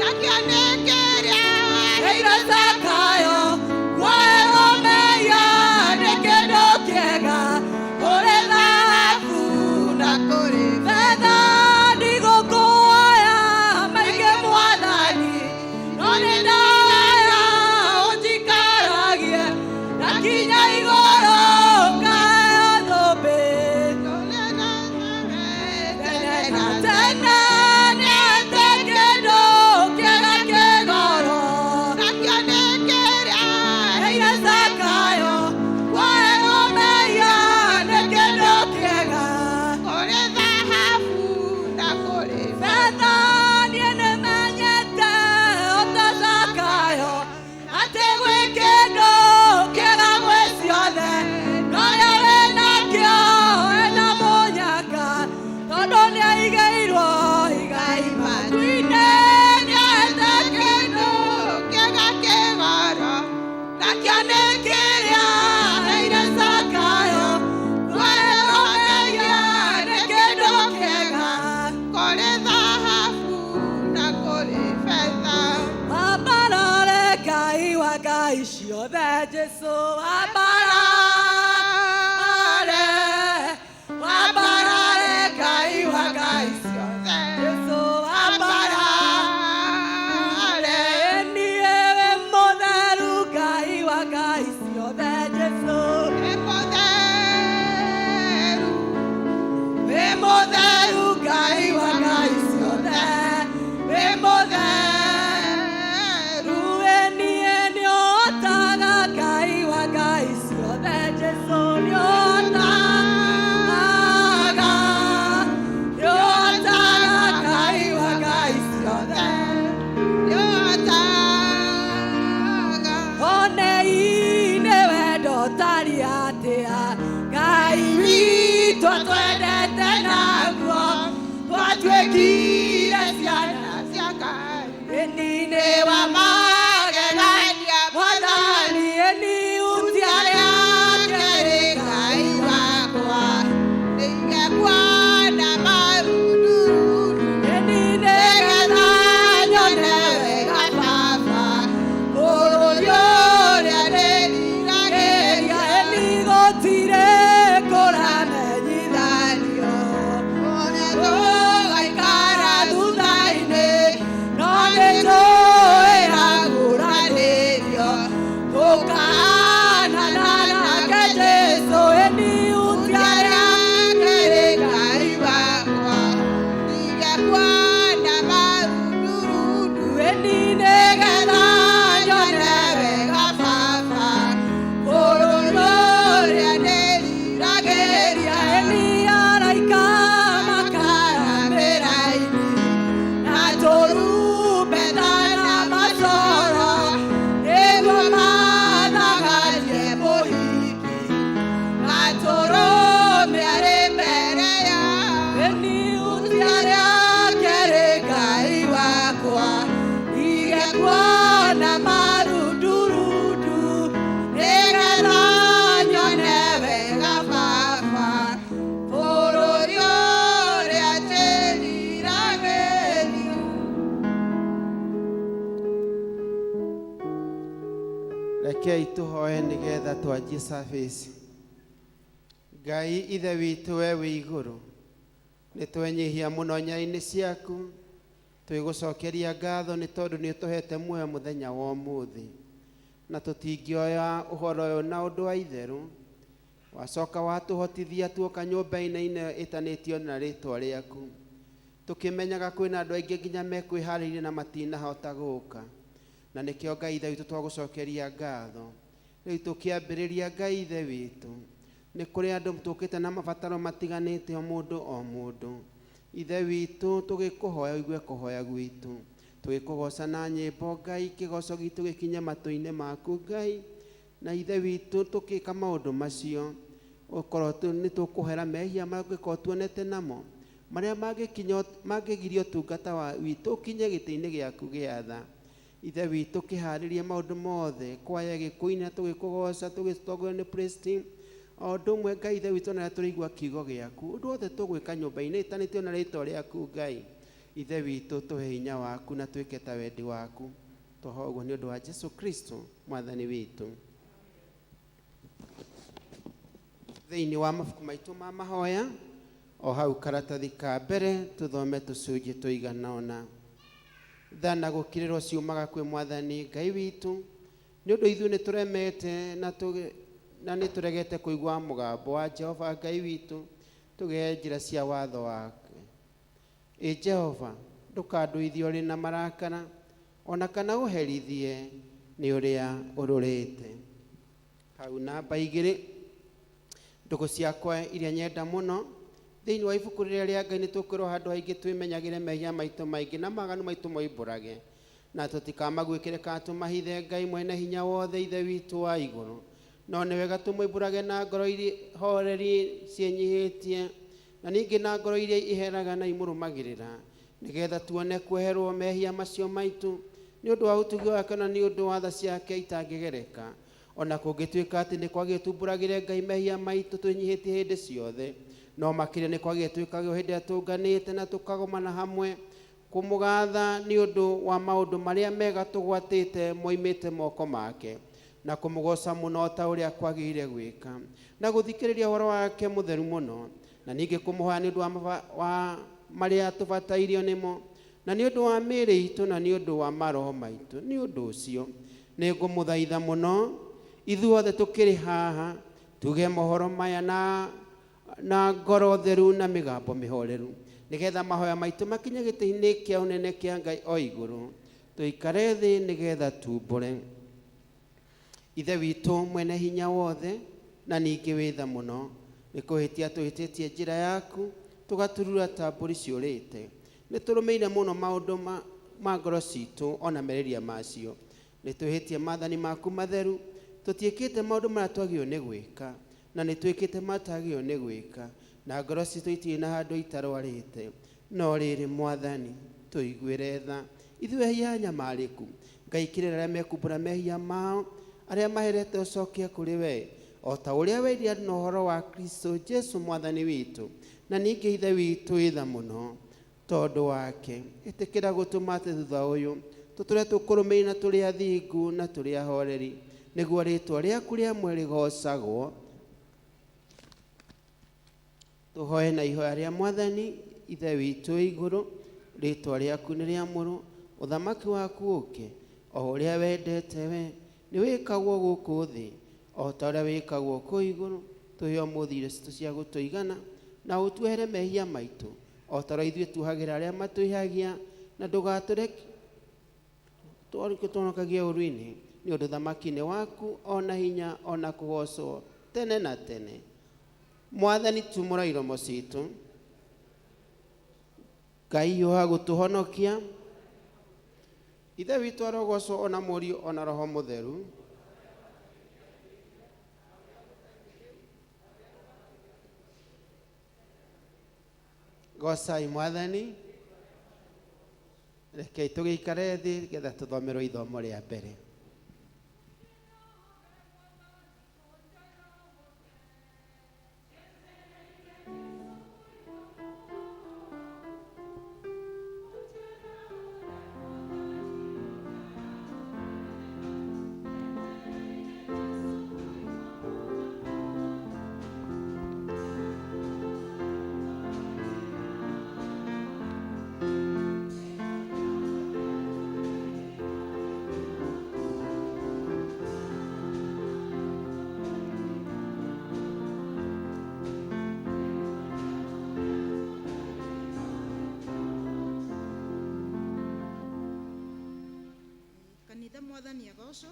Nakĩo nĩ kĩrĩa Heire Zakayo, kuoerwo mehia nĩ kĩndũ kĩega kũrĩ thahabu na kũrĩ betha. Ndigũkũoya maingĩ Mwathani, no nĩ ndahoya ũnjikaragie na kinya igũrũ ngaheo thũmbĩ tene na tene. Nĩahete kĩndũ kĩega kĩgoro. Nakĩo nĩ kĩrĩa Heire Zakayo, kuoerwo mehia nĩ kĩndũ kĩega kũrĩ thahabu na kũrĩ betha. Niĩ nĩmenyete ota Zakayo atĩ gwĩ kĩndũ kĩega gwĩ ciothe, no ũrĩa wĩnakĩo ena mũnyaka, tondũ nĩaigĩirwo igai matu-inĩ. Nĩahete kĩndũ kĩega kĩgoro. Nakĩo nĩ kĩrĩa heire Zakayo, kuoerwo mehia nĩ kĩndũ kĩega kũrĩ thahabu na kũrĩ betha. Wambarare Ngai wa ngai ciothe, Jesu wambarare, wambarare Ngai wa ngai ciothe, Jesu wambarare. Niĩ wĩ mũtheru Ngai wa ngai ciothe, Jesu Wĩ mũtheru. Wĩ mũtheru Ngai wa ngai ciothe, wĩ mũtheru. Niĩ nĩũhotaga Ngai wa ngai ciothe, Jesu nĩũhotaga, nĩũhotaga Ngai wa ngai ciothe. Nĩũhotaga. Onei nĩ wendo ũtariĩ atĩa Ngai witũ atwendete naguo, twatuĩkire ciana cia Ngai. Ĩni nĩ wa magegania Mwathani, ĩni hutia rĩake rĩ Ngai wakwa nĩingekuona marundurundu. Ĩni nĩgetha nyone wega Baba bũrũri ũrĩa ndĩriragĩria. Ĩni gũtirĩ kũramenyithanio Ũrĩa tũgaikara thutha-inĩ, no nĩnjũĩ aguũranĩrio tũkahanana nake Jesũ. Ĩni hutia rĩake rĩ Ngai wakwa nĩingekuona marundurundu. Ĩni nĩgetha nyone wega Baba bũrũri ũrĩa ndĩriragĩria. Ĩni araika makaramĩra-inĩ na tũrumbeta na macoro, nĩguo mathagarie mũhiki gatũrũme arĩ mbere yao. Ĩni hutia rĩake rĩ Ngai wakwa igekuona marundurundu, nĩgetha nyone wega Baba bũrũri ũrĩa njĩriragĩria. Rekei tũhoe nĩgetha twanjie service. Ngai Ithe witũ we wĩ igũrũ, nĩ twenyihia mũno nyayo-inĩ ciaku, twĩgũcokeria ngatho nĩ tondũ nĩ ũtũhete muoyo mũthenya wa ũmũthĩ, na tũtingĩoya ũhoro ũyũ na ũndũ wa itherũ. Wacoka watũhotithia tuoka nyũmba-inĩ ĩno ĩtanĩtio na rĩtwa rĩaku, tũkĩmenyaga kwĩna andũ aingĩ nginya mekwĩharĩirie na matinahota gũka, na nĩkĩo Ngai Ithe witũ twagũcokeria ngatho. Rĩu tũkĩambĩrĩria, Ngai Ithe witũ, nĩ kũrĩ andũ tũkĩte na mabataro matiganĩte, o mũndũ o mũndũ. Ithe witũ, tũgĩkũhoya ũigue kũhoya gwitũ, tũgĩkũgoca na nyĩmbo Ngai, kĩgoco gitũ gĩkinye matũ-inĩ maku Ngai. Na Ithe witũ, tũkĩka maũndũ macio, ũkorwo nĩ tũkũhera mehia mangĩkorwo tuonete namo marĩa mangĩkinya mangĩgiria ũtungata wa witũ ũkinye gĩtĩ-inĩ gĩaku gĩa tha. Ithe witũ, kĩharĩrie maũndũ mothe, kwaya gĩkũina tũgĩkũgoca, tũgĩtongorio nĩ praise team, o ũndũ ũmwe Ngai Ithe witũ, na tũrĩigua kiugo gĩaku, ũndũ wothe tũgwĩka nyũmba-inĩ ĩtanĩtio na rĩtwa rĩaku Ngai. Ithe witũ, tũhe hinya waku na twĩke ta wendi waku. Tũhoe ũguo nĩ ũndũ wa Jesu Kristo mwathani witũ. Thĩinĩ wa mabuku maitũ ma mahoya, o hau karatathi ka mbere tũthome tũcunjĩ tũigana ũna. Tha na gũkirĩrwo ciumaga kwĩ mwathani Ngai witũ, nĩ ũndũ ithuĩ nĩ tũremete na nĩ tũregete kũigua mũgambo wa Jehova Ngai witũ, tũgee njĩra cia watho wake. Ĩ Jehova, ndũkandũithie ũrĩ na marakara, ona kana ũherithie nĩ ũrĩa ũrũrĩte. Hau namba 2, ndũgũ ciakwa iria nyenda mũno, thĩinĩ wa ibuku rĩrĩa rĩa Ngai nĩ tũkwĩrwo handũ haingĩ twĩmenyagĩre mehia maitũ maingĩ na maganu maitũ moimbũrage, na tũtikamaguĩkĩre kana tũmahithe Ngai mwene hinya wothe Ithe witũ wa igũrũ. No nĩ wega tũmoimbũrage na ngoro iria horeri ciĩnyihĩtie, na ningĩ na ngoro iria iheraga na imũrũmagĩrĩra, nĩgetha tuone kweherwo mehia macio maitũ nĩ ũndũ wa ũtugi wake na nĩ ũndũ wa tha ciake itangĩgereka. Ona kũngĩtuĩka atĩ nĩ kwagĩrĩire tumbũragĩre Ngai mehia maitũ twĩnyihĩtie hĩndĩ ciothe, no makĩria nĩ kwagĩrĩire twĩkage o hĩndĩ ĩrĩa tũnganĩte na tũkagomana hamwe kũmũgatha nĩ ũndũ wa maũndũ marĩa mega tũgwatĩte moimĩte moko make, na kũmũgoca mũno ta ũrĩa kwagĩrĩire gwĩka, na gũthikĩrĩria ũhoro wake mũtheru mũno, na ningĩ kũmũhoya nĩ ũndũ wa marĩa tũbatairio nĩmo, na nĩ ũndũ wa mĩĩrĩ itũ na nĩ ũndũ wa maroho maitũ. Nĩ ũndũ ũcio nĩ ngũmũthaitha mũno ithuothe tũkĩrĩ haha tuge mohoro maya na ngoro theru na mĩgambo mĩhoreru, nĩgetha mahoya maitũ makinye gĩtĩ-inĩ kĩa ũnene kĩa Ngai o igũrũ. Tũikare thĩ nĩgetha tumbũre. Ithe witũ mwene hinya wothe na ningĩ wĩ tha mũno, nĩ kũhĩtia tũhĩtĩtie njĩra yaku, tũgaturura ta mbũri ciũrĩte. Nĩ tũrũmĩire mũno maũndũ ma ngoro citũ ona merirĩria macio. Nĩ twĩhĩtie maathani maku matheru, tũtiĩkĩte maũndũ marĩa twagĩrĩirwo nĩ gwĩka, na nĩ twĩkĩte matagĩrĩirwo nĩ gwĩka, na ngoro citũ itirĩ na handũ itarwarĩte. No rĩrĩ mwathani, tũiguĩre tha ithuĩ ehia anyamarĩku. Ngai kĩrĩra arĩa mekumbũra mehia mao, arĩa maherete ũcokie kũrĩ we, o ta ũrĩa werire na ũhoro wa Kristo Jesu mwathani witũ. Na ningĩ Ithe witũ wĩ tha mũno tondũ wake, ĩtĩkĩra gũtũma atĩ thutha ũyũ tũtũre tũkũrũmĩrĩire na tũrĩ athingu na tũrĩ ahoreri, nĩguo rĩĩtwa rĩaku rĩamwe rĩgocagwo. Tũhoe na ihoya rĩa mwathani Ithe witũ igũrũ, rĩĩtwa rĩaku nĩ rĩamũrwo, ũthamaki waku ũke, o ũrĩa wendete we nĩ wĩkagwo gũkũ thĩ o ta ũrĩa wĩkagwo kũu igũrũ. Tũhe ũmũthĩ irio citũ cia gũtũigana, na ũtuohere mehia maitũ o ta ũrĩa ithuĩ tuohagĩra arĩa matwĩhagia, na ndũgatũreke tũhonokagie ũũru-inĩ, nĩ ũndũ ũthamaki nĩ waku, ona hinya, ona kũgocwo tene na tene. Mwathani, tumũra iromo citũ. Ngai hiũha gũtũhonokia. Ithe witũ arogocwo, ona Mũriũ, ona Roho Mũtheru. Gocai mwathani. Rekei tũgĩikare thĩ getha tũthomerwo ithomo rĩa mbere. Kanitha mwathani agocwo.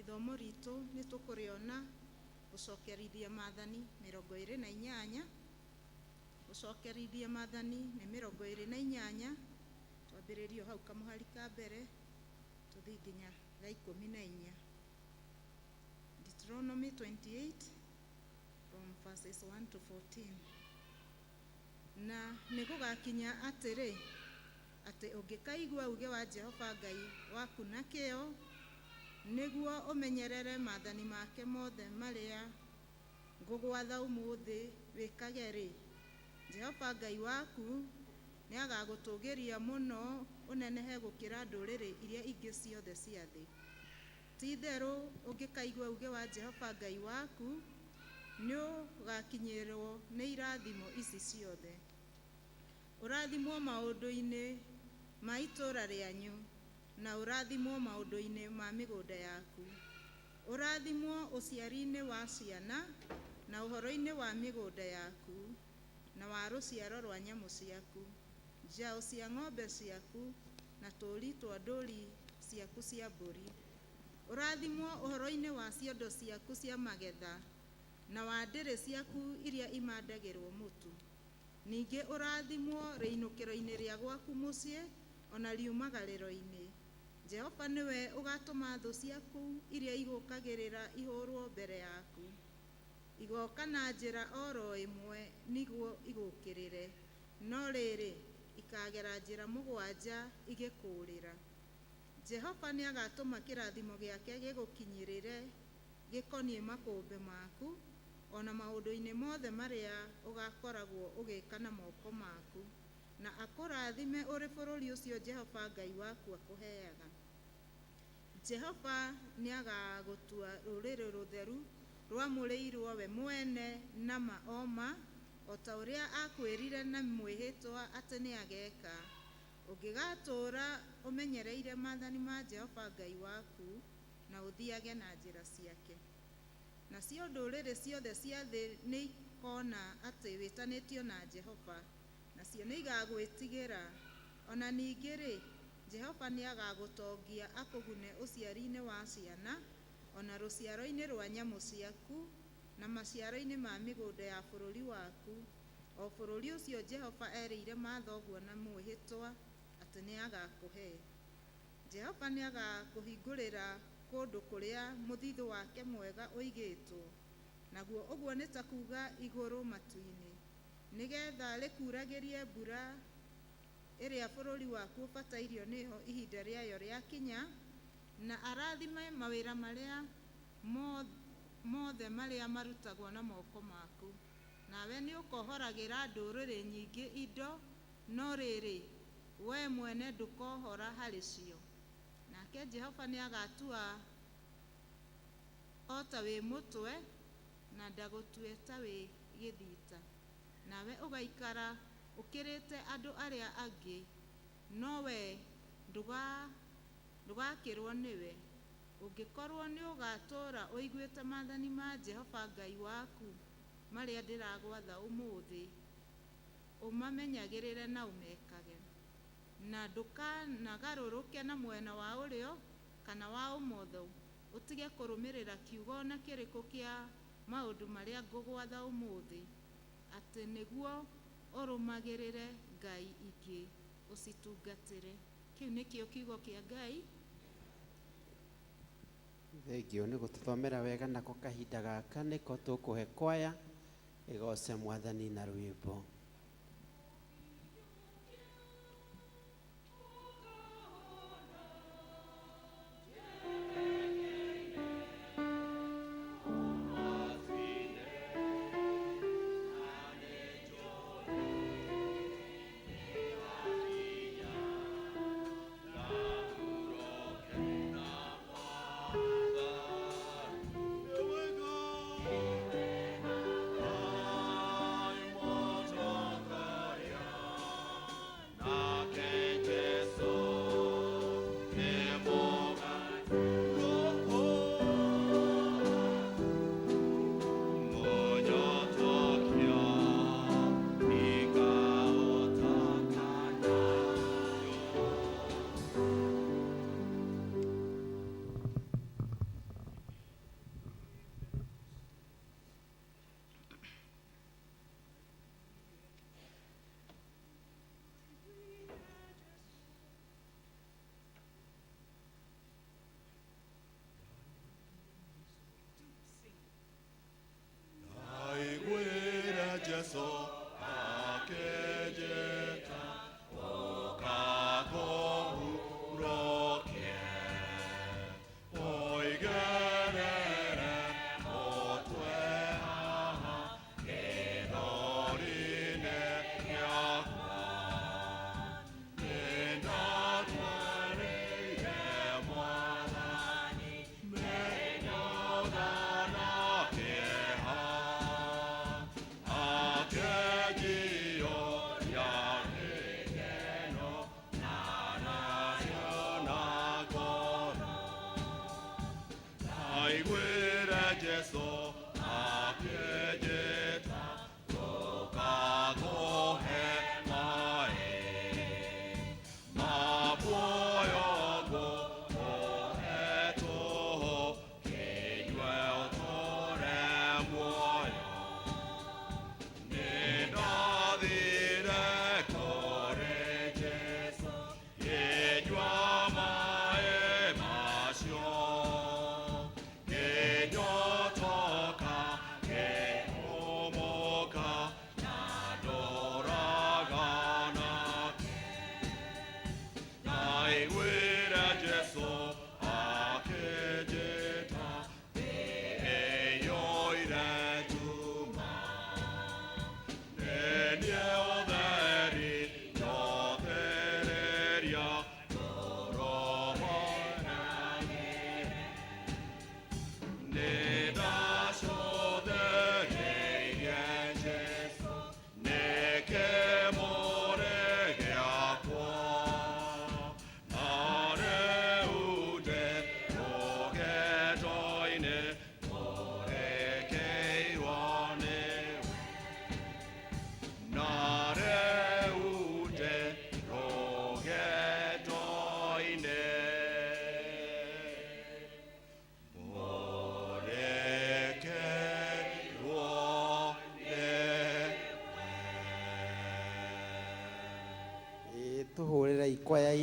Ithomo ritũ nĩ tũkũrĩona gũcokerithia maathani 28. Gũcokerithia maathani nĩ 28. Twambĩrĩrie hau kamũhari ka mbere tũthiĩ nginya ga 14. Deuteronomy 28 from verses 1 to 14. Na nĩ gũgakinya atĩrĩ, atĩ ũngĩkaigua uge wa Jehova Ngai waku na kĩyo, nĩguo ũmenyerere maathani make mothe marĩa ngũgwatha ũmũthĩ wĩkage-rĩ, Jehova Ngai waku Nĩagagũtũũgĩria mũno ũnenehe gũkĩra ndũrĩrĩ iria ingĩ ciothe cia thĩ. Ti-itherũ ũngĩkaigua uuge wa Jehova Ngai waku, nĩũgakinyĩrwo nĩ irathimo ici ciothe. Ũrathimwo maũndũ-inĩ ma itũũra rĩanyu, na ũrathimwo maũndũ-inĩ ma mĩgũnda yaku. Ũrathimwo ũciari-inĩ wa ciana, na ũhoro-inĩ wa mĩgũnda yaku, na wa rũciaro rwa nyamũ ciaku, njaũ cia ng'ombe ciaku, na tũũri twa ndũri ciaku cia mbũri. Ũrathimwo ũhoro-inĩ wa ciondo ciaku cia magetha, na wa ndĩrĩ ciaku iria imandagĩrwo mũtu. Ningĩ ũrathimwo rĩinũkĩro-inĩ rĩa gwaku mũciĩ, ona riumagarĩro-inĩ. Jehova nĩwe ũgatũma thũ ciaku iria igũũkagĩrĩra ihũũrwo mbere yaku. Igooka na njĩra oro ĩmwe nĩguo igũũkĩrĩre, no rĩrĩ, ikagera njĩra mũgwanja igĩkũũrĩra. Jehova nĩagatũma kĩrathimo gĩake gĩgũkinyĩrĩre gĩkoniĩ makũmbĩ maku, ona maũndũ-inĩ mothe marĩa ũgakoragwo ũgĩka na moko maku, na akũrathime ũrĩ bũrũri ũcio Jehova Ngai waku akũheaga. Jehova nĩagagũtua rũrĩrĩ rũtheru rwamũrĩirwo we mwene na ma o ma, o ta ũrĩa akwĩrire na mwĩhĩtwa atĩ nĩageeka, ũngĩgatũũra ũmenyereire maathani ma Jehova Ngai waku, na ũthiage na njĩra ciake. Nacio ndũrĩrĩ ciothe cia thĩ nĩikona atĩ wĩtanĩtio na Jehova, nacio nĩigagwĩtigĩra. Ona ningĩ-rĩ, Jehova nĩagagũtongia akũgune ũciari-inĩ wa ciana, ona rũciaro-inĩ rwa nyamũ ciaku, na maciaro-inĩ ma mĩgũnda ya bũrũri waku, o bũrũri ũcio Jehova erĩire mathoguo na mwĩhĩtwa atĩ nĩagakũhe. Jehova nĩagakũhingũrĩra kũndũ kũrĩa mũthithũ wake mwega ũigĩtwo, naguo ũguo nĩ ta kuuga igũrũ matu-inĩ, nĩgetha rĩkuuragĩrie mbura ĩrĩa bũrũri waku ũbatairio nĩyo ihinda rĩayo rĩakinya, na arathime mawĩra marĩa mothe marĩa marutagwo na moko maku. Nawe nĩũkohoragĩra ndũrĩrĩ nyingĩ indo, no rĩrĩ, wee mwene ndũkohora harĩ cio. Nake Jehova nĩagatua o ta wĩ mũtwe, na ndagũtue ta wĩ gĩthita. Nawe ũgaikara ũkĩrĩte andũ arĩa angĩ, no wee ndũgakĩrwo nĩwe, ũngĩkorwo nĩũgatũũra ũiguĩte maathani ma Jehova Ngai waku marĩa ndĩragwatha ũmũthĩ, ũmamenyagĩrĩre na ũmekage. Na ndũkanagarũrũke na mwena wa ũrĩo kana wa ũmotho, ũtige kũrũmĩrĩra kiugo o na kĩrĩkũ kĩa maũndũ marĩa ngũgwatha ũmũthĩ, atĩ nĩguo ũrũmagĩrĩre ngai ingĩ ũcitungatĩre. Kĩu nĩkĩo kiugo kĩa Ngai. Thengio nĩ gũtũthomera wega nako kahinda gaka nĩko tũkũhe kwaya ĩgoce mwathani na rwĩmbo. I want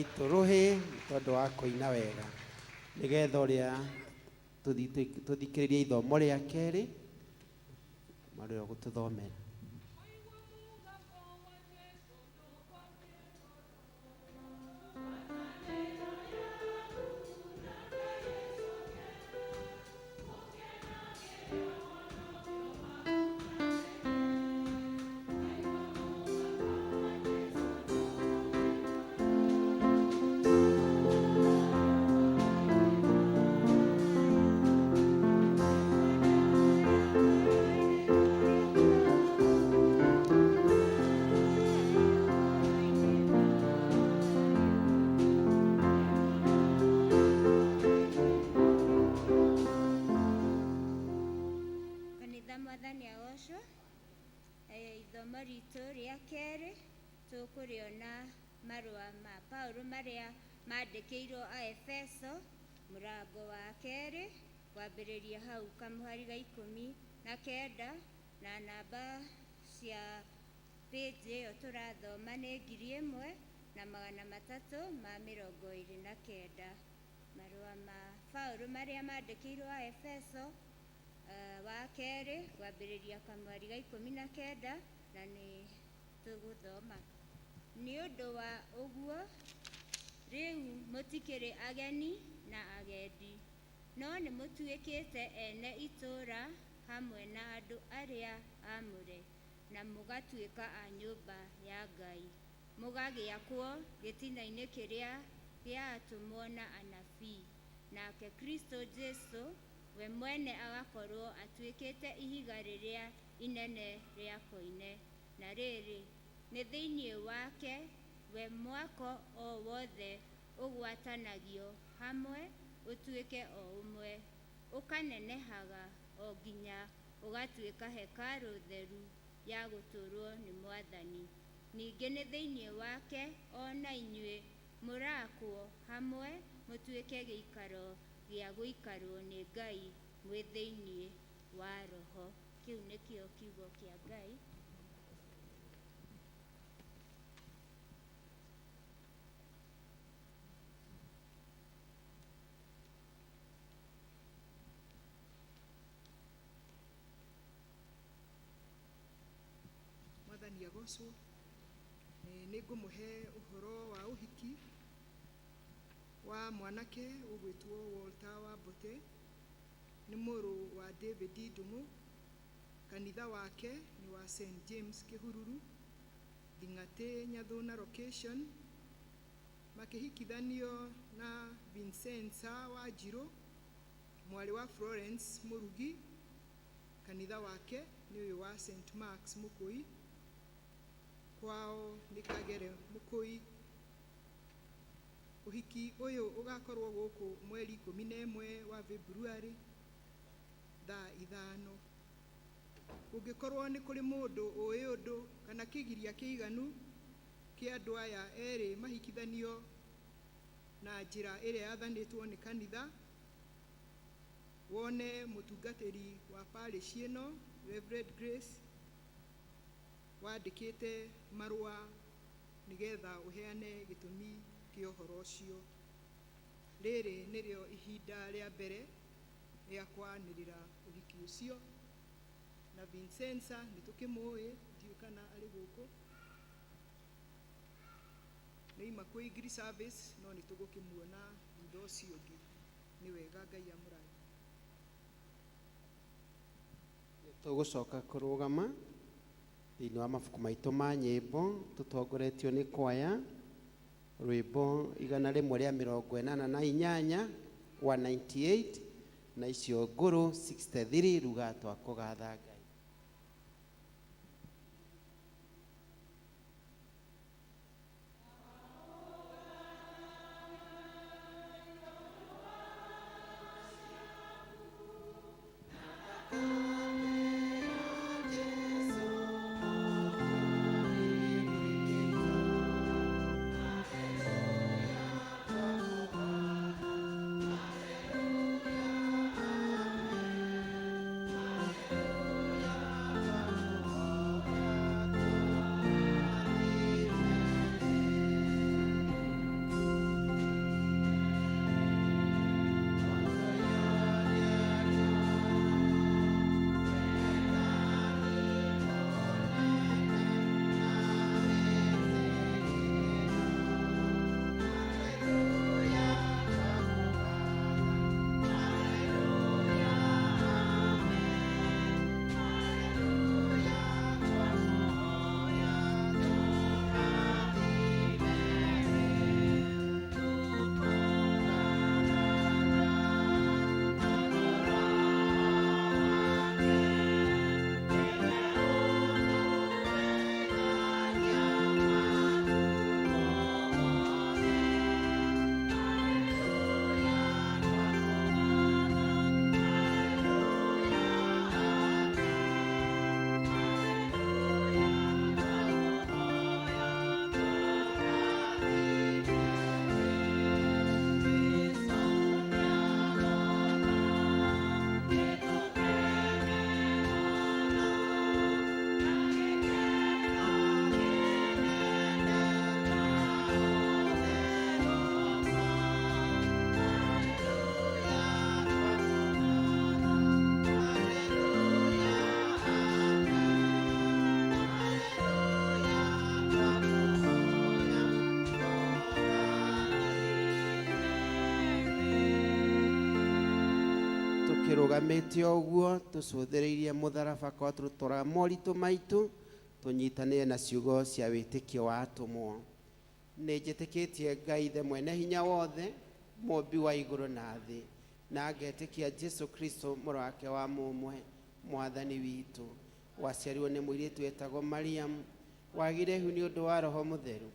Itũ rũhĩ nĩ tondũ wa kũina wega. Nĩgetha ũrĩa tũthikĩrĩrie ithomo rĩa kerĩ marĩa ũgũtũthomera. Kanitha mwathani agocwo. Ithomo ritũ rĩa kerĩ tũkũrĩona marũa ma Paulo marĩa mandĩkĩirwo a Efeso mũrango wa kerĩ kwambĩrĩria hau kamũhari ga 19 na namba cia page ĩyo tũrathoma nĩ 1329. Marũa ma Paulo marĩa mandĩkĩirwo a Efeso wa kerĩ kwambĩrĩria kamwari ga 19 na nĩ tũgũthoma. Nĩ ũndũ wa ũguo rĩu mũtikĩrĩ ageni na agendi, no nĩ mũtuĩkĩte ene itũũra hamwe na andũ arĩa aamũre, na mũgatuĩka a nyũmba ya Ngai, mũgagĩakwo gĩtina-inĩ kĩrĩa gĩa atũmwo na anabii, nake Kristo Jesu we mwene agakorwo atuĩkĩte ihiga rĩrĩa inene rĩa koine. Na rĩrĩ, nĩ thĩinĩ wake we mwako o wothe ũgwatanagio hamwe ũtuĩke o ũmwe, ũkanenehaga o nginya ũgatuĩka hekarũ theru ya gũtũũrwo nĩ Mwathani. Ningĩ nĩ thĩinĩ wake o na inyuĩ mũrakwo hamwe mũtuĩke gĩikaro gĩa gũikarwo nĩ Ngai mwĩ thĩinĩ wa Roho. Kĩu nĩkĩo kiugo kĩa Ngai. Mwathani agocwo. Nĩ ngũmũhe ũhoro wa ũhiki wa mwanake ũgwĩtwo Walter wa Mbote, nĩ mũrũ wa David Ndung'u. Kanitha wake nĩ wa St James Kĩhururu, Thing'atĩ Nyathuna location. Makĩhikithanio na Vincenza Wanjirũ, mwarĩ wa Florence Mũrugi. Kanitha wake nĩ ũyũ wa St Marks Mũkũi, kwao nĩ Kagere Mũkũi. Ũhiki ũyũ ũgakorwo gũkũ mweri 11 wa February thaa 5. Kũngĩkorwo nĩ kũrĩ mũndũ ũĩ ũndũ kana kĩgiria kĩiganu kĩa andũ aya erĩ mahikithanio na njĩra ĩrĩa yathanĩtwo nĩ kanitha, wone mũtungatĩri wa parish ĩno Reverend Grace wandĩkĩte marũa nĩgetha ũheane gĩtũmi kĩa ũhoro ũcio. Rĩrĩ nĩrĩo ihinda rĩa mbere rĩa kwanĩrĩra ũhiki ũcio. Na Vincenza nĩ tũkĩmũĩ, ndiũĩ kana arĩ gũkũ, nĩ ima kwĩ English service, no nĩ tũgũkĩmuona thutha ũcio ũngĩ. Nĩ wega, Ngai amũrathime. Tũgũcoka kũrũgama thĩinĩ wa mabuku maitũ ma nyĩmbo tũtongoretio nĩ kwaya rwĩmbo 188 198 na icio ngũrũ 63 ruga twakũgatha Ngai. Hallelujah. Tũkĩrũgamĩte ũguo tũcũthĩrĩirie mũtharaba kwa tũtwara moritũ maitũ tũnyitanĩre na ciugo cia wĩtĩkio wa atũmwo. Nĩ njĩtĩkĩtie Ngai Ithe mwene hinya wothe, mũmbi wa igũrũ na thĩ, na ngetĩkia Jesu Kristo mũrũ wake wa mũmwe, mwathani witũ, waciarirwo nĩ mũirĩtu wetagwo Mariamu, wagire ihu nĩ ũndũ wa Roho Mũtheru,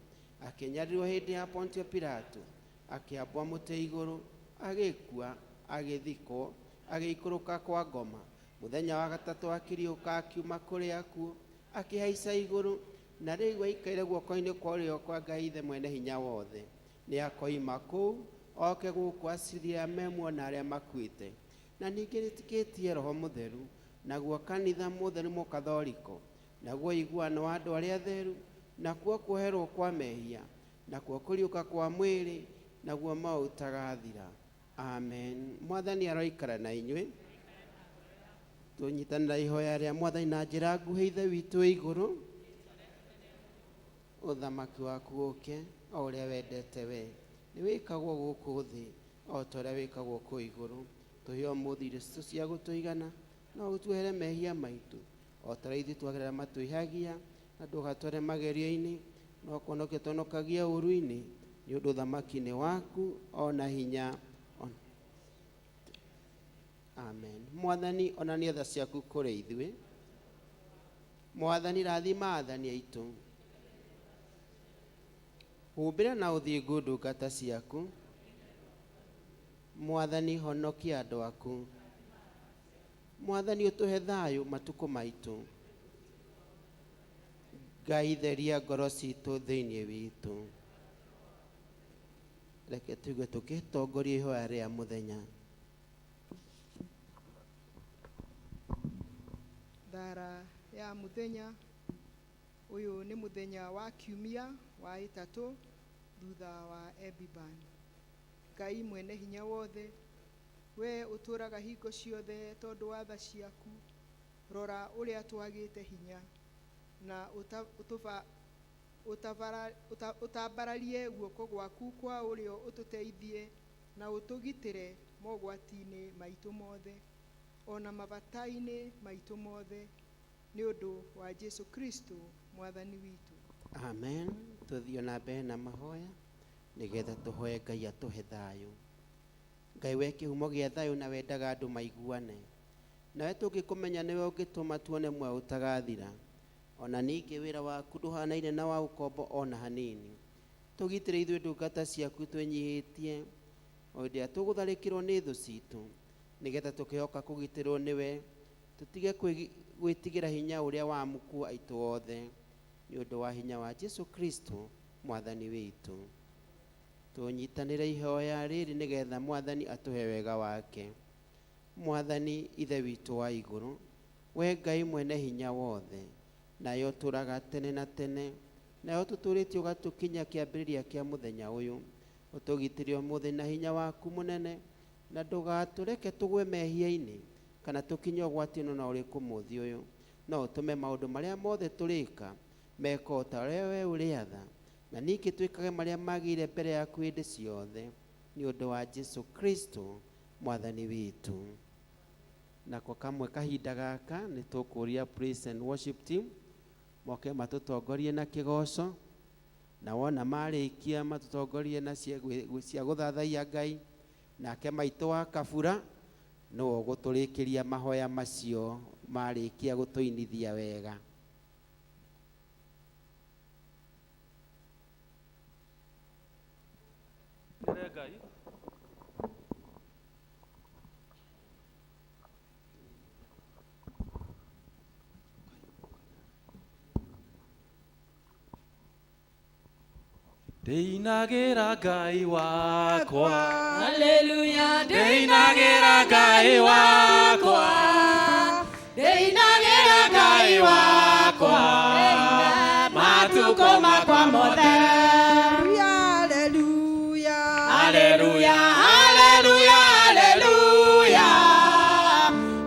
akĩnyarirwo hĩndĩ ya Pontio Pilato, akĩambwo mũtĩ igũrũ, agĩkua, agĩthikwo, agĩikũrũka kwa ngoma. Mũthenya wa gatatũ akĩriũka akiuma kũrĩ akuũ, akĩhaica igũrũ, na rĩu aikaire guoko-inĩ kwa ũrĩo kwa Ngai Ithe mwene hinya wothe. Nĩ akoima kũu oke gũkũ acirie arĩa me muoyo na arĩa makuĩte. Na ningĩ nĩtĩkĩtie Roho Mũtheru, naguo kanitha mũtheru mũkathoriko, naguo ũiguano wa andũ arĩa atheru, nakuo kuoherwo kwa mehia, nakuo kũriũka kwa mwĩrĩ, naguo muoyo ũtagathira. Amen. Mwathani aroikara na inyuĩ. Tũnyitanĩra ihoya rĩa mwathani na njĩra nguhĩ. Ithe witũ wĩ igũrũ, ũthamaki waku ũke o ũrĩa wendete we nĩ wĩkagwo gũkũ thĩ o ta ũrĩa wĩkagwo kũu igũrũ. Tũhe ũmũthĩ irio citũ cia gũtũigana, no ũtuohere mehia maitũ o ta ũrĩa ithuĩ twagĩrĩra matwĩhagia, na ndũgatware magerio-inĩ, no kũhonokia tũhonokagia ũũru-inĩ, nĩ ũndũ ũthamaki nĩ waku o na hinya ona. Amen. Mwathani onania tha ciaku kũrĩ ithuĩ. Mwathani rathima athani aitũ, humbĩra na ũthingu ndungata ciaku. Mwathani honokia andũ aku. Mwathani ũtũhe thayũ matukũ maitũ. Ngai theria ngoro citũ thĩinĩ witũ. Reke tuigue tũkĩtongoria ihoya rĩa mũthenya. Thara ya mũthenya ũyũ nĩ mũthenya wa kiumia wa ĩtatũ thutha wa Ebiban. Ngai mwene hinya wothe, we ũtũraga hingo ciothe tondũ wa tha ciaku, rora ũrĩa twagĩte hinya na ũtambararie guoko gwaku kwa ũrĩo ũtũteithie na ũtũgitĩre mogwati-inĩ maitũ mothe ona mabata-inĩ maitũ mothe, nĩ ũndũ wa Jesu Kristo mwathani witũ. Amen. Tũthiĩ na mbere na mahoya nĩgetha tũhoe Ngai atũhe thayũ. Ngai we kĩhumo gĩa thayũ na wendaga andũ maiguane nawe, tũngĩkũmenya nĩwe ũngĩtũma tuone muoyo ũtagathira. Ona ningĩ wĩra waku ndũhanaine na wa ũkombo ona hanini. Tũgitĩre ithuĩ ndungata ciaku twĩnyihĩtie o hĩndĩ ĩrĩa tũgũtharĩkĩrwo nĩ thũ citũ, nĩgetha tũkĩhoka kũgitĩrwo nĩwe tũtige gwĩtigĩra hinya ũrĩa wa muku aitũ othe, nĩ ũndũ wa hinya wa Jesu Kristo mwathani witũ. Tũnyitanĩre ihoya rĩrĩ nĩgetha mwathani atũhe wega wake. Mwathani Ithe witũ wa igũrũ, we Ngai mwene hinya wothe, nayo ũtũraga tene na tene, nayo tũtũrĩtie ũgatũkinya kĩambĩrĩria kĩa mũthenya ũyũ, ũtũgitĩre ũmũthĩ na hinya waku mũnene, na ndũgatũreke tũgwe mehia-inĩ kana tũkinye ũgwati-inĩ ona ũrĩkũ mũthĩ ũyũ. No ũtũme maũndũ marĩa mothe tũrĩka meko o ta ũrĩa we ũrĩatha, na ningĩ twĩkage marĩa magĩrĩire mbere yaku hĩndĩ ciothe, nĩ ũndũ wa Jesu Kristo mwathani witũ. Nako kamwe kahinda gaka nĩ tũkũria praise and worship team moke matũtongorie na kĩgoco, na wona marĩkia matũtongorie na cia gũthathaiya Ngai. Nake maitũ wa kabura nĩwe ũgũtũrĩkĩria mahoya macio marĩkia gũtũinithia wega. Nĩre Ngai. Ndĩinagĩra Ngai wakwa. Haleluya. Ndĩinagĩra Ngai wakwa. Ndĩinagĩra Ngai wakwa matukũ makwa mothe. Haleluya. Haleluya, haleluya, haleluya,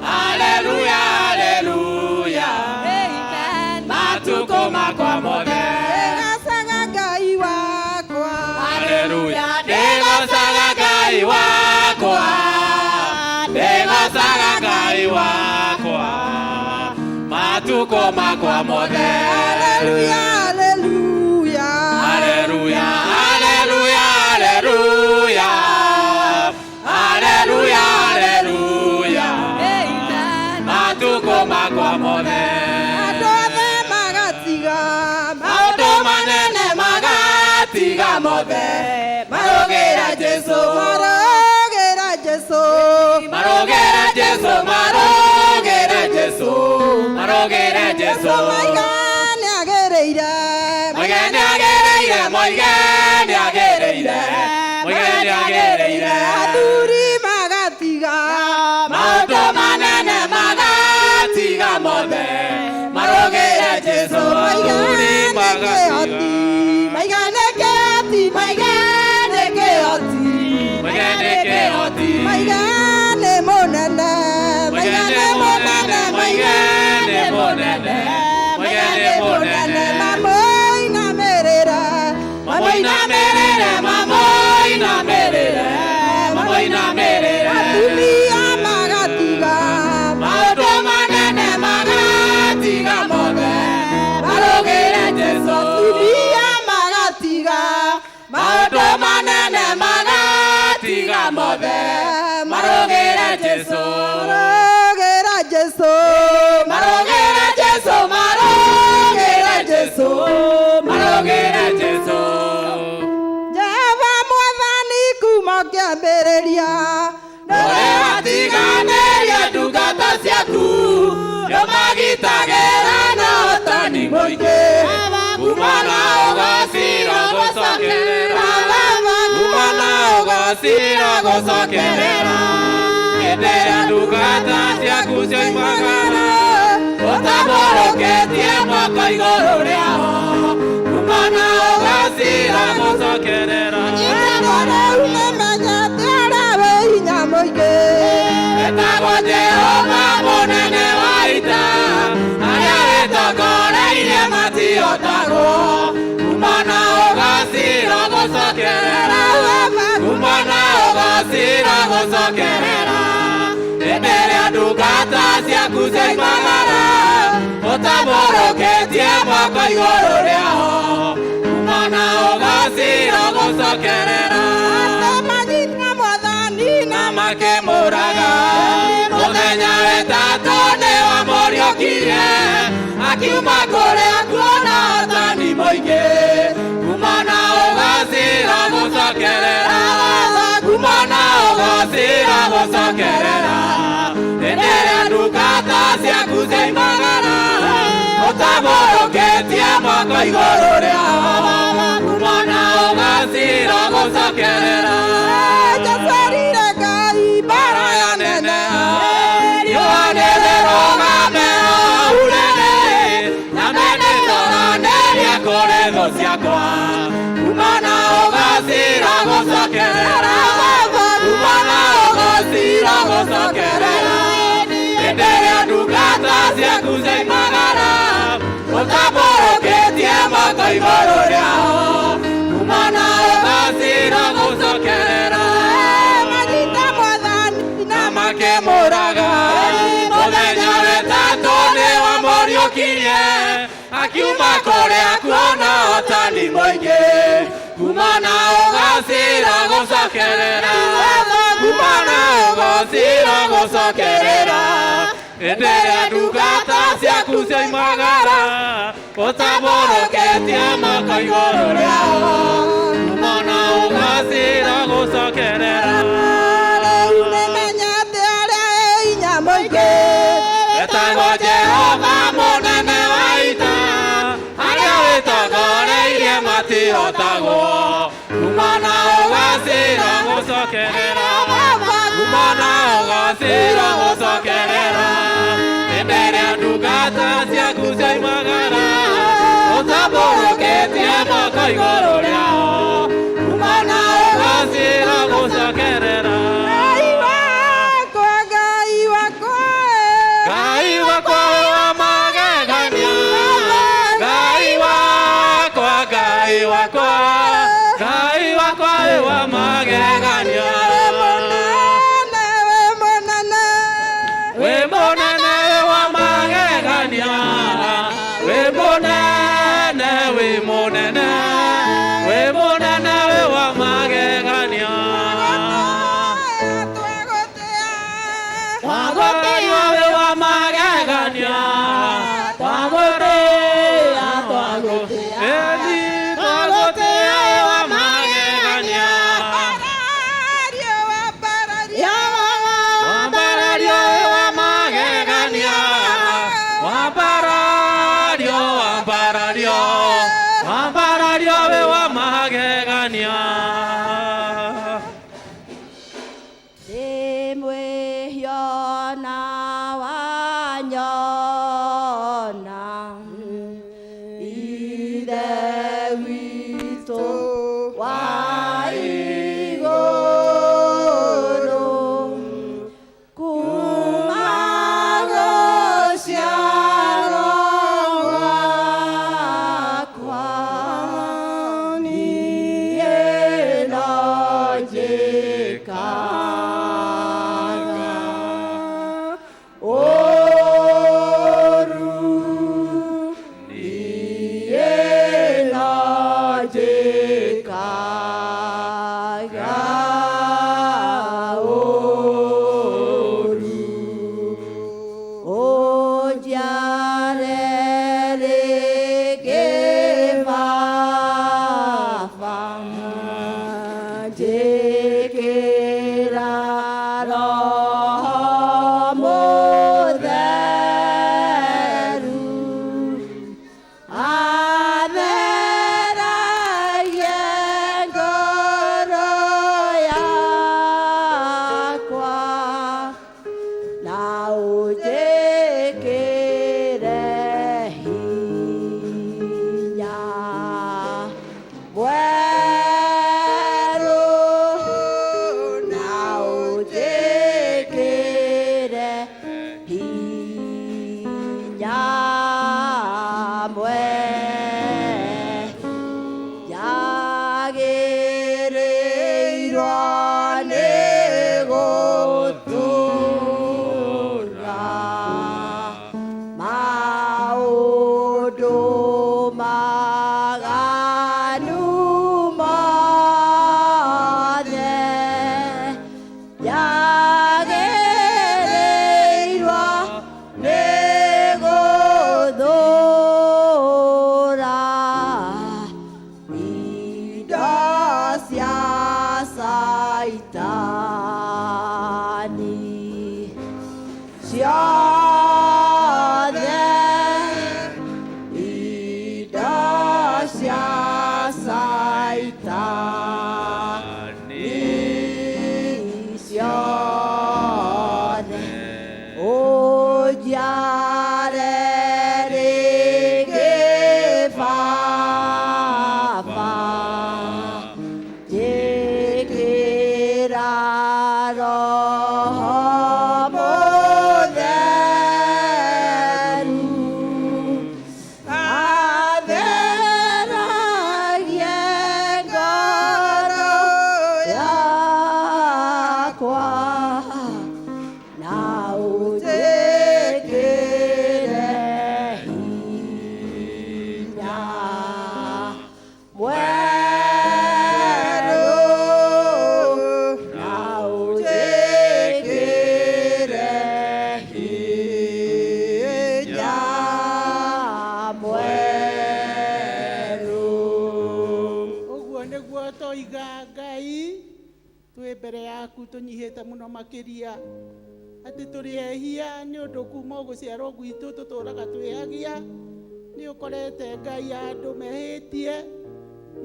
haleluya, haleluya. Amen. Matukũ makwa mothe. Ndĩgacaga Ngai wakwa. Haleluya, ndĩgocaga Ngai wakwa, ndĩgocaga. Matukũ makwa mothe. Haleluya, haleluya. Haleluya, haleluya, haleluya. Haleluya, haleluya. Amen. Matukũ makwa mothe. Andũ othe magatiga Maũndũ manene magatiga mothe. Marũgĩra Jesũ. Marogera Jesu. Marũgĩra Jesũ, marũgĩra Jesũ. Marũgĩra Jesũ. Maiga nĩagĩrĩire. Moige nĩagĩrĩire, moige nĩagĩrĩire. Moige nĩagĩrĩire. Athuri magatiga Maũndũ manene magatiga mothe. Marũgĩre Jesũ. Maiga nĩ kĩhoti. Maiga nĩ kĩhoti. Maiga nĩ kĩhoti. Moige nĩ kĩhoti. Maiga nĩ mũnene. Moige nĩ mũnene, moige nĩ mũnene. Moige nĩ mũnene. Mamũinamĩrĩre. Mamũinamĩrĩre, mamũinamĩrĩre. Mamũinamĩrĩre. Atumia magatiga Maũndũ manene magatiga mothe. Marũgĩre Jesũ. Atumia magatiga Maũndũ manene magatiga mothe. Marũgĩre Jesũ. Marogera Jesu. Marũgĩre Jesũ, marũgĩre Jesũ. Marũgĩre Jesũ. Jehova mwathani kuma kĩambĩrĩria. Ũrĩa watiganĩria ndungata ciaku, nĩũmagitagĩra na ũtani mũingĩ. Kuma na ũgacira gũcokerera, kuma na ũgacira gũcokerera. Hĩndĩ ĩrĩa ndungata ciaku cioimagara, ũtambũrũkĩtie moko igũrũ rĩao. Kuma na ũgacira gũcokerera. Andũ rĩu nĩmenyete ũrĩa wĩ hinya mũingĩ. Etagwo Jehova mũnene wa ita, arĩa wĩtongoreirie matihotagwo. Kuma na ũgacira gũcokerera, kuma na ũgacira gũcokerera. Hĩndĩ ĩrĩa ndungata ciaku cioimagara, ũtambũrũkĩtie moko igũrũ rĩao. Kuma na ũgacira gũcokerera. Andũ manyita mwathani Na makĩmũraga. Mũthenya wetatũ nĩwamũriũkirie, akiuma kũrĩa kuona ũtani mũingĩ. Kuma na ũgacĩra gũcokerera, kuma na ũgacĩra gũcokerera. Hĩndĩ ĩrĩa ndungata ciaku cioimagara, ũtambũrũkĩtie moko igũrũ rĩao. Kuma na ũgacĩra gũcokerera. Jesu erire Ngai mbara ya nene. Igũrũ rĩao, kuma na ũgacĩra gũcokerera. Manyita mwathani Na makĩmũraga. Mũthenya wetatũ nĩwamũriũkirie, akiuma kũrĩa kuona ũtani mũingĩ. Kuma na ũgacĩra gũcokerera, kuma na ũgacĩra gũcokerera. Hĩndĩ ĩrĩa ndungata ciaku cioimagara, ũtambũrũkĩtie moko igũrũ rĩao. Kuma na ũgacĩra gũcokerera. Rĩu nĩmenyete ũrĩa wĩ hinya mũingĩ. Etagwo Jehova mũnene wa ita, arĩa wĩtongoreirie matihotagwo. Kuma na ũgacĩra gũcokerera, kuma na ũgacĩra gũcokerera. Hĩndĩ ĩrĩa ndungata ciaku cioimagara, ũtambũrũkĩtie moko igũrũ rĩao. Kuma na ũgacĩra gũcokerera. Ngai wakwa, Ngai wakwa. Ngai wakwa wa magegania, Ngai wakwa, Ngai wakwa, Ngai wakwa wa magegania. Wĩ mũnene, wĩ mũnene. Wĩ mũnene wa magegania, Roho Mũtheru atheragie ngoro yakwa na ũnjĩkĩre hinya mwerũ na ũnjĩkĩre hinya mwerũ. Ũguo nĩguo toiga Ngai twĩ mbere yaku tũnyihĩte mũno makĩria atĩ tũrĩ ehia nĩ ũndũ kuma gũciarwo gwitũ tũtũraga twĩhagia. Nĩ ũkorete Ngai andũ mehĩtie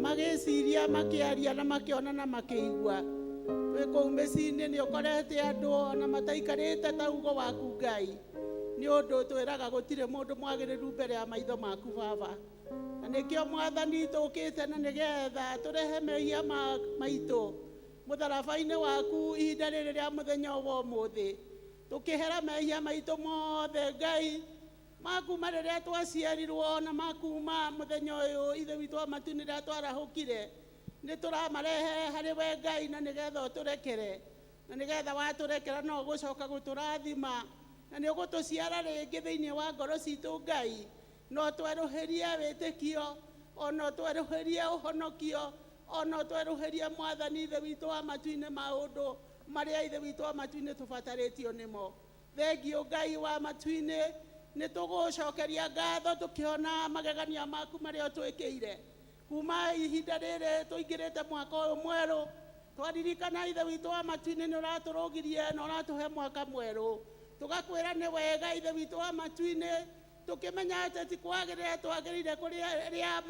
magĩciria, makĩaria na makĩona na makĩigua. Twĩ kũu mĩciĩ-inĩ nĩ ũkorete andũ ona mataikarĩte ta ugo waku Ngai, nĩ ũndũ twĩraga gũtirĩ mũndũ mwagĩrĩru mbere ya maitho maku Baba. Na nĩkĩo Mwathani tũkĩte na nĩgetha tũrehe mehia maitũ mũtharaba-inĩ waku ihinda rĩrĩ rĩa mũthenya wa ũmũthĩ, tũkĩhera mehia maitũ mothe Ngai makuma rĩrĩa twaciarirwo na makuma mũthenya ũyũ Ithe witũ wa matu-inĩ rĩrĩa twarahũkire. Nĩ tũramarehe harĩ we Ngai na nĩgetha ũtũrekere, na nĩgetha watũrekera no ũgũcoka gũtũrathima na nĩ ũgũtũciara rĩngĩ thĩinĩ wa ngoro citũ Ngai. No twerũhĩrie wĩtĩkio, ona twerũhĩrie ũhonokio, ona twerũhĩrie Mwathani Ithe witũ wa matu-inĩ maũndũ marĩa Ithe witũ wa matu-inĩ tũbatarĩtio nĩmo. Thengiũ Ngai wa matu-inĩ, nĩ tũgũcokeria ngatho tũkĩona magegania maku marĩa ũtwĩkĩire kuma ihinda rĩrĩ tũingĩrĩte mwaka ũyũ mwerũ. Twaririkana Ithe witũ wa matu-inĩ nĩ ũratũrũgirie na ũratũhe mwaka mwerũ, tũgakwĩra nĩ wega Ithe witũ wa matu-inĩ, tũkĩmenya atĩ ti kwagĩrĩra twagĩrĩire kũrĩa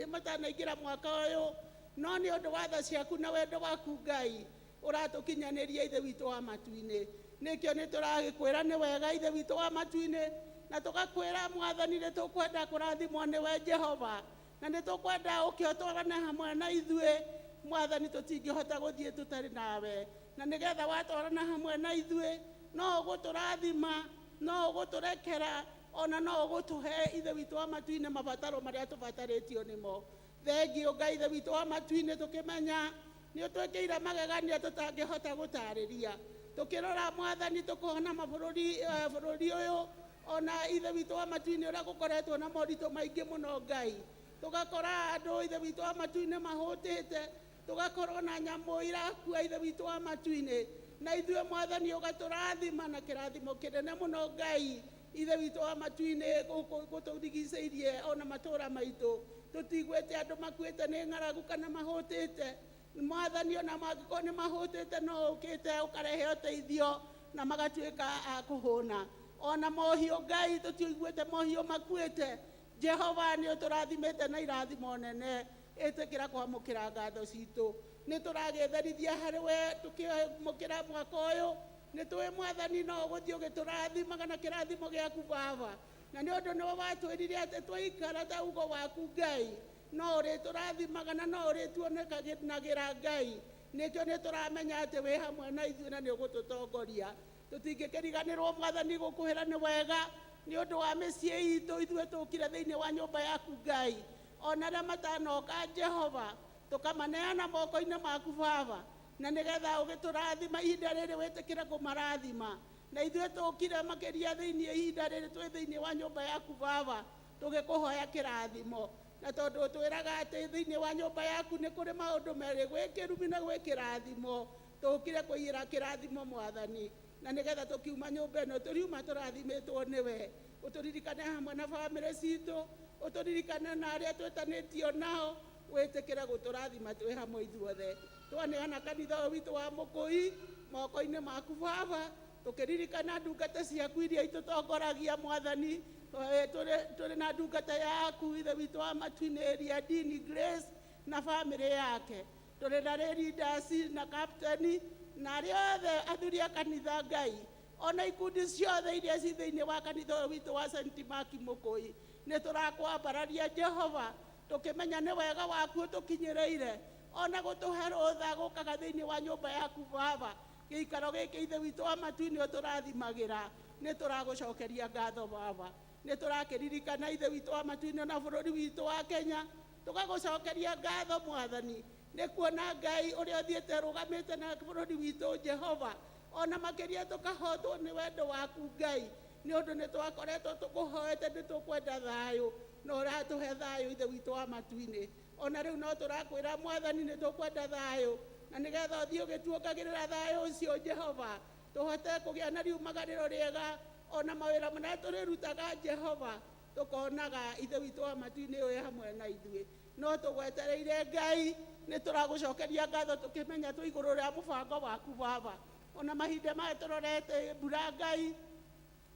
matanaingĩra mwaka ũyũ, no nĩ ũndũ wa tha ciaku na wendo waku Ngai ũratũkinyanĩria Ithe witũ wa matu-inĩ. Nĩkĩo nĩ tũragĩkwĩra nĩ wega Ithe witũ wa matu-inĩ, na tũgakwĩra Mwathani nĩ tũkwenda kũrathimwo nĩwe Jehova, na nĩ tũkwenda ũkĩotwarane hamwe na ithuĩ Mwathani. Tũtingĩhota gũthiĩ tũtarĩ nawe, na nĩgetha watwarana hamwe na ithuĩ no ũgũtũrathima, no ũgũtũrekera, ona no ũgũtũhe Ithe witũ wa matu-inĩ mabataro marĩa tũbatarĩtio nĩmo. Thengiũ Ngai Ithe witũ wa matu-inĩ, tũkĩmenya nĩ ũtwĩkĩire magegania tũtangĩhota gũtarĩria. Tũkĩrora Mwathani tũkona mabũrũri bũrũri ũyũ ona Ithe witũ wa matu-inĩ ũrĩa gũkoretwo na moritũ maingĩ mũno Ngai, tũgakora andũ Ithe witũ wa matu-inĩ mahũtĩte, tũgakorwo na nyamũ irakua Ithe witũ wa matu-inĩ, na ithuĩ Mwathani ũgatũrathima na kĩrathimo kĩnene mũno Ngai Ithe witũ wa matu-inĩ gũtũrigicĩirie ona matũra maitũ. Tũtiguĩte andũ makuĩte nĩ ng'aragu kana mahũtĩte Mwathani, ona mangĩkorwo nĩ mahũtĩte no ũkĩte ũkarehe ũteithio na magatuĩka a kũhũna. Ona mohiũ Ngai tũtiiguĩte mohiũ makuĩte. Jehova nĩ ũtũrathimĩte na irathimo nene, ĩtĩkĩra kwamũkĩra ngatho citũ. Nĩ tũragĩtherithia harĩ we tũkĩamũkĩra mwaka ũyũ. Nĩ tũĩ Mwathani no ũgũthiĩ ũgĩtũrathimaga na kĩrathimo gĩaku Baba, na nĩ ũndũ nĩwe watwĩrire atĩ twaikara ta ugo waku Ngai no ũrĩtũrathimaga na no ũrĩtuonekanagĩra Ngai. Nĩkĩo nĩ tũramenya atĩ wĩ hamwe na ithuĩ na nĩ ũgũtũtongoria. Tũtingĩkĩriganĩrwo Mwathani gũkwĩra nĩ wega nĩ ũndũ wa mĩciĩ itũ ithuĩ tũkire thĩinĩ wa nyũmba yaku Ngai, ona arĩa matanoka Jehova tũkamaneana moko-inĩ maku Baba, na nĩgetha ũgĩtũrathima ihinda rĩrĩ wĩtĩkĩre kũmarathima. Na ithuĩ tũkire makĩria thĩinĩ ihinda rĩrĩ twĩ thĩinĩ wa nyũmba yaku Baba tũgĩkũhoya kĩrathimo, na tondũ twĩraga atĩ thĩinĩ wa nyũmba yaku nĩ kũrĩ maũndũ merĩ, gwĩ kĩrumi na gwĩ kĩrathimo. Tũkire kũiyĩra kĩrathimo Mwathani, na nĩgetha tũkiuma nyũmba ĩno tũriuma tũrathimĩtwo nĩwe. Ũtũririkane hamwe na bamĩrĩ citũ, ũtũririkane na arĩa twĩtanĩtio nao, wĩtĩkĩre gũtũrathima twĩ hamwe ithuothe. Twaneana kanitha ũyũ witũ wa Mũkũi moko-inĩ maku Baba, tũkĩririkana ndungata ciaku iria itũtongoragia Mwathani. Tũrĩ na ndungata yaku Ithe witũ wa matu-inĩ ĩrĩa Dini Grace na bamĩrĩ yake, tũrĩ na leaders na captain na arĩa othe athuri a kanitha Ngai, ona ikundi ciothe iria ci thĩinĩ wa kanitha ũyũ witũ wa St. Mark Mũkũi. Nĩ tũrakwambararia Jehova, tũkĩmenya nĩ wega waku ũtũkinyĩrĩire. Ona gũtũhe rũtha gũkaga thĩinĩ wa nyũmba yaku Baba. Gĩikaro gĩkĩ Ithe witũ wa matu-inĩ ũtũrathimagĩra, nĩ tũragũcokeria ngatho Baba. Nĩ tũrakĩririkana Ithe witũ wa matu-inĩ na bũrũri witũ wa Kenya, tũgagũcokeria ngatho Mwathani, nĩ kuona Ngai ũrĩa ũthiĩte rũgamĩte na bũrũri witũ Jehova. Ona makĩria tũkahotwo nĩ wendo waku Ngai, nĩ ũndũ nĩ twakoretwo tũkũhoete nĩ tũkwenda thayũ, na ũratũhe thayũ Ithe witũ wa matu-inĩ. Ona rĩu no tũrakwĩra Mwathani nĩ tũkwenda thayũ, na nĩgetha ũthiĩ ũgĩtuongagĩrĩra thayũ ũcio Jehova, tũhote kũgĩa na riumagarĩro rĩega, ona mawĩra marĩa tũrĩrutaga Jehova, tũkonaga Ithe witũ wa matu-inĩ wĩ hamwe na ithuĩ. No tũgwetereire Ngai, nĩ tũragũcokeria ngatho tũkĩmenya twĩ igũrũ rĩa mũbango waku Baba. Ona mahinda maya tũrorete mbura Ngai,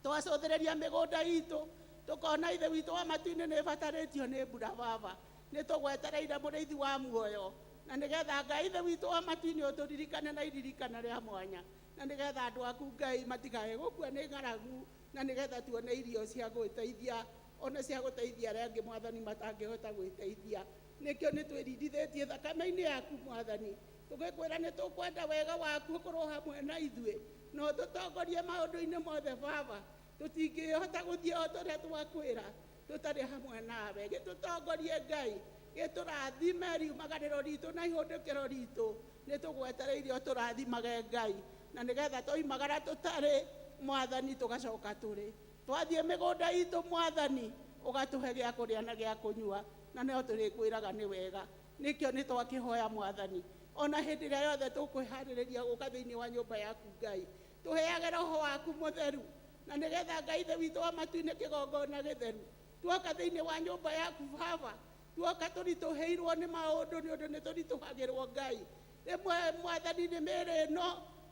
twacũthĩrĩria mĩgũnda itũ, tũkona Ithe witũ wa matu-inĩ nĩ ĩbatarĩtio nĩ mbura Baba. Nĩ tũgwetereire mũrĩithi wa muoyo, na nĩgetha Ngai Ithe witũ wa matu-inĩ ũtũririkane na iririkana rĩa mwanya, na nĩgetha andũ aku Ngai matikae gũkua nĩ ng'aragu, na nĩgetha tuone irio cia gwĩteithia, ona cia gũteithia arĩa angĩ Mwathani matangĩhota gwĩteithia. Nĩkĩo nĩ twĩrindithĩtie thakame-inĩ yaku Mwathani, tũgĩkwĩra nĩ tũkwenda wega waku ũkorwo hamwe na ithuĩ, na ũtũtongorie maũndũ-inĩ mothe Baba. Tũtingĩhota gũthiĩ o ta ũrĩa twakwĩra tũtarĩ hamwe nawe. Gĩtũtongorie Ngai, gĩtũrathime riumagarĩro ritũ na ihũndũkĩro ritũ, nĩ tũgwetereire ũtũrathimage Ngai, na nĩgetha twoimagara tũtarĩ Mwathani tũgacoka tũrĩ. Twathiĩ mĩgũnda itũ Mwathani, ũgatũhe gĩa kũrĩa na gĩa kũnyua, na no tũrĩkwĩraga nĩ wega. Nĩkĩo nĩ twakĩhoya Mwathani, ona hĩndĩ ĩrĩa yothe tũkwĩharĩrĩria gũka thĩinĩ wa nyũmba yaku Ngai, tũheage Roho waku mũtheru, na nĩgetha Ngai Ithe witũ wa matu-inĩ kĩgongona gĩtheru, tuoka thĩinĩ wa nyũmba yaku Baba, tuoka tũritũhĩirwo nĩ maũndũ, nĩ ũndũ nĩ tũritũhagĩrwo Ngai. Rĩmwe Mwathani nĩ mĩĩrĩ ĩno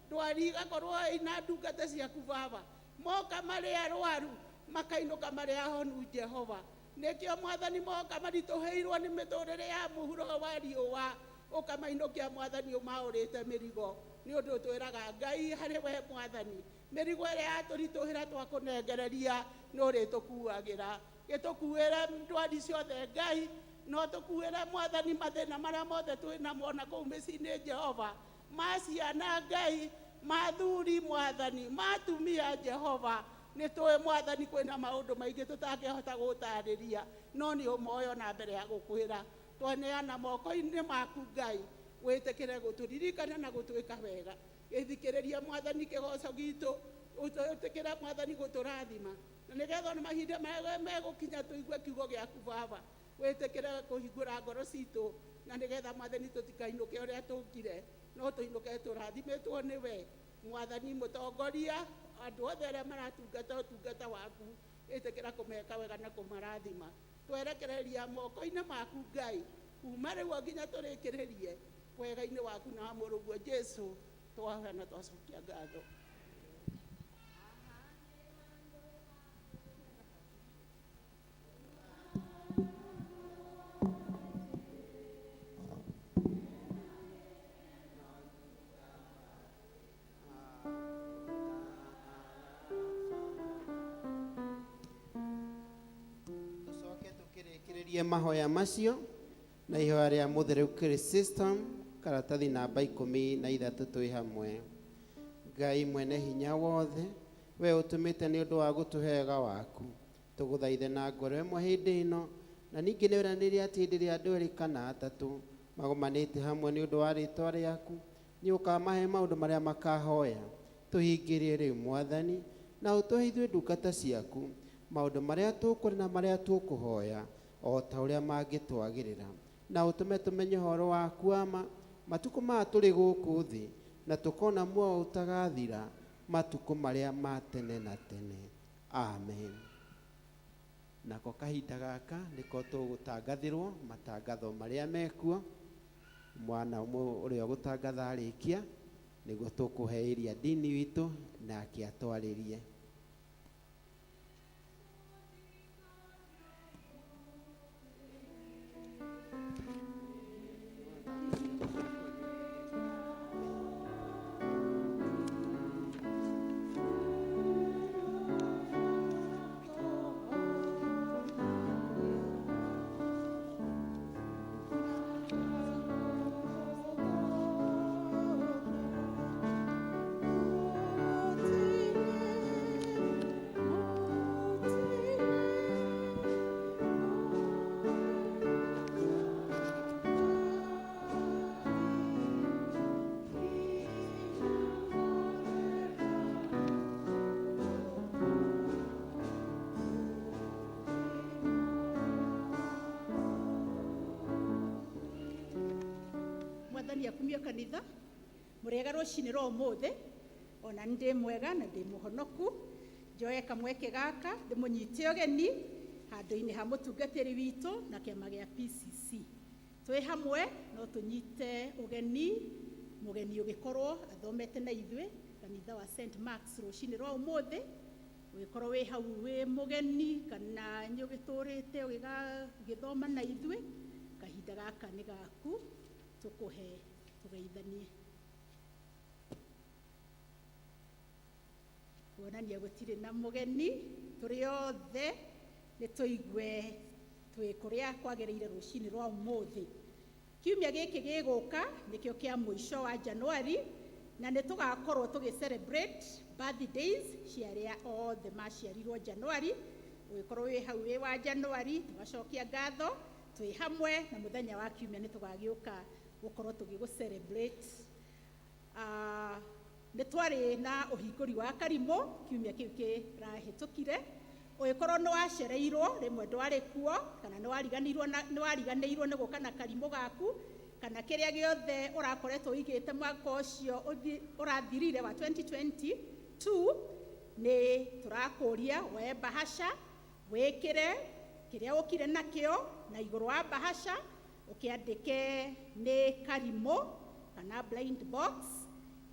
ndwari igakorwo ĩna ndungata ciaku Baba, moka marĩ arwaru makainũka marĩ ahonu Jehova. Nĩkĩo Mwathani moka maritũhĩirwo nĩ mĩtũrĩre ya mũhuro wa riũa, ũkamainũkia Mwathani ũmaũrĩte mĩrigo, nĩ ũndũ twĩraga Ngai harĩ we Mwathani, mĩrigo ĩrĩa yatũritũhĩra twakũnengereria nĩ ũrĩtũkuagĩra. Gĩtũkuĩre ndwari ciothe Ngai, no tũkuĩre Mwathani mathĩna marĩa mothe twĩnamo na kũu mĩciĩ-inĩ Jehova, ma ciana Ngai, ma thuri Mwathani, ma atumia Jehova. Nĩ tũĩ Mwathani kwĩna maũndũ maingĩ tũtangĩhota gũtarĩria, no nĩ ũmoyo na mbere ya gũkwĩra. Twaneana moko-inĩ maku Ngai, wĩtĩkĩre gũtũririkana na gũtwĩka wega. Gĩthikĩrĩria Mwathani kĩgoco gitũ, ũtĩkĩre Mwathani gũtũrathima, na nĩgetha ona mahinda marĩa megũkinya tũigue kiugo gĩaku Baba, wĩtĩkĩre kũhingũra ngoro citũ, na nĩgetha Mwathani tũtikainũke ũrĩa tũkire, no tũinũke tũrathimĩtwo nĩwe. Mwathani mũtongoria, andũ othe arĩa maratungata ũtungata waku, ĩtĩkĩra kũmeka wega na kũmarathima. Twerekereria moko-inĩ maku Ngai, kuma rĩu o nginya tũrĩkĩrĩrie wega-inĩ waku na wa mũrũguo Jesũ, twahoya na twacokia ngatho. Tũcoke tũkĩrĩkĩrĩrie mahoya macio na ihoya rĩa mũtheru Chrysostom, karatathi namba 13 twĩ hamwe. Ngai mwene hinya wothe, we ũtũmĩte nĩ ũndũ wa gũtũhe wega waku, tũgũthaithe na ngoro ĩmwe hĩndĩ ĩno, na ningĩ nĩ ũranĩire atĩ hĩndĩ ĩrĩa andũ erĩ kana atatũ magomanĩte hamwe nĩ ũndũ wa rĩĩtwa rĩaku, nĩ ũkamahe maũndũ marĩa makahoya. Tũhingĩrie rĩu Mwathani, na ũtũhe ithuĩ ndungata ciaku maũndũ marĩa tũkũrĩ na marĩa tũkũhoya, o ta ũrĩa mangĩtwagĩrĩra, na ũtũme tũmenye ũhoro waku wa ma matukũ maya tũrĩ gũkũ thĩ, na tũkona muoyo ũtagathira matukũ marĩa ma tene na tene. Amen. Nako kahinda gaka nĩko tũgũtangathĩrwo matangatho marĩa mekuo. Mwana ũmwe ũrĩa ũgũtangatha arĩkia, nĩguo tũkũheĩria ndini witũ nake atwarĩrie. Kanitha mũrĩega rũcinĩ rwa ũmũthĩ. Ona nĩ ndĩ mwega na ndĩ mũhonoku. Njoe kamweke gaka ndĩmũnyite ũgeni handũ-inĩ ha mũtungatĩri witũ na kĩama gĩa PCC. Twĩ hamwe no tũnyite ũgeni mũgeni ũgĩkorwo athomete na ithuĩ kanitha wa St Marks rũcinĩ rwa ũmũthĩ. Ũgĩkorwo wĩ hau wĩ mũgeni kana nĩ ũgĩtũrĩte ũgĩthoma na ithuĩ, kahinda gaka nĩ gaku, tũkũhe tũgeithanie. Kuonania gũtirĩ na mũgeni, tũrĩ othe nĩ tũigue twĩ kũrĩa kwagĩrĩire rũcinĩ rwa ũmũthĩ. Kiumia gĩkĩ gĩgũka nĩkĩo kĩa mũico wa Januari, na nĩ tũgakorwo tũgĩ celebrate birthdays cia arĩa othe maciarirwo Januari. Ũgĩkorwo wĩ hau wĩ wa Januari, tũgacokia ngatho twĩ hamwe, na mũthenya wa kiumia nĩ tũgagĩũka gũkorwo tũgĩgũ celebrate. Nĩ twarĩ na ũhingũri wa karimũ kiumia kĩu kĩrahĩtũkire. Ũgĩkorwo nĩ wacereirwo, rĩmwe ndwarĩ kuo, kana nĩ wariganĩirwo nĩ gũka na karimũ gaku, kana kĩrĩa gĩothe ũrakoretwo ũigĩte mwaka ũcio ũrathirire wa 2022, nĩ tũrakũria woe bahasha wĩkĩre kĩrĩa ũkire nakĩo, na igũrũ wa bahasha ũkĩandĩke nĩ karimũ kana blind box,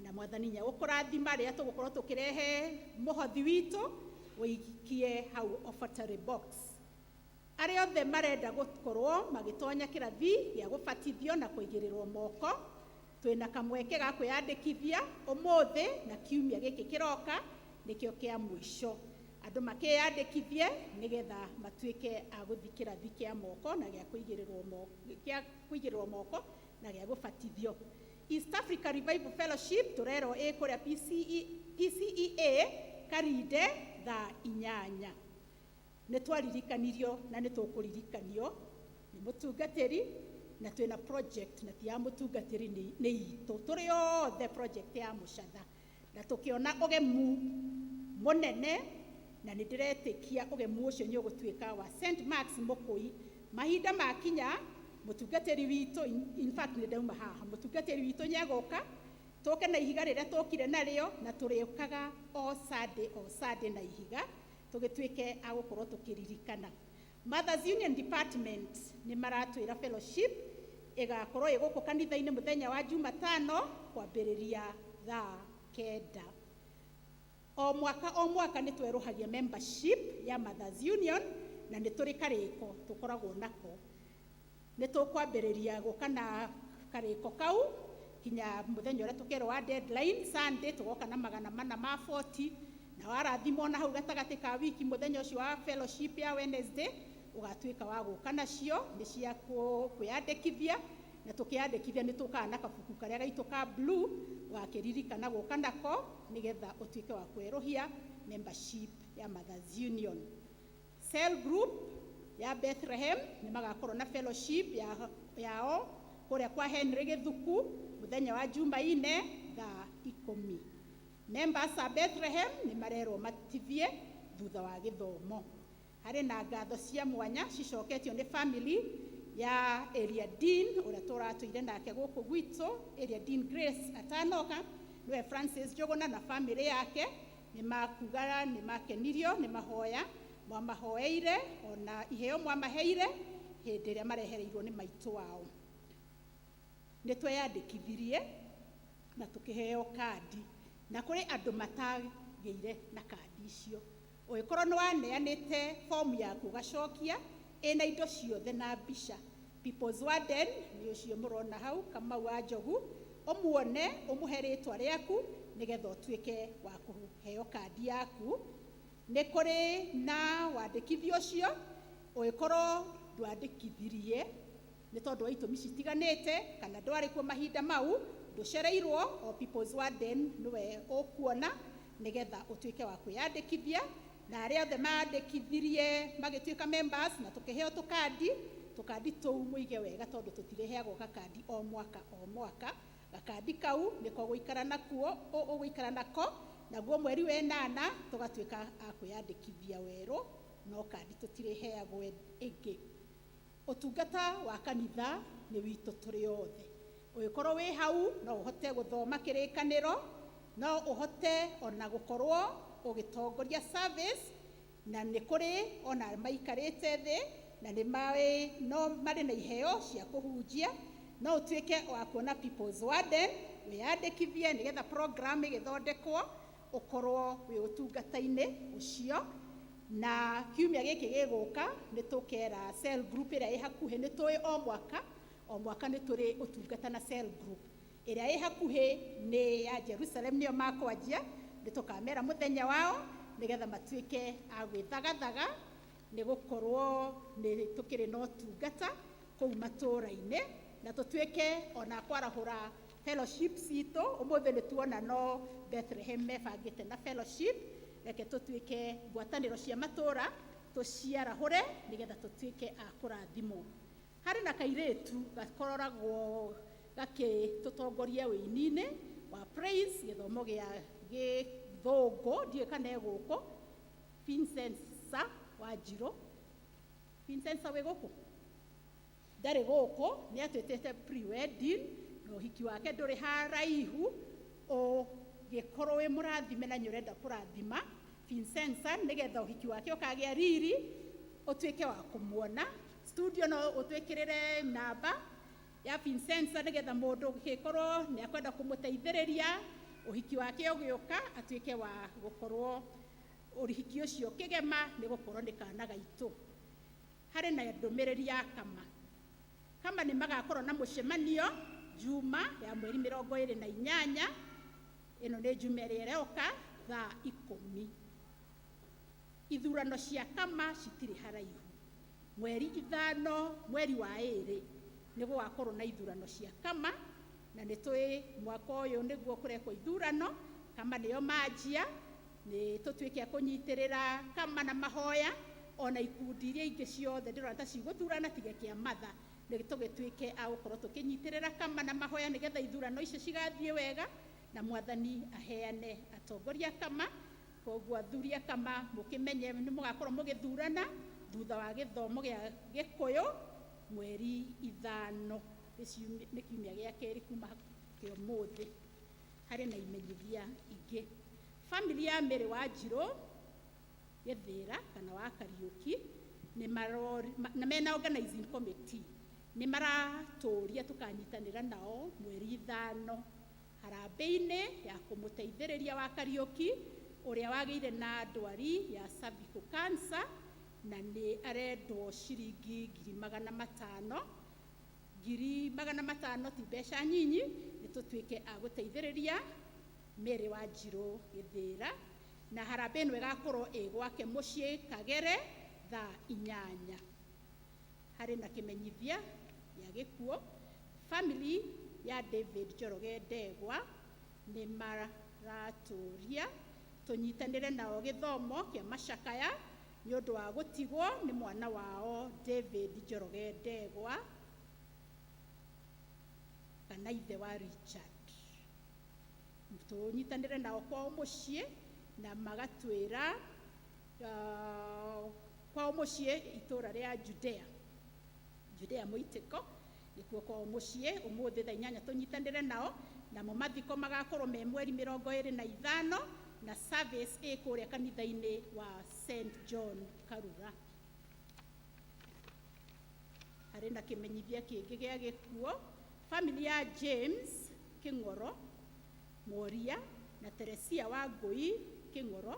na Mwathani nĩegũkũrathima rĩrĩa tũgũkorwo tũkĩrehe mũhothi witũ ũikie hau offertory box. Arĩa othe marenda gũkorwo magĩtonya kĩrathi gĩa gũbatithio na kũigĩrĩrwo moko, twĩna kamweke ga kwĩyandĩkithia ũmũthĩ na kiumia gĩkĩ kĩroka nĩkĩo kĩa mũico. Andũ makĩyandĩkithie nĩgetha matuĩke a gũthiĩ kĩrathi kĩa moko na gĩa kũigĩrĩrwo moko na gĩa gũbatithio. East Africa Revival Fellowship tũrerwo ĩ kũrĩa PCEA Karinde thaa 8. Nĩ twaririkanirio na nĩ tũkũririkanio nĩ mũtungatĩri, na twĩna project na ti ya mũtungatĩri, nĩ itũ tũrĩ othe, project ya mũcatha, na tũkĩona ũgemu mũnene, na nĩ ndĩretĩkia ũgemu ũcio nĩ ũgũtuĩka wa St Marks Mũkũi. Mahinda makinya mũtungatĩri witũ, in fact nĩ ndauma haha, mũtungatĩri witũ nĩegũka tũke na ihiga rĩrĩa tũkire narĩo, na tũrĩũkaga o Sunday o Sunday na ihiga tũgĩtuĩke a gũkorwo tũkĩririkana. Mothers Union Department nĩ maratwĩra fellowship ĩgakorwo ĩ gũkũ kanitha-inĩ mũthenya wa Jumatano kwambĩrĩria thaa 9. O mwaka o mwaka nĩ twerũhagia membership ya Mothers Union, na nĩ tũrĩ karĩko tũkoragwo nako. Nĩ tũkwambĩrĩria gũka na karĩko kau kinya mũthenya ũrĩa tũkerwo wa deadline Sunday, tũgoka na 440, na warathimwo na hau gatagatĩ ka wiki mũthenya ũcio wa fellowship ya Wednesday ũgatuĩka wa gũka nacio nĩ cia kwĩyandĩkithia, na tũkĩyandĩkithia nĩ tũkaga na kabuku karĩa gaitũ ka blue ũgakĩririkana gũka nako nĩgetha ũtuĩke wa kwerũhia membership ya Mothers Union. Cell group ya Bethlehem nĩ magakorwo na fellowship yao kũrĩa kwa Henry Gĩthuku mũthenya wa Jumaine thaa 10. Members a Bethlehem nĩ marerwo matithie thutha wa gĩthomo. Harĩ na ngatho cia mwanya cicoketio nĩ family ya Area Dean ũrĩa tũratũire nake gũkũ gwitũ, Area Dean Grace atanoka, nĩwe Francis Njũgũna na family yake nĩ makuga nĩ makenirio nĩ mahoya mwamahoeire ona iheo mwamaheire hĩndĩ ĩrĩa marehereirwo nĩ maitũ wao. Nĩ tweyandĩkithirie na tũkĩheo kandi, na kũrĩ andũ matagĩire na kandi icio. Ũngĩkorwo nĩ waneanĩte fomu yaku ũgacokia ĩna indo ciothe na mbica, People's Warden nĩ ũcio mũrona hau Kamau wa Njogu, ũmuone ũmũhe rĩtwa rĩaku nĩgetha ũtuĩke wa kũheo kandi yaku. Nĩ kũrĩ na wandĩkithia ũcio, ũngĩkorwo ndwandĩkithirie nĩ tondũ wa itũmi citiganĩte kana ndwarĩ kuo mahinda mau, ndũcereirwo, o People's Warden nĩwe ũkuona nĩgetha ũtuĩke wa kwĩyandĩkithia. Na arĩa othe mandĩkithirie magĩtuĩka members na tũkĩheo tũkandi, tũkandi tũu mũige wega tondũ tũtirĩheagwo gakandi o mwaka o mwaka. Gakandi kau nĩko ũgũikara nakuo, ũgũikara nako, naguo mweri wa 8 tũgatuĩka a kwĩyandĩkithia werũ, no kandi tũtirĩheagwo ĩngĩ. Ũtungata wa kanitha nĩ witũ tũrĩ othe. Ũngĩkorwo wĩ hau no ũhote gũthoma kĩrĩkanĩro, no ũhote ona gũkorwo ũgĩtongoria service, na nĩ kũrĩ ona maikarĩte thĩ na nĩ marĩ no marĩ na iheo cia kũhunjia. No ũtuĩke wa kuona People's Warden, wĩyandĩkithie nĩgetha program ĩgĩthondekwo ũkorwo wĩ ũtungata-inĩ ũcio. Na kiumia gĩkĩ gĩgũka nĩ tũkera cell group ĩrĩa ĩ hakuhĩ. Nĩ tũĩ o mwaka o mwaka nĩ tũrĩ ũtungata na cell group ĩrĩa ĩ hakuhĩ nĩ ya Jerusalem, nĩyo makwanjia. Nĩ tũkamera mũthenya wao nĩgetha matuĩke a gwĩthagathaga, nĩ gũkorwo nĩ tũkĩrĩ na ũtungata kũu matũũra-inĩ, na tũtuĩke ona kwarahũra fellowship citũ. Ũmũthĩ nĩ tuona no Bethlehem mebangĩte na fellowship. Reke tũtuĩke ngwatanĩro cia matũũra tũciarahũre nĩgetha tũtuĩke a kũrathimwo. Harĩ na kairĩtu gakoragwo gakĩtũtongoria wĩini-inĩ wa praise, gĩthomo gĩa gĩthũngũ, ndiũĩ kana e gũkũ, Vincent Sa Wanjirũ. Vincent Sa wĩ gũkũ? Ndarĩ gũkũ. Nĩ atwĩtĩte pre-wedding na ũhiki wake ndũrĩ haraihu. Ũngĩkorwo wĩ mũrathime na nĩ ũrenda kũrathima Vincent nĩgetha ũhiki wake ũkagĩa riri, ũtuĩke wa kũmuona studio, no ũtwĩkĩrĩre namba ya Vincent nĩgetha mũndũ ũngĩkorwo nĩ akwenda kũmũteithĩrĩria ũhiki wake ũgĩũka, atuĩke wa gũkorwo ũhiki ũcio ũkĩgema, nĩ gũkorwo nĩ kana gaitũ. Harĩ na ndũmĩrĩri ya kama. Kama nĩ magakorwo na mũcemanio Juma ya mweri 28. Ĩno nĩ Juma ĩrĩa ĩroka, thaa 10. Ithurano cia kama citirĩ haraihu. Mweri 5 mweri wa 2 nĩ gũgakorwo na ithurano cia kama, na nĩ tũĩ mwaka ũyũ nĩguo kũrekwo ithurano. Kama nĩyo manjia. Nĩ tũtuĩke a kũnyitĩrĩra kama na mahoya, ona ikundi iria ingĩ ciothe ndĩrona ta cigũthurana tiga kĩa matha. Nĩ tũgĩtuĩke a gũkorwo tũkĩnyitĩrĩra kama na mahoya nĩgetha ithurano icio cigathiĩ wega na Mwathani aheane atongoria kama. Koguo athuri a kama, mũkĩmenye nĩ mũgakorwo mũgĩthurana thutha wa gĩthomo gĩa Gĩkũyũ mweri 5, nĩ kiumia gĩa kerĩ kuma kĩa ũmũthĩ. Harĩ na imenyithia ingĩ. Family ya Mary Wanjirũ Gĩthĩra kana wa Kariũki nĩ na mena organizing committee, nĩ maratũria tũkanyitanĩra nao mweri 5 harambĩ-inĩ ya kũmũteithĩrĩria wa Kariũki ũrĩa wagĩire na ndwari ya cervical cancer, na nĩ arendwo ciringi 500,000. 500,000 ti mbeca nyinyi. Nĩ tũtuĩke a gũteithĩrĩria Mary Wanjirũ Gĩthĩra, na harambĩ ĩno ĩgakorwo ĩ gwake mũciĩ Kagere thaa 8. Harĩ na kĩmenyithia gĩa gĩkuũ. Family ya David Njoroge Ndegwa nĩ maratũria tũnyitanĩre nao gĩthomo kĩa macakaya nĩ ũndũ wa gũtigwo nĩ mwana wao David Njoroge Ndegwa, kana ithe wa Richard. Tũnyitanĩre nao kwao mũciĩ, na magatwĩra kwao mũciĩ itũra rĩa Judea, Judea Mũitĩko nĩkuo kwao mũciĩ. Ũmũthĩ thaa 8 tũnyitanĩre nao. Namo mathiko magakorwo me mweri 25, na service ĩ kũrĩa kanitha-inĩ wa St John Karura. Harĩ na kĩmenyithia kĩngĩ gĩa gĩkuũ. Family ya James Kĩng'oro Moria na Teresia wa Ngũi Kĩng'oro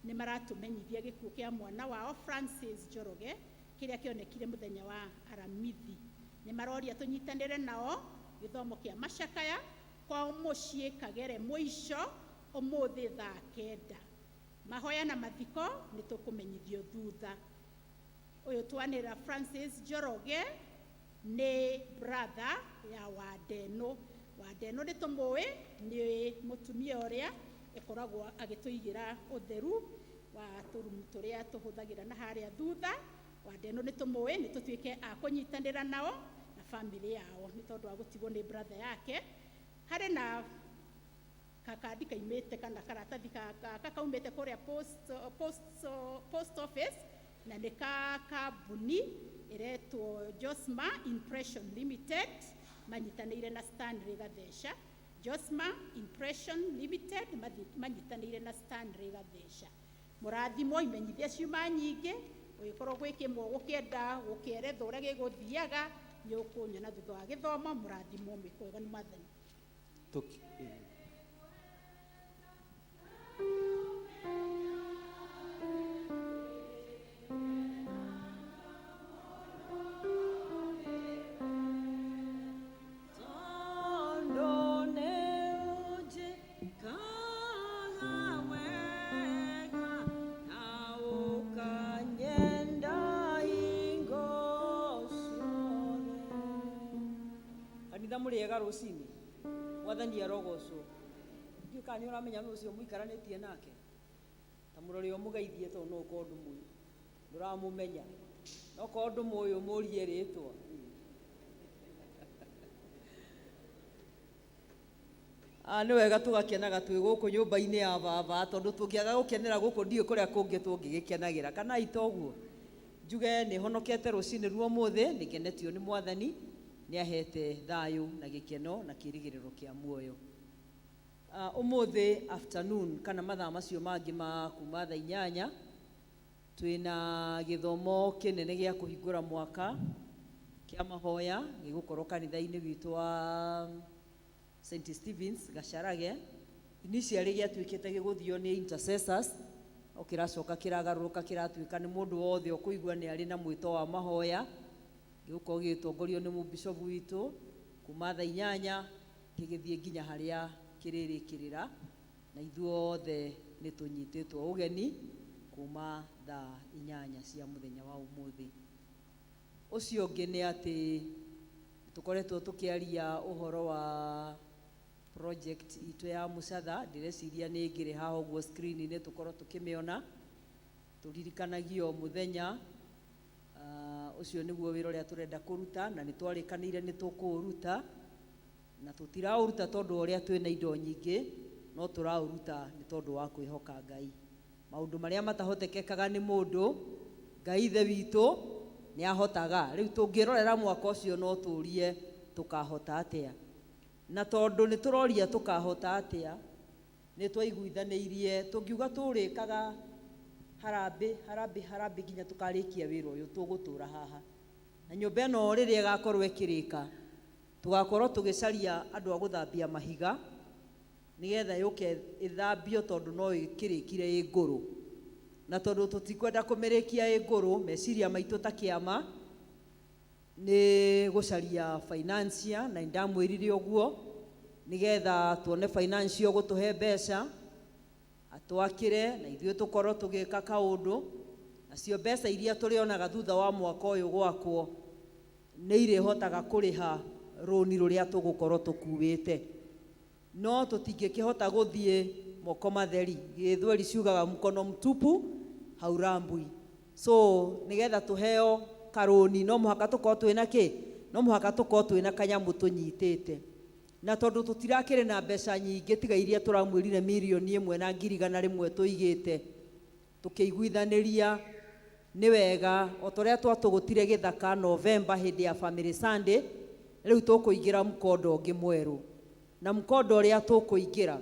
nĩ maratũmenyithia gĩkuũ kĩa mwana wao Francis Njoroge, kĩrĩa kĩonekire mũthenya wa Aramithi. Nĩ maroria tũnyitanĩre nao gĩthomo kĩa macakaya kwao mũciĩ Kagere mũico ũmũthĩ thaa 9. Mahoya na mathiko nĩ tũkũmenyithio thutha. Ũyũ twanĩra Francis Njoroge nĩ brother ya Wandeno. Wandeno nĩ tũmũĩ, nĩ mũtumia ũrĩa ũkoragwo agĩtũigĩra ũtheru wa tũrumu tũrĩa tũhũthagĩra na harĩa thutha. Wandeno nĩ tũmũĩ. Nĩ tũtuĩke a kũnyitanĩra nao na family yao nĩ tondũ wa gũtigwo nĩ brother yake. Harĩ na kakandi kaimĩte kana karatathi gaka kaumĩte kũrĩa post office, na nĩ ka kambuni ĩretwo Josma Impression Limited. Manyitanĩire na Stanley Gatheca. Josma Impression Limited manyitanĩire na Stanley Gatheca. Mũrathimwo, imenyithia ciuma nyingĩ. Ũgĩkorwo gwĩ kĩmwe ũgũkĩenda gũkĩerethwo ũrĩa gĩgũthiaga, nĩ ũkũnyona thutha wa gĩthomo. Mũrathimwo, mwĩkwega nĩ Mwathani. Tondũ nĩ ũnjĩkaga wega na ũkanyenda hingo ciothe. Kanitha, mũrĩega rũcinĩ. Mwathani arogocwo. Ndiũĩ kana nĩ ũramenya nũ ũcio mũikaranĩtie nake, ta mũrore, ũmũgeithie, tondũ no ũkorwo ndũmũĩ, ndũramũmenya. No korwo ndũmũĩ, ũmũrie rĩtwa. Ah, nĩ wega tũgakenaga twĩ gũkũ nyũmba-inĩ ya baba, tondũ tũngĩaga gũkenera gũkũ, ndiũĩ kũrĩa kũngĩ tũngĩgĩkenagĩra. Kana ito ũguo njuge nĩ honokete rũcinĩ ruo ũmũthĩ, nĩ ngenetio nĩ Mwathani, nĩ ahete thayũ na gĩkeno na kĩĩrĩgĩrĩro kĩa muoyo. Ũmũthĩ afternoon, kana mathaa macio mangĩ ma kuma thaa 8, twĩna gĩthomo kĩnene gĩa kũhingũra mwaka kĩa mahoya, gĩgũkorwo kanitha-inĩ witũ wa St Stevens Gacarage. Initially gĩatuĩkĩte gĩgũthio nĩ intercessors, no kĩracoka kĩragarũrũka, kĩratuĩka nĩ mũndũ wothe ũkũigua nĩ arĩ na mwĩto wa mahoya. Gĩgũkorwo gĩgĩtongorio nĩ mũbishopu witũ kuma thaa 8 gĩgĩthiĩ nginya harĩa kĩrĩrĩkĩrĩra, na ithuothe nĩ tũnyitĩtwo ũgeni kuma thaa 8 cia mũthenya wa ũmũthĩ. Ũcio ũngĩ nĩ atĩ tũkoretwo tũkĩaria ũhoro wa project itũ ya mũcatha. Ndĩreciria nĩ ngĩrĩ haha ũguo screen-inĩ, tũkorwo tũkĩmĩona, tũririkanagio mũthenya. Ũcio nĩguo wĩra ũrĩa tũrenda kũruta, na nĩ twarĩkanĩire nĩ tũkũũruta, na tũtiraũruta tondũ wa ũrĩa twĩna indo nyingĩ, no tũraũruta nĩ tondũ wa kwĩhoka Ngai. Maũndũ marĩa matahotekekaga nĩ mũndũ, Ngai Ithe witũ nĩ ahotaga. Rĩu tũngĩrorera mwaka ũcio, no tũrie tũkahota atĩa? Na tondũ nĩ tũroria tũkahota atĩa, nĩ twaiguithanĩirie tũngiuga tũrĩkaga harambĩ, harambĩ, harambĩ nginya tũkarĩkia wĩra ũyũ tũgũtũra haha. Na nyũmba ĩno rĩrĩa ĩgakorwo ĩkĩrĩka, tũgakorwo tũgĩcaria andũ a gũthambia mahiga, nĩgetha yũke ĩthambio, tondũ no ĩkĩrĩkire ĩ ngũrũ. Na tondũ tũtikwenda kũmĩrĩkia ĩ ngũrũ, meciria maitũ ta kĩama nĩ gũcaria financier, na nĩndamwĩrire ũguo, nĩgetha tuone financier ũgũtũhe mbeca atwakĩre, na ithuĩ tũkorwo tũgĩka kaũndũ. Nacio mbeca iria tũrĩonaga thutha wa mwaka ũyũ gwakwo nĩ irĩhotaga kũrĩha rũni rũrĩa tũgũkorwo tũkuĩte. No tũtingĩkĩhota gũthiĩ moko matheri. Gĩthweri ciugaga, "Mkono mtupu haurambwi." So nĩgetha tũheo karũni, no mũhaka tũkorwo twĩna kĩ? No mũhaka tũkorwo twĩna kanyamũ tũnyitĩte. Na tondũ tũtirakĩrĩ na mbeca nyingĩ tiga iria tũramwĩrire, 1,100,000 tũigĩte, tũkĩiguithanĩria nĩ wega o ta ũrĩa twatũgũtire gĩthaka November hĩndĩ ya Family Sunday, rĩu tũkũingĩra mkondo ũngĩ mwerũ. Na mkondo ũrĩa tũkũingĩra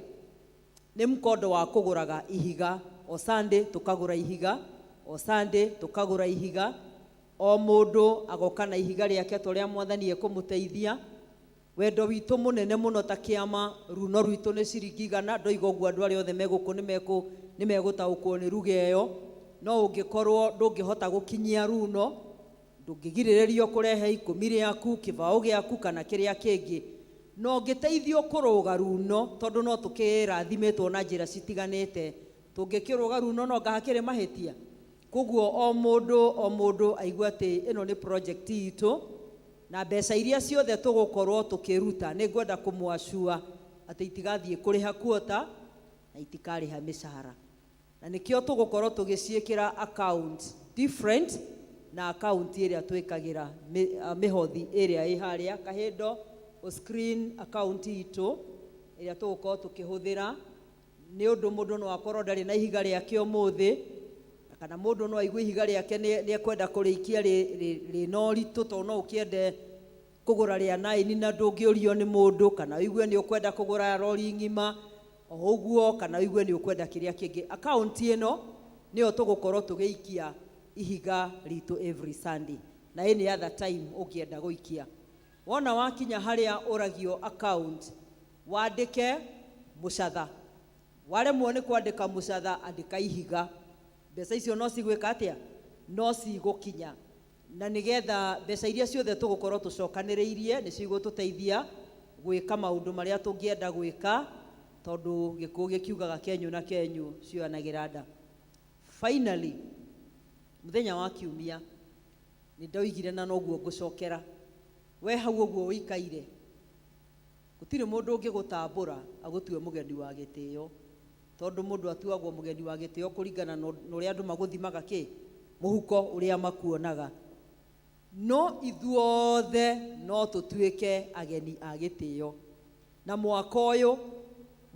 nĩ mkondo wa kũgũraga ihiga o Sunday, tũkagũra ihiga o Sunday, tũkagũra ihiga, o mũndũ agoka na ihiga rĩake ta ũrĩa Mwathani ekũmũteithia. Wendo witũ mũnene mũno ta kĩama, runo rwitũ nĩ ciringi 100. Ndoiga ũguo, andũ arĩa othe me gũkũ nĩ megũtaũkwo nĩ ruga ĩyo. No ũngĩkorwo ndũngĩhota gũkinyia runo, ndũngĩgirĩrĩrio kũrehe 10 rĩaku, kĩbaũ gĩaku, kana kĩrĩa kĩngĩ. No ũngĩteithio kũrũga runo, tondũ no tũkĩrathimĩtwo na njĩra citiganĩte, tũngĩkĩrũga runo no ngahakĩrĩ mahĩtia. Koguo o mũndũ, o mũndũ aigue atĩ ĩno nĩ project itũ, na mbeca iria ciothe tũgũkorwo tũkĩruta, nĩ ngwenda kũmwacua atĩ itigathiĩ kũrĩha kuota na itikarĩha mĩcara, na nĩkĩo tũgũkorwo tũgĩciĩkĩra account different na account ĩrĩa twĩkagĩra mĩhothi ĩrĩa ĩ harĩa kahĩndo screen. Account itũ ĩrĩa tũgũkorwo tũkĩhũthĩra, nĩ ũndũ mũndũ no akorwo ndarĩ na ihiga rĩake ũmũthĩ, na kana mũndũ no aigue ihiga rĩake nĩ ekwenda kũrĩikia rĩna ũritũ, tondũ no ũkĩende. Kũgũra rĩa naini na ndũngĩũrio nĩ mũndũ, kana ũigue nĩ ũkwenda kũgũra rori ng'ima o ũguo, kana ũigue nĩ ũkwenda kĩrĩa kĩngĩ. Akaunti ĩno nĩyo tũgũkorwo tũgĩikia ihiga ritũ every Sunday na any other time ũngĩenda gũikia. Wona wakinya harĩa ũragio account, wandĩke mũcatha. Waremwo nĩ kwandĩka mũcatha, andĩka ihiga. Mbeca icio no cigwĩka atĩa? No cigũkinya. Na nĩgetha mbeca iria ciothe tũgũkorwo tũcokanĩrĩirie nĩ cigũtũteithia gwĩka maũndũ marĩa tũngĩenda gwĩka, tondũ gĩkũyũ gĩkiugaga kenyu na kenyu cioyanagĩra nda. Finally, mũthenya wa kiumia nĩ ndoigire na noguo ngũcokera, we hau ũguo ũikaire, gũtirĩ mũndũ ũngĩgũtambũra agũtue mũgeni wa gĩtĩo, tondũ mũndũ atuagwo mũgeni wa gĩtĩo kũringana na ũrĩa andũ magũthimaga kĩ mũhuko ũrĩa makuonaga. No ithuothe no tũtuĩke ageni a gĩtĩo. Na mwaka ũyũ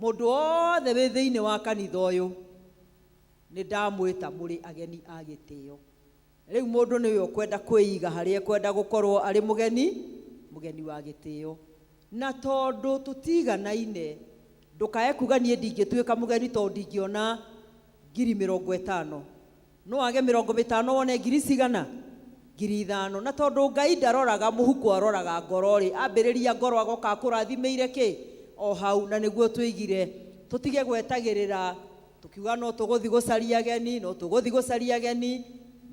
mũndũ wothe wĩ thĩinĩ wa kanitha ũyũ nĩ ndamwĩta mũrĩ ageni a gĩtĩo. Rĩu mũndũ nĩwe ũkwenda kwĩiga harĩa ekwenda gũkorwo arĩ mũgeni, mũgeni wa gĩtĩo. Na tondũ tũtiganaine, ndũkae kuga niĩ ndingĩtuĩka mũgeni tondũ ndingĩona ngiri mĩrongo ĩtano. No wage mĩrongo ĩtano wone ngiri cigana? Ngiri ithano. Na tondũ Ngai ndaroraga mũhuko, aroraga ngoro rĩ, ambĩrĩria ngoro agoka akũrathimĩire kĩ? O hau. Na nĩguo twĩigire tũtige gwetagĩrĩra tũkiuga no tũgũthiĩ gũcaria ageni, no tũgũthiĩ gũcaria ageni,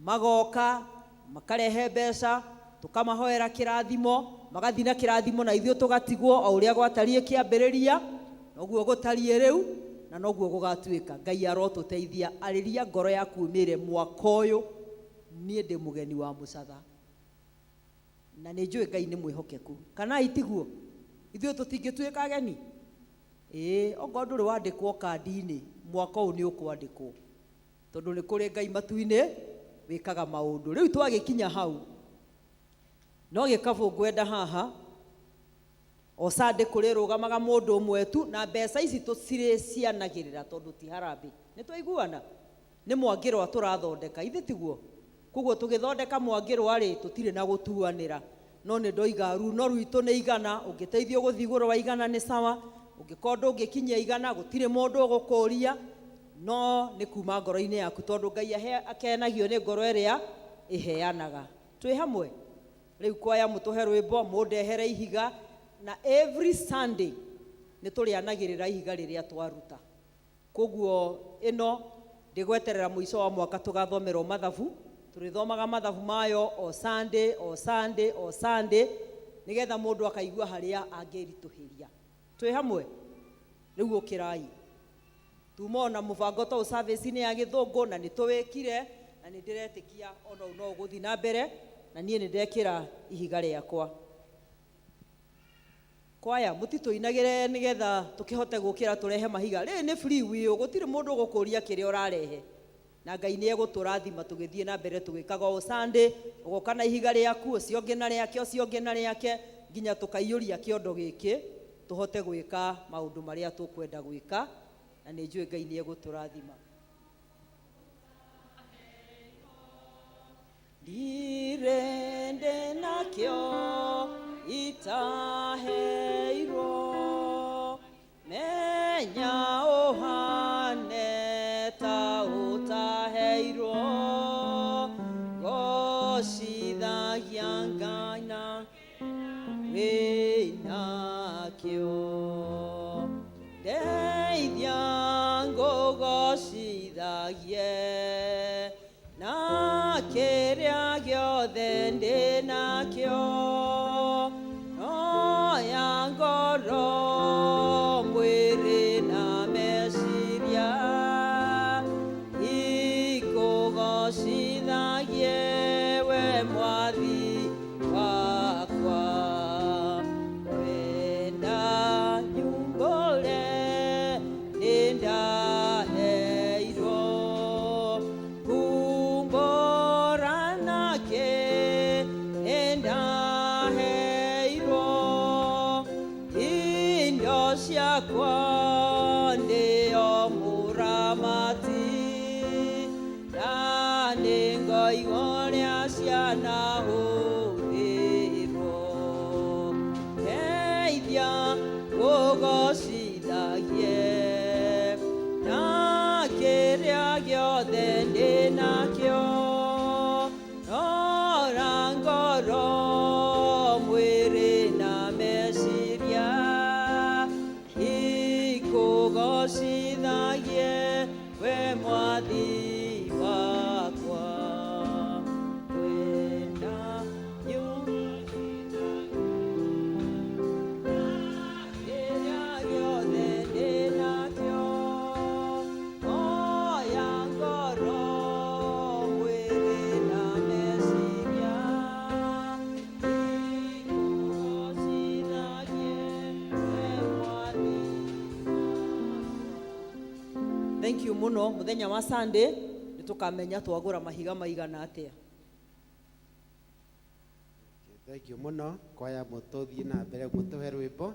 magoka makarehe mbeca, tũkamahoera kĩrathimo, magathiĩ na kĩrathimo na ithuĩ tũgatigwo o ũrĩa gwatariĩ kĩambĩrĩria, noguo gũtariĩ rĩu na noguo gũgatuĩka. Ngai arotũteithia. Arĩria ngoro yaku ũmĩre mwaka ũyũ niĩ ndĩ mũgeni wa mũcatha, na nĩ njũĩ Ngai nĩ mwĩhokeku. Kana itiguo? Ithuĩ tũtingĩtuĩka ageni? Ĩĩ, okorwo ndũrĩ wandĩkwo kandi-inĩ, mwaka ũyũ nĩ ũkwandĩkwo, tondũ nĩ kũrĩ Ngai matu-inĩ wĩkaga maũndũ. Rĩu twagĩkinya hau, no gĩkabũ ngwenda haha o Sunday kũrĩrũgamaga mũndũ ũmwe tu, na mbeca ici tũcirĩcianagĩrĩra tondũ ti harambee. Nĩ twaiguana? Nĩ mwangĩrwa tũrathondeka, ithe tiguo? Koguo tũgĩthondeka mwangĩrwa rĩ, tũtirĩ na gũtuanĩra. No nĩ ndoiga runo rwitũ nĩ igana, ũngĩteithio gũthiĩ igũrũ wa igana nĩ sawa, ũngĩkorwo ndũngĩkinyia igana gũtirĩ mũndũ ũgũkũria, no nĩ kuma ngoro-inĩ yaku, tondũ Ngai akenagio nĩ ngoro ĩrĩa ĩheanaga. Twĩ hamwe? Rĩu kwaya mũtũhe rwĩmbo, mũndehere ihiga, na every Sunday nĩ tũrĩanagĩrĩra ihiga rĩrĩa twaruta. Koguo ĩno ndĩgweterera mũico wa mwaka tũgathomerwo mathabu, tũrĩthomaga mathabu mayo o Sunday, o Sunday, o Sunday, nĩgetha mũndũ akaigua harĩa angĩritũhĩria. Twĩ hamwe? Rĩu ũkĩrai. Tuma ona mũbango ta service-inĩ ya gĩthũngũ na nĩ tũwĩkire, na nĩ ndĩretĩkia ona ũũ no ũgũthiĩ na mbere, na niĩ nĩ ndekĩra ihiga rĩakwa. Kwaya mũtitũinagĩre nĩgetha tũkĩhote gũkĩra tũrehe mahiga. Rĩrĩ nĩ free will, gũtirĩ mũndũ ũgũkũria kĩrĩa ũrarehe. Na Ngai nĩ egũtũrathima tũgĩthiĩ na mbere tũgĩkaga o Sunday, ũgoka na ihiga rĩaku, ũcio ũngĩ na rĩake, ũcio ũngĩ na rĩake, nginya tũkaiyũria kĩondo gĩkĩ, tũhote gwĩka maũndũ marĩa tũkwenda gwĩka, na nĩ njũĩ Ngai nĩ egũtũrathima. Ndirende nakĩo itaheirwo, menya ũhane ta ũtaheirwo, gocithagia Ngai na wĩnakĩo. Ndeithia ngũgocithagie na kĩrĩa gĩothe ndĩnakĩo, no ya ngoro mwĩrĩ na meciria ikũgocithagie we mwathi wakwa. Wenda nyumbũre nĩndaheirwo, kumbũra nake nĩndaheirwo, indo ciakwa ndĩo mũramati, na nĩngoigwo ũrĩa cianahũthĩrwo. Gĩothe ndĩnakĩo, rora ngoro, mwĩrĩ na meciria, ikũgocithagie we Mwathi wakwa. Kwĩna kĩrĩa gĩothe ndĩnakĩo, oya ngoro, mwĩrĩ na meciria, ikũgocithagie we Mwathi. Thank you muno. Muthenya wa Sunday nĩ tũkamenya twagũra mahiga maigana atĩa. Thank you mũno kwaya. Mũtũthiĩ na mbere, mũtũhe rwĩmbo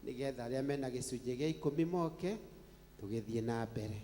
nĩgetha arĩa mena gĩcunjĩ gĩa 10 moke tũgĩthiĩ na mbere.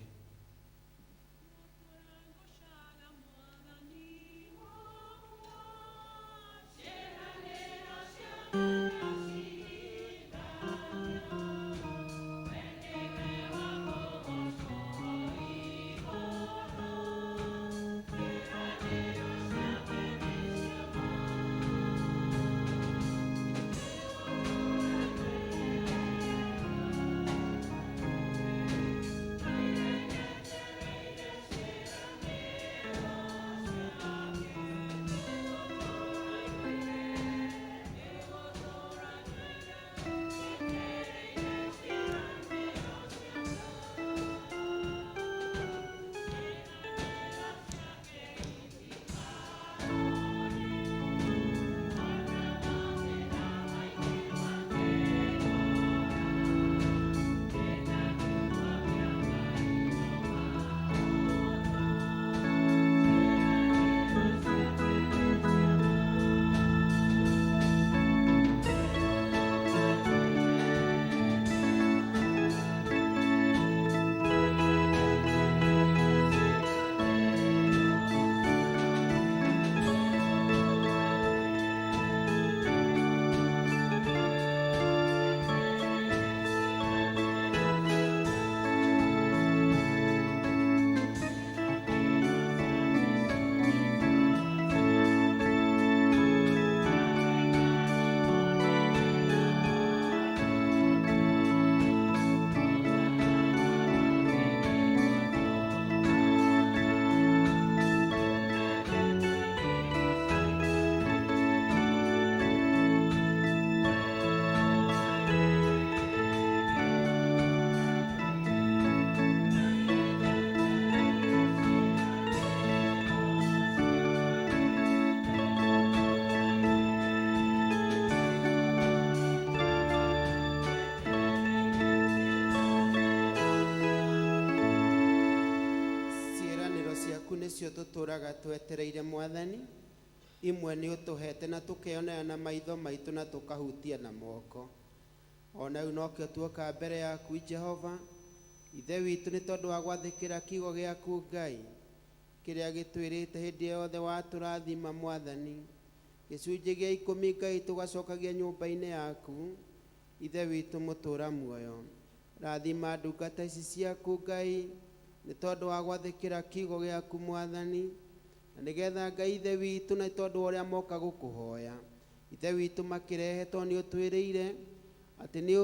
Ciĩranĩro ciaku nĩcio tũtũraga twetereire, Mwathani. Imwe nĩ ũtũhete na tũkeyonera na maitho maitũ na tũkahutia na moko. Ona rĩu nokĩo tuoka mbere yaku, Jehova Ithe witũ, nĩ tondũ wa gwathĩkĩra kiugo gĩaku, Ngai, kĩrĩa gĩtwĩrĩte hĩndĩ yothe watũrathima, Mwathani, gĩcunjĩ gĩa 10, Ngai, tũgacokagia nyũmba-inĩ yaku. Ithe witũ mũtũra muoyo, rathima ndungata ici ciaku, Ngai, nĩ tondũ wa gwathĩkĩra kiugo gĩaku, Mwathani, na nĩgetha, Ngai Ithe witũ, na tondũ wa ũrĩa moka gũkũhoya, Ithe witũ, makĩrehe, tondũ nĩ ũtwĩrĩire atĩ nĩ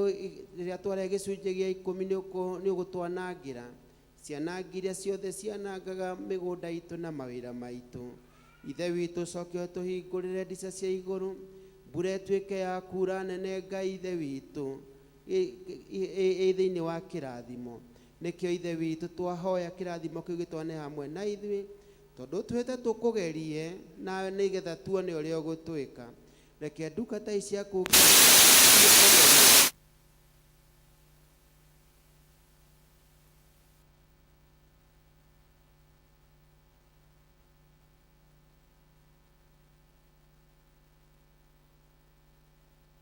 rĩrĩa twarehe gĩcunjĩ gĩa 10 nĩ ũgũtwanangĩra cianangi iria ciothe cianangaga mĩgũnda itũ na mawĩra maitũ. Ithe witũ, ũcoke ũtũhingũrĩre ndica cia igũrũ, mbura ĩtuĩke ya kura nene, Ngai Ithe witũ, ĩ thĩinĩ wa kĩrathimo. Nĩkĩo, Ithe witũ, twahoya kĩrathimo kĩu gĩtwane hamwe na ithuĩ, tondũ twĩte tũkũgerie nawe nĩgetha tuone ũrĩa ũgũtwĩka. Reke ndungata ici ciaku cikũgerie.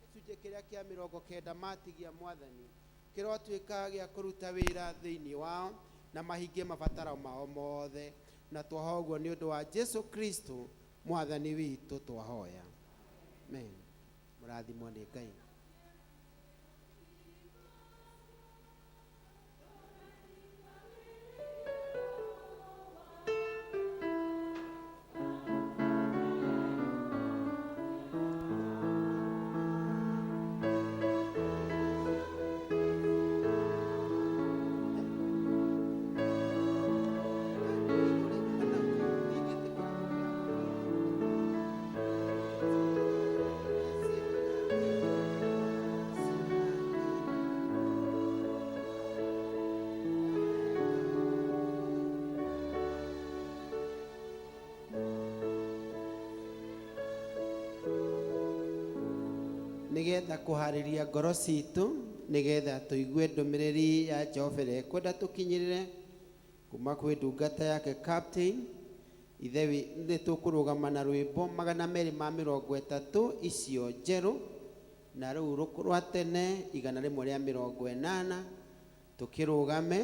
Gĩcunjĩ kĩrĩa kĩa 90 matigia, Mwathani, kĩrotuĩka gĩa kũruta wĩra thĩinĩ wao na mahingie mabataro mao mothe. Na twahoya ũguo nĩ ũndũ wa Jesu Kristo Mwathani witũ twahoya, amen. Mũrathimwo nĩ Ngai. Nĩgetha kũharĩria ngoro citũ, nĩgetha tũigue ndũmĩrĩri ya Jehova ĩrĩa ekwenda tũkinyĩrĩre kuma kwĩ ndungata yake Captain. Ithe nĩ tũkũrũgama na rwĩmbo 230 icio njerũ, na rũu rwa tene 180. Tũkĩrũgame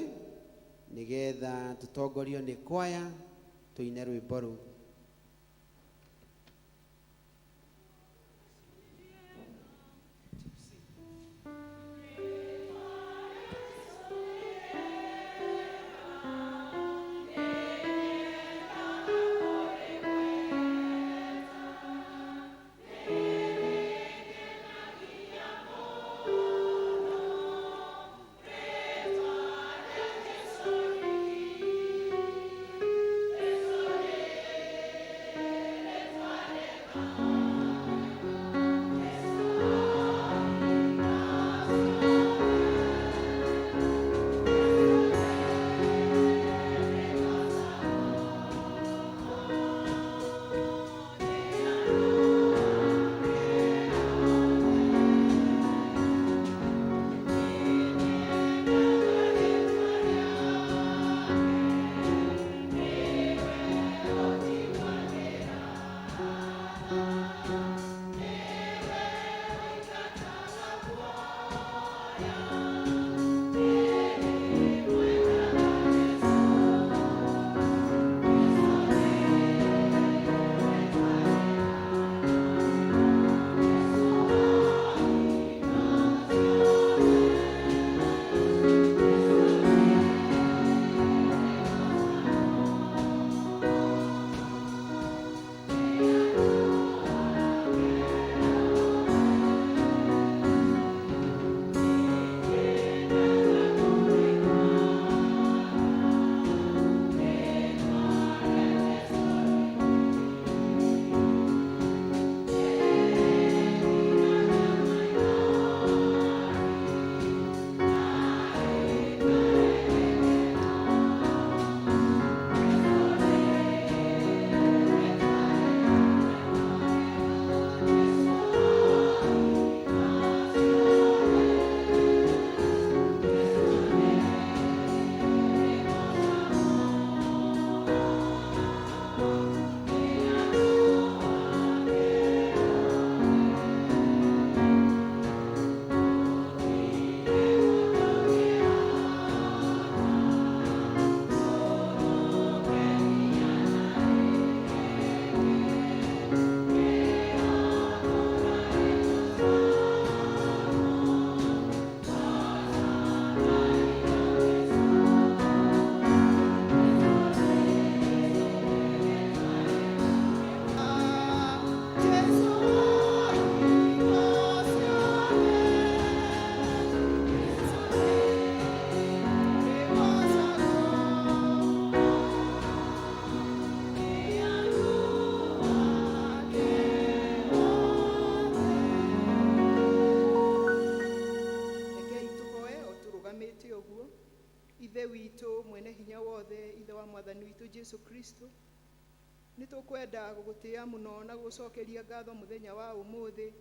nĩgetha tũtongorio nĩ kwaya tũine rwĩmbo rũu. Rekei tũhoe o tũrũgamĩte ũguo. Ithe witũ mwene hinya wothe, ithe wa mwathani witũ Jesu Kristo, nĩ tũkwenda gũgũtĩa mũno na gũgũcokeria ngatho mũthenya wa ũmũthĩ,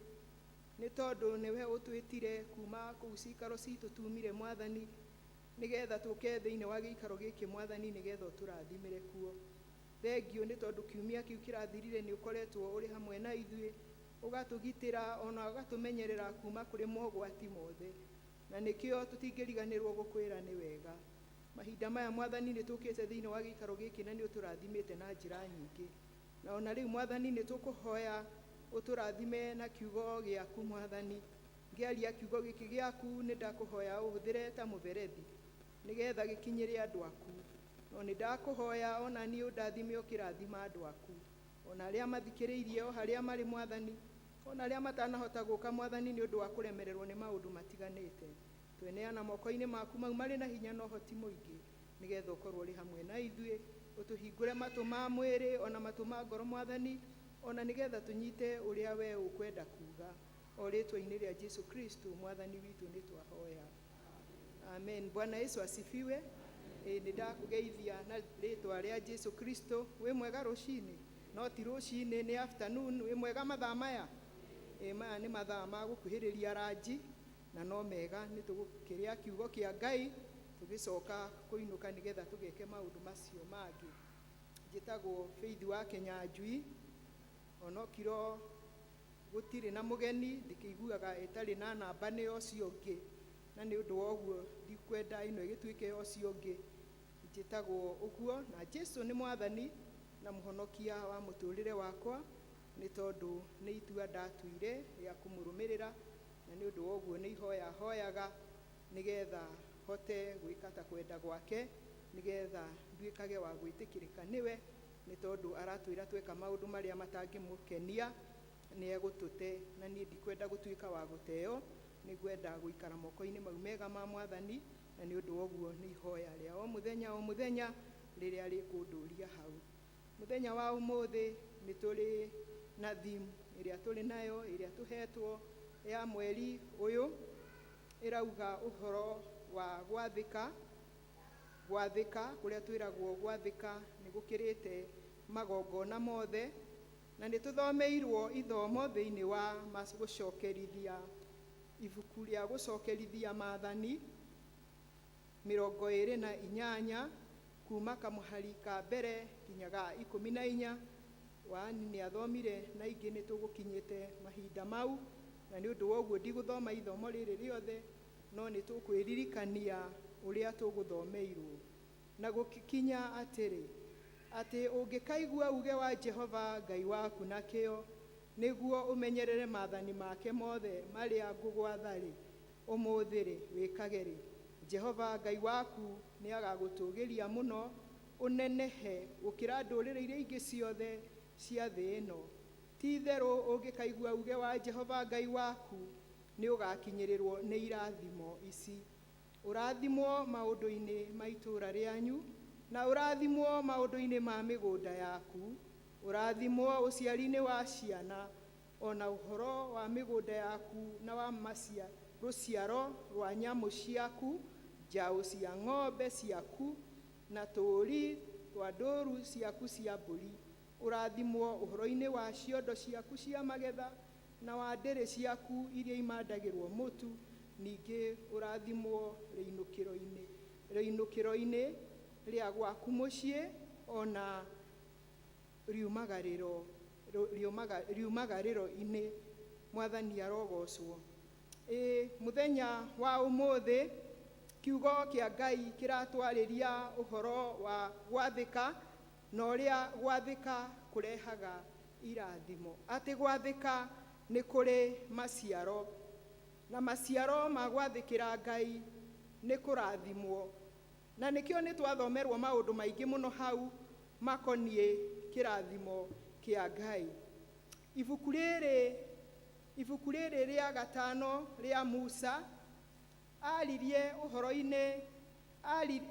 nĩ tondũ nĩwe ũtwĩtire kuma kũu cikaro citũ tumire mwathani, nĩgetha tũke thĩinĩ wa gĩikaro gĩkĩ mwathani, nĩgetha ũtũrathimĩre kuo. Thengio nĩ tondũ kiumia kĩu kĩrathirire nĩ ũkoretwo ũrĩ hamwe na ithuĩ, ũgatũgitĩra ona ũgatũmenyerera kuma kũrĩ mogwati mothe, na nĩkĩo tũtingĩriganĩrwo gũkwĩra nĩ wega. Mahinda maya mwathani nĩ tũkĩte thĩinĩ wa gĩikaro gĩkĩ na nĩ ũtũrathimĩte na njĩra nyingĩ, na ona rĩu mwathani nĩ tũkũhoya ũtũrathime na kiugo gĩaku mwathani. Ngĩaria kiugo gĩkĩ gĩaku nĩ ndakũhoya ũhũthĩre ta mũberethi nĩgetha gĩkinyĩre andũ aku. No nĩ ndakũhoya ona niĩ ũndathime ũkĩrathima andũ aku, ona arĩa mathikĩrĩirie o harĩa marĩ mwathani, ona arĩa matanahota gũka mwathani nĩ ũndũ wa kũremererwo nĩ maũndũ matiganĩte. Tweneana moko-inĩ maku mau marĩ na hinya na ũhoti mũingĩ, nĩgetha ũkorwo ũrĩ hamwe na ithuĩ, ũtũhingũre matũ ma mwĩrĩ ona matũ ma ngoro mwathani, ona nĩgetha tũnyite ũrĩa we ũkwenda kuga. O rĩtwa-inĩ rĩa Jesu Kristo mwathani witũ nĩ twahoya, amen. Bwana Yesu asifiwe. Nĩ ndakũgeithia na rĩtwa rĩa Jesu Kristo. Wĩ mwega rũcinĩ? No ti rũcinĩ, nĩ afternoon. Wĩ mwega mathaa maya? Ĩ maya nĩ mathaa ma gũkuhĩrĩria ranji, na no mega nĩ tũgũkĩrĩa kiugo kĩa Ngai tũgĩcoka kũinũka nĩgetha tũgeke maũndũ macio mangĩ. Njĩtagwo Faith wa Kĩnyanjui, onokirwo gũtirĩ na mũgeni, ndĩkĩiguaga ĩtarĩ na namba nĩ ũcio ũngĩ, na nĩ ũndũ wa ũguo ndikwenda ĩno ĩgĩtuĩke ya ũcio ũngĩ. Njĩtagwo ũguo, na Jesu nĩ mwathani na mũhonokia wa mũtũrĩre wakwa, nĩ tondũ nĩ itua ndatuire rĩa kũmũrũmĩrĩra, na nĩ ũndũ wa ũguo nĩ ihoya hoyaga nĩgetha hote gwĩka ta kwenda gwake, nĩgetha nduĩkage wa gwĩtĩkĩrĩka nĩwe, nĩ tondũ aratwĩra tweka maũndũ marĩa matangĩmũkenia nĩ egũtũte, na niĩ ndikwenda gũtuĩka wa gũteo, nĩ ngwenda gũikara moko-inĩ mau mega ma mwathani, na nĩ ũndũ wa ũguo nĩ ihoya rĩa o mũthenya o mũthenya rĩrĩa rĩkũndũria hau. Mũthenya wa ũmũthĩ nĩ tũrĩ na theme ĩrĩa tũrĩ nayo, ĩrĩa tũhetwo ya mweri ũyũ, ĩrauga ũhoro wa gwathĩka, gwathĩka kũrĩa twĩragwo gwathĩka nĩ gũkĩrĩte magongona mothe, na nĩ tũthomeirwo ithomo thĩinĩ wa gũcokerithia ibuku rĩa gũcokerithia maathani 28 kuma kamũhari ka mbere nginya ga 14. Wani nĩ athomire na ingĩ nĩ tũgũkinyĩte mahinda mau, na nĩ ũndũ wa ũguo ndigũthoma ithomo rĩrĩ rĩothe, no nĩ tũkwĩririkania ũrĩa tũgũthomeirwo. Na gũgĩkinya atĩrĩ, atĩ ũngĩkaigua uge wa Jehova Ngai waku na kĩyo, nĩguo ũmenyerere maathani make mothe marĩa ngũgwatha-rĩ, ũmũthĩ-rĩ, wĩkage-rĩ, Jehova Ngai waku nĩ agagũtũgĩria mũno, ũnenehe gũkĩra ndũrĩrĩ iria ingĩ ciothe cia thĩ ĩno. Ti itherũ ũngĩkaigua uge wa Jehova Ngai waku, nĩ ũgakinyĩrĩrwo nĩ irathimo ici. Ũrathimwo maũndũ-inĩ ma itũũra rĩanyu, na ũrathimwo maũndũ-inĩ ma mĩgũnda yaku, ũrathimwo ũciari-inĩ wa ciana, ona ũhoro wa mĩgũnda yaku na wa rũciaro rwa nyamũ ciaku, njaũ cia ng'ombe ciaku, na tũũri twa ndũũru ciaku cia mbũri. Ũrathimwo ũhoro-inĩ wa ciondo ciaku cia magetha, na wa ndĩrĩ ciaku iria imandagĩrwo mũtu, ningĩ ũrathimwo rĩinũkĩro-inĩ rĩa gwaku mũciĩ, ona riumagarĩro-inĩ. Mwathani arogocwo. Ĩ mũthenya wa ũmũthĩ kiugo kĩa Ngai kĩratwarĩria ũhoro wa gwathĩka, na ũrĩa gwathĩka kũrehaga irathimo, atĩ gwathĩka nĩ kũrĩ maciaro, na maciaro ma gwathĩkĩra Ngai nĩ kũrathimwo. Na nĩkĩo nĩ twathomerwo maũndũ maingĩ mũno hau makoniĩ kĩrathimo kĩa Ngai. Ibuku rĩrĩ rĩa gatano rĩa Musa aririe ũhoro-inĩ,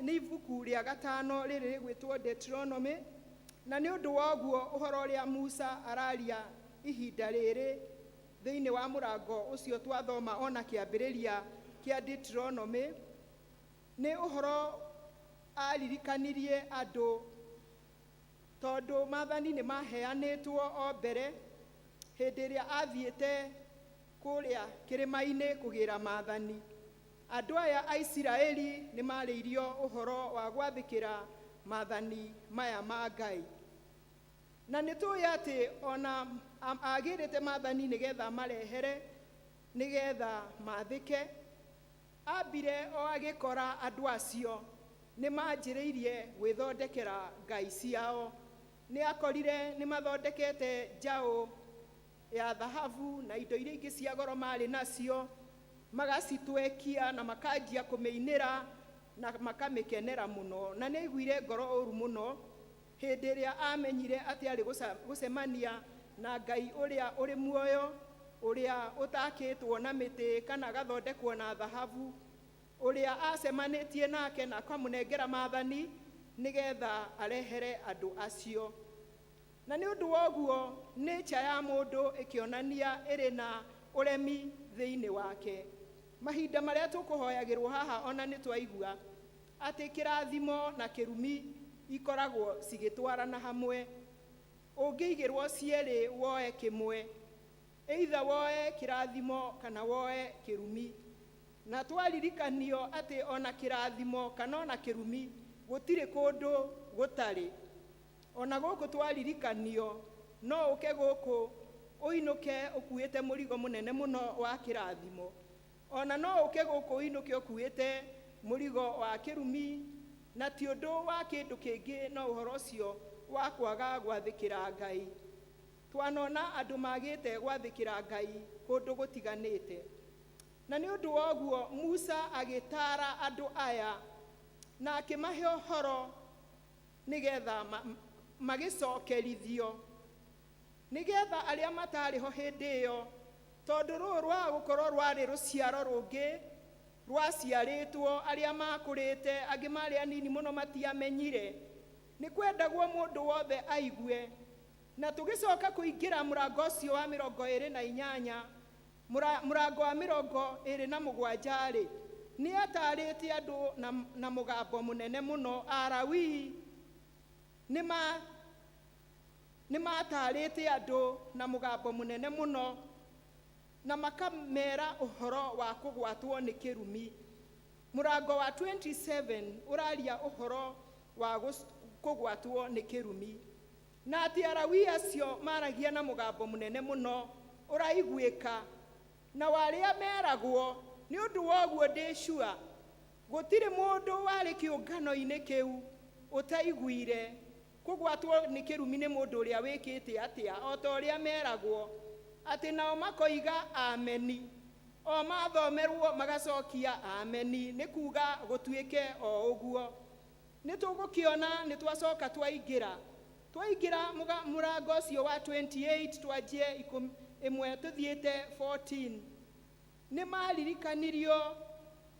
nĩ ibuku rĩa gatano rĩrĩ rĩgwĩtwo Deuteronomy, na nĩ ũndũ wa ũguo ũhoro ũrĩa Musa araria ihinda rĩrĩ thĩinĩ wa mũrango ũcio twathoma ona kĩambĩrĩria kĩa Deuteronomy, nĩ ũhoro aririkanirie andũ, tondũ maathani nĩ maheanĩtwo o mbere hĩndĩ ĩrĩa athiĩte kũrĩa kĩrĩma-inĩ kũgĩra maathani. Andũ aya a Isiraeli nĩ marĩirio ũhoro wa gwathĩkĩra maathani maya ma Ngai. Na nĩ tũĩ atĩ ona agĩrĩte maathani nĩgetha marehere, nĩgetha mathĩke, ambire o agĩkora andũ acio nĩ manjĩrĩirie gwĩthondekera ngai ciao. Nĩ akorire nĩ mathondekete njaũ ya thahabu na indo iria ingĩ cia goro marĩ nacio, magacitwekia na makanjia kũmĩinĩra na makamĩkenera mũno. Na nĩ aiguire ngoro ũru mũno hĩndĩ ĩrĩa amenyire atĩ arĩ gũcemania na Ngai ũrĩa ũrĩ muoyo, ũrĩa ũtakĩtwo na mĩtĩ kana agathondekwo na thahabu, ũrĩa acemanĩtie nake na akamũnengera maathani nĩgetha arehere andũ acio. Na nĩ ũndũ wa ũguo nature ya mũndũ ĩkĩonania ĩrĩ na ũremi thĩinĩ wake. Mahinda marĩa tũkũhoyagĩrwo haha ona nĩ twaigua atĩ kĩrathimo na kĩrumi ikoragwo cigĩtwarana hamwe. Ũngĩigĩrwo cierĩ woe kĩmwe, Either woe kĩrathimo kana woe kĩrumi. Na twaririkanio atĩ ona kĩrathimo kana ona kĩrumi gũtirĩ kũndũ gũtarĩ. Ona gũkũ twaririkanio no ũke gũkũ ũinũke ũkuĩte mũrigo mũnene mũno wa kĩrathimo. Ona no ũke gũkũ ũinũke ũkuĩte mũrigo wa kĩrumi, na ti ũndũ wa kĩndũ kĩngĩ no ũhoro ũcio wa kwaga gwathĩkĩra Ngai. Twanona andũ magĩte gwathĩkĩra Ngai kũndũ gũtiganĩte. Na nĩ ũndũ wa ũguo Musa agĩtaara andũ aya na akĩmahe ũhoro nĩgetha magĩcokerithio, nĩgetha arĩa matarĩ ho hĩndĩ ĩyo, tondũ rũrũ rwaga gũkorwo rwarĩ rũciaro rũngĩ rwaciarĩtwo, arĩa makũrĩte, angĩ marĩ anini mũno matiamenyire. Nĩ kwendagwo mũndũ wothe aigue. Na tũgĩcoka kũingĩra mũrango ũcio wa 28, mũrango wa 27-rĩ, nĩ atarĩte andũ na mũgambo mũnene mũno. Alawii nĩ matarĩte andũ na mũgambo mũnene mũno na makamera ũhoro wa kũgwatwo nĩ kĩrumi. Mũrango wa 27 ũraria ũhoro wa kũgwatwo nĩ kĩrumi, na atĩ Alawii acio maragia na mũgambo mũnene mũno ũraiguĩka, na warĩa meragwo. Nĩ ũndũ wa ũguo ndĩ sure gũtirĩ mũndũ warĩ kĩũngano-inĩ kĩu ũtaiguire kũgwatwo nĩ kĩrumi nĩ mũndũ ũrĩa wĩkĩte atĩa, o ta ũrĩa meragwo, atĩ nao makoiga ameni. O mathomerwo magacokia ameni, nĩ kuga gũtuĩke o ũguo. Nĩ tũgũkĩona nĩ twacoka twaingĩra mũrango ũcio wa 28, twanjie 1 tũthiĩte 14. Nĩ maririkanirio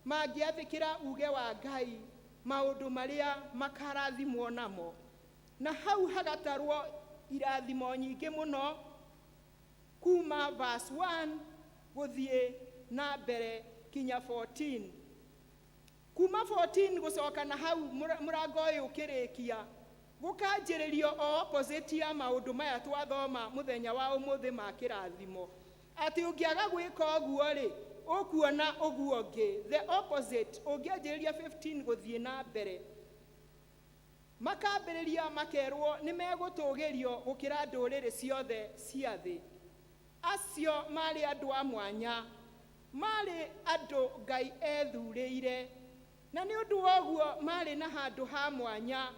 mangĩathĩkĩra uge wa Ngai maũndũ marĩa makarathimwo namo, na hau hagatarwo irathimo nyingĩ mũno kuma verse 1 gũthiĩ na mbere kinya 14. Kuma 14 gũcoka na hau mũrango ũyũ ũkĩrĩkia, gũkanjĩrĩrio o opposite ya maũndũ maya twathoma mũthenya wa ũmũthĩ ma kĩrathimo, atĩ ũngĩaga gwĩka ũguo rĩ, ũkuona ũguo ũngĩ, the opposite. Ũngĩanjĩrĩria 15 gũthiĩ na mbere, makambĩrĩria makerwo nĩ megũtũgĩrio gũkĩra ndũrĩrĩ ciothe cia thĩ. Acio marĩ andũ a mwanya, marĩ andũ Ngai ethurĩire, na nĩ ũndũ wa ũguo marĩ na handũ ha mwanya,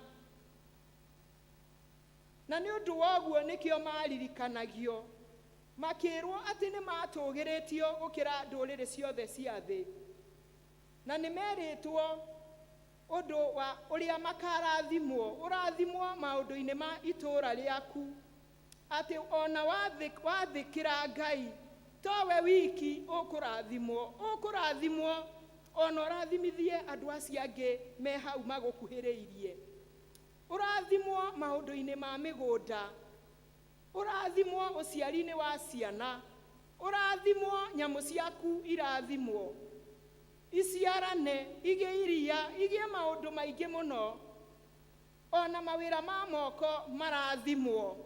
na nĩ ũndũ wa ũguo nĩkĩo maririkanagio makĩrwo atĩ nĩ matũgĩrĩtio gũkĩra ndũrĩrĩ ciothe cia thĩ, na nĩ merĩtwo ũndũ wa ũrĩa makarathimwo. Ũrathimwo maũndũ-inĩ ma itũũra rĩaku, atĩ ona wathĩkĩra Ngai towe wiki ũkũrathimwo, ũkũrathimwo ona ũrathimithie andũ acio angĩ me hau magũkuhĩrĩirie. Ũrathimwo maũndũ-inĩ ma mĩgũnda, ũrathimwo ũciari-inĩ wa ciana, ũrathimwo nyamũ ciaku irathimwo iciarane, igĩe iria, igĩe maũndũ maingĩ mũno, ona mawĩra ma moko marathimwo.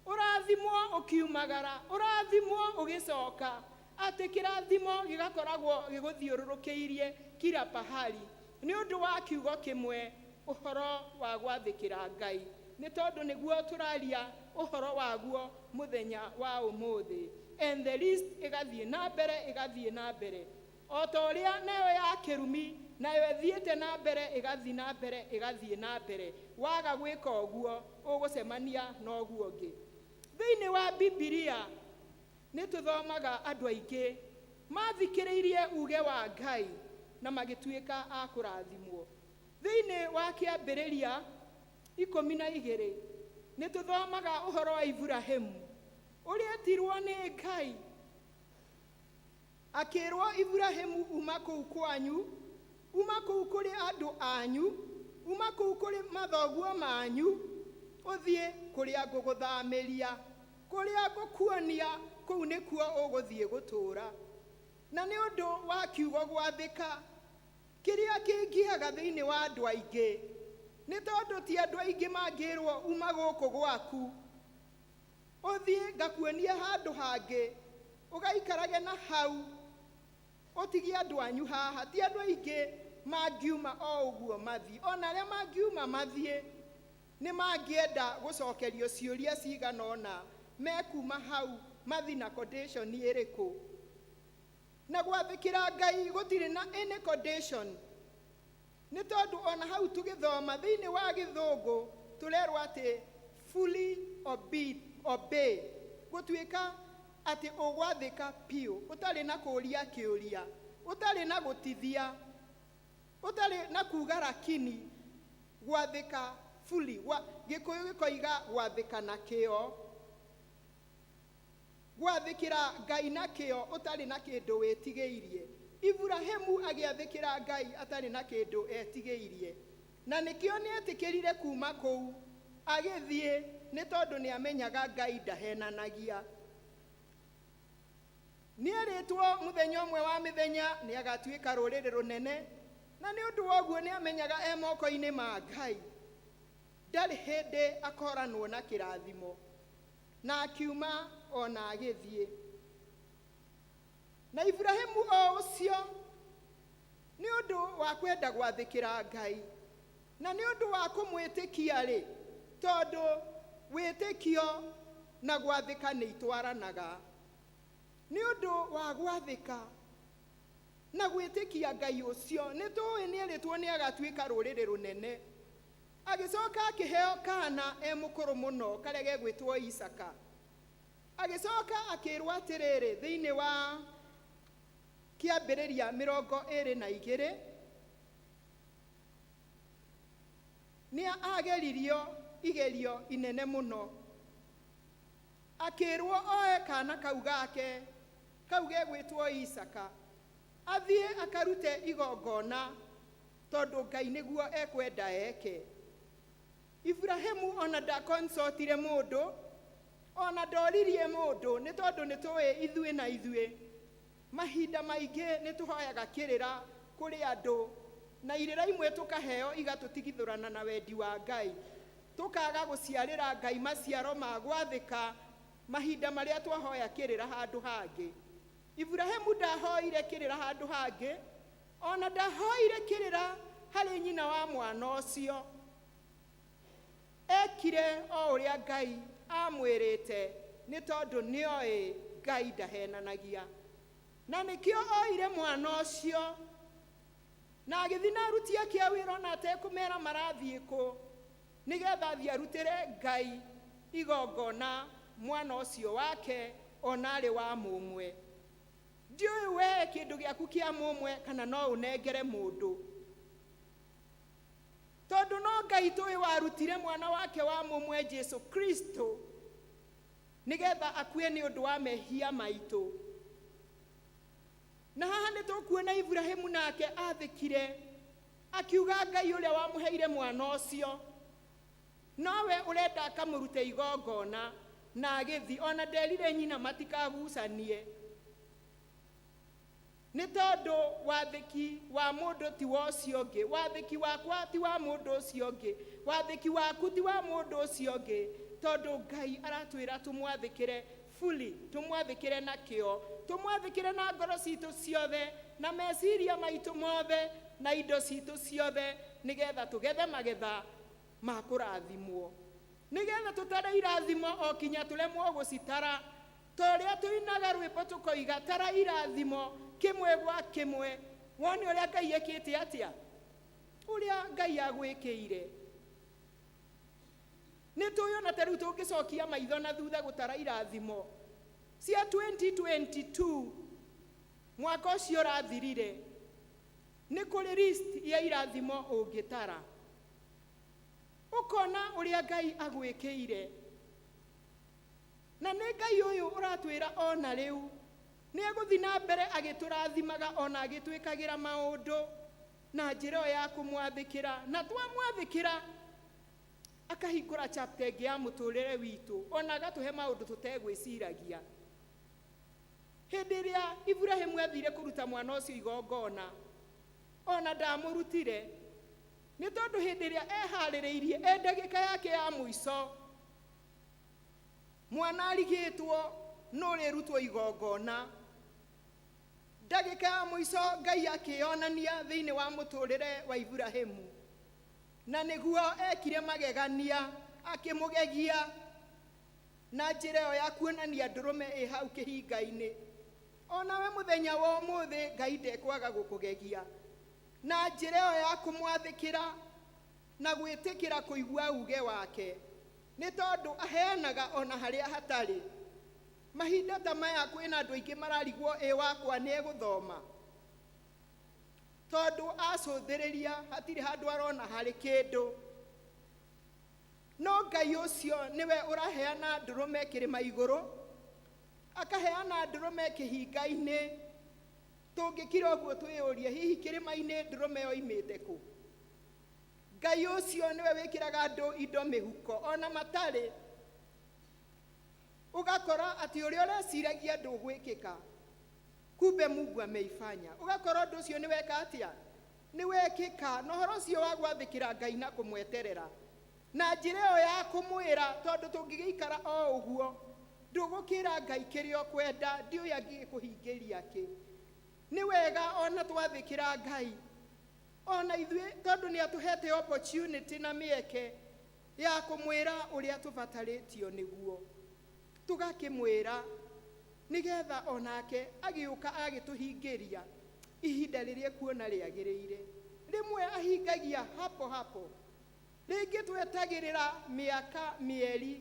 Ũrathimwo ũkiumagara, ũrathimwo ũgĩcoka, atĩ kĩrathimo gĩgakoragwo gĩgũthiũrũrũkĩirie kila pahali nĩ ũndũ wa kiugo kĩmwe, ũhoro wa gwathĩkĩra Ngai, nĩ tondũ nĩguo tũraria ũhoro waguo mũthenya wa ũmũthĩ. And the list ĩgathiĩ na mbere, ĩgathiĩ na mbere, o ta ũrĩa nayo ya kĩrumi nayo ĩthiĩte na mbere, ĩgathiĩ na mbere, ĩgathiĩ na mbere. Waga gwĩka ũguo ũgũcemania na ũguo ũngĩ. Thĩinĩ wa Bibilia nĩ tũthomaga andũ aingĩ mathikĩrĩirie uge wa Ngai na magĩtuĩka a kũrathimwo. Thĩinĩ wa Kĩambĩrĩria 12 nĩ tũthomaga ũhoro wa Iburahĩmu ũrĩa etirwo nĩ Ngai, akĩrwo, Iburahĩmu, uma kũu kwanyu, uma kũu kũrĩ andũ anyu, uma kũu kũrĩ mathoguo manyu, ũthiĩ kũrĩa ngũgũthamĩria, kũrĩa ngũkuonia, kũu nĩkuo ũgũthiĩ gũtũũra. Na nĩ ũndũ wa kiugo gwathĩka kĩrĩa kĩngĩaga thĩinĩ wa andũ aingĩ, nĩ tondũ ti andũ aingĩ mangĩrwo uma gũkũ gwaku. Ũthiĩ ngakuonie handũ hangĩ, ũgaikarage na hau, ũtigie andũ anyu haha. Ti andũ aingĩ mangiuma o ũguo mathiĩ, ona arĩa mangiuma mathiĩ nĩ mangĩenda gũcokerio ciũria cigana ũna, mekuma hau mathiĩ na condition ĩrĩkũ. Na gwathĩkĩra Ngai gũtirĩ na any condition, nĩ tondũ ona hau tũgĩthoma thĩinĩ wa Gĩthũngũ tũrerwo atĩ fully obey, gũtuĩka atĩ ũgwathĩka piũ, ũtarĩ na kũũria kĩũria, ũtarĩ na gũtithia, ũtarĩ na kuga lakini, gwathĩka fully. Gĩkũyũ gĩkoiga gwathĩka na kĩo, gwathĩkĩra Ngai na kĩo ũtarĩ na kĩndũ wĩtigĩirie. Iburahĩmu agĩathĩkĩra Ngai atarĩ na kĩndũ etigĩirie, na nĩkĩo nĩetĩkĩrire kuma kũu agĩthiĩ, nĩ tondũ nĩamenyaga Ngai ndahenanagia. Nĩerĩtwo mũthenya ũmwe wa mĩthenya nĩagatuĩka rũrĩrĩ rũnene, na nĩ ũndũ wa ũguo nĩamenyaga e moko-inĩ ma Ngai, ndarĩ hĩndĩ akoranwo na kĩrathimo. Na akiuma ona agĩthiĩ. Na Iburahĩmu o ũcio, nĩ ũndũ wa kwenda gwathĩkĩra Ngai na nĩ ũndũ wa kũmwĩtĩkia rĩ, tondũ wĩtĩkio na gwathĩka nĩ itwaranaga, nĩ ũndũ wa gwathĩka na gwĩtĩkia Ngai ũcio, nĩ tũĩ nĩerĩtwo nĩ agatuĩka rũrĩrĩ rũnene. Agĩcoka akĩheo kana e mũkũrũ mũno karĩa gegwĩtwo Isaka. Agĩcoka akĩrwo atĩrĩrĩ, thĩinĩ wa Kĩambĩrĩria 22, nĩ ageririo igerio inene mũno, akĩrwo oe kana kau gake kau gegwĩtwo Isaka athiĩ akarute igongona, tondũ Ngai nĩguo ekwenda eke. Iburahĩmu ona ndakonsultire mũndũ, ona ndoririe mũndũ, nĩ tondũ nĩ tũĩ ithuĩ na ithuĩ mahinda maingĩ nĩ tũhoyaga kĩrĩra kũrĩ andũ, na irĩra imwe tũkaheo igatũtigithũrana na wendi wa Ngai, tũkaga gũciarĩra Ngai maciaro ma gwathĩka mahinda marĩa twahoya kĩrĩra handũ hangĩ. Iburahĩmu ndahoire kĩrĩra handũ hangĩ, ona ndahoire kĩrĩra harĩ nyina wa mwana ũcio. Ekire o ũrĩa Ngai amwĩrĩte, nĩ tondũ nĩoĩ Ngai ndahenanagia. Na nĩkĩo oire mwana ũcio na agĩthiĩ na aruti ake a wĩra, ona atekũmera marathiĩ kũ, nĩgetha athiĩ arutĩre Ngai igongona mwana ũcio wake ona arĩ wa mũmwe. Ndiũĩ we kĩndũ gĩaku kĩa mũmwe kana no ũnengere mũndũ, tondũ no Ngai tũĩ warutire mwana wake wa mũmwe Jesu Kristo nĩgetha akue nĩ ũndũ wa mehia maitũ. Na haha nĩ tũkuona Iburahĩmu nake athĩkire, akiuga Ngai ũrĩa wamũheire mwana ũcio nowe ũrenda akamũrute igongona, na agĩthiĩ. Ona nderire nyina matikagucanie, nĩ tondũ wathĩki wa mũndũ ti wa ũcio ũngĩ, wathĩki wakwa ti wa mũndũ ũcio ũngĩ, wathĩki waku ti wa mũndũ ũcio ũngĩ, tondũ Ngai aratwĩra tũmwathĩkĩre fully, tũmwathĩkĩre na kĩo, tũmwathĩkĩre na ngoro citũ ciothe na meciria maitũ mothe na indo citũ ciothe, nĩgetha tũgethe magetha ma kũrathimwo, nĩgetha tũtare irathimo o kinya tũremwo gũcitara, ta ũrĩa tũinaga rwĩmbo tũkoiga tara irathimo kĩmwe gwa kĩmwe, wone ũrĩa Ngai ekĩte atĩa, ũrĩa Ngai agwĩkĩire. Nĩ tũĩ ona ta rĩu tũngĩcokia maitho na thutha gũtara irathimo cia 2022, mwaka ũcio ũrathirire, nĩ kũrĩ list ya irathimo ũngĩtara ũkona ũrĩa Ngai agwĩkĩire. Na nĩ Ngai ũyũ ũratwĩra ona rĩu nĩ egũthiĩ na mbere agĩtũrathimaga ona agĩtwĩkagĩra maũndũ na njĩra ĩyo ya kũmwathĩkĩra, na twamwathĩkĩra akahingũra chapter ĩngĩ ya mũtũrĩre witũ, ona agatũhe maũndũ tũtegwĩciragia. Hĩndĩ ĩrĩa Iburahĩmu athire kũruta mwana ũcio igongona, ona ndamũrutire, nĩ tondũ hĩndĩ ĩrĩa eharĩrĩirie e ndagĩka yake ya mũico, Mwana arigĩtwo nũ ũrĩrutwo igongona. Ndagĩka ya mũico Ngai akĩonania thĩinĩ wa mũtũrĩre wa Iburahĩmu, na nĩguo ekire magegania akĩmũgegia na njĩra ĩyo ya kuonania ndũrũme ĩ hau kĩhinga-inĩ. Onawe mũthenya wa ũmũthĩ Ngai ndekwaga gũkũgegia na njĩra ĩyo ya kũmwathĩkĩra na gwĩtĩkĩra kũigua uge wake, nĩ tondũ aheanaga ona harĩa hatarĩ. Mahinda ta maya kwĩna andũ aingĩ mararigwo ĩ wakwa nĩ egũthoma, tondũ acũthĩrĩria hatirĩ handũ arona harĩ kĩndũ. No Ngai ũcio nĩwe ũraheana ndũrũme kĩrĩma igũrũ, akaheana ndũrũme kĩhinga-inĩ. Tũngĩkira ũguo twĩyũrie, hihi kĩrĩma-inĩ ndũrũme yoimĩte kũ? Ngai ũcio nĩwe wĩkĩraga andũ indo mĩhuko ona matarĩ, ũgakora atĩ ũrĩa ũreciragia ndũgwĩkĩka, kumbe Mungu ameifanya. Ũgakora ũndũ ũcio nĩ weka atĩa? Nĩ wekĩka. Na ũhoro ũcio wa gwathĩkĩra Ngai na kũmweterera na njĩra ĩyo ya kũmwĩra, tondũ tũngĩgĩikara o ũguo ndũgũkĩra Ngai kĩrĩa ũkwenda, ndiũĩ angĩgĩkũhingĩria kĩ. Nĩ wega ona twathĩkĩra Ngai ona ithuĩ, tondũ nĩ atũhete opportunity na mĩeke ya kũmwĩra ũrĩa tũbatarĩtio nĩguo, tũgakĩmwĩra nĩgetha onake agĩũka agĩtũhingĩria ihinda rĩrĩa ekuona rĩagĩrĩire. Rĩmwe ahingagia hapo hapo, rĩngĩ twetagĩrĩra mĩaka mĩeri,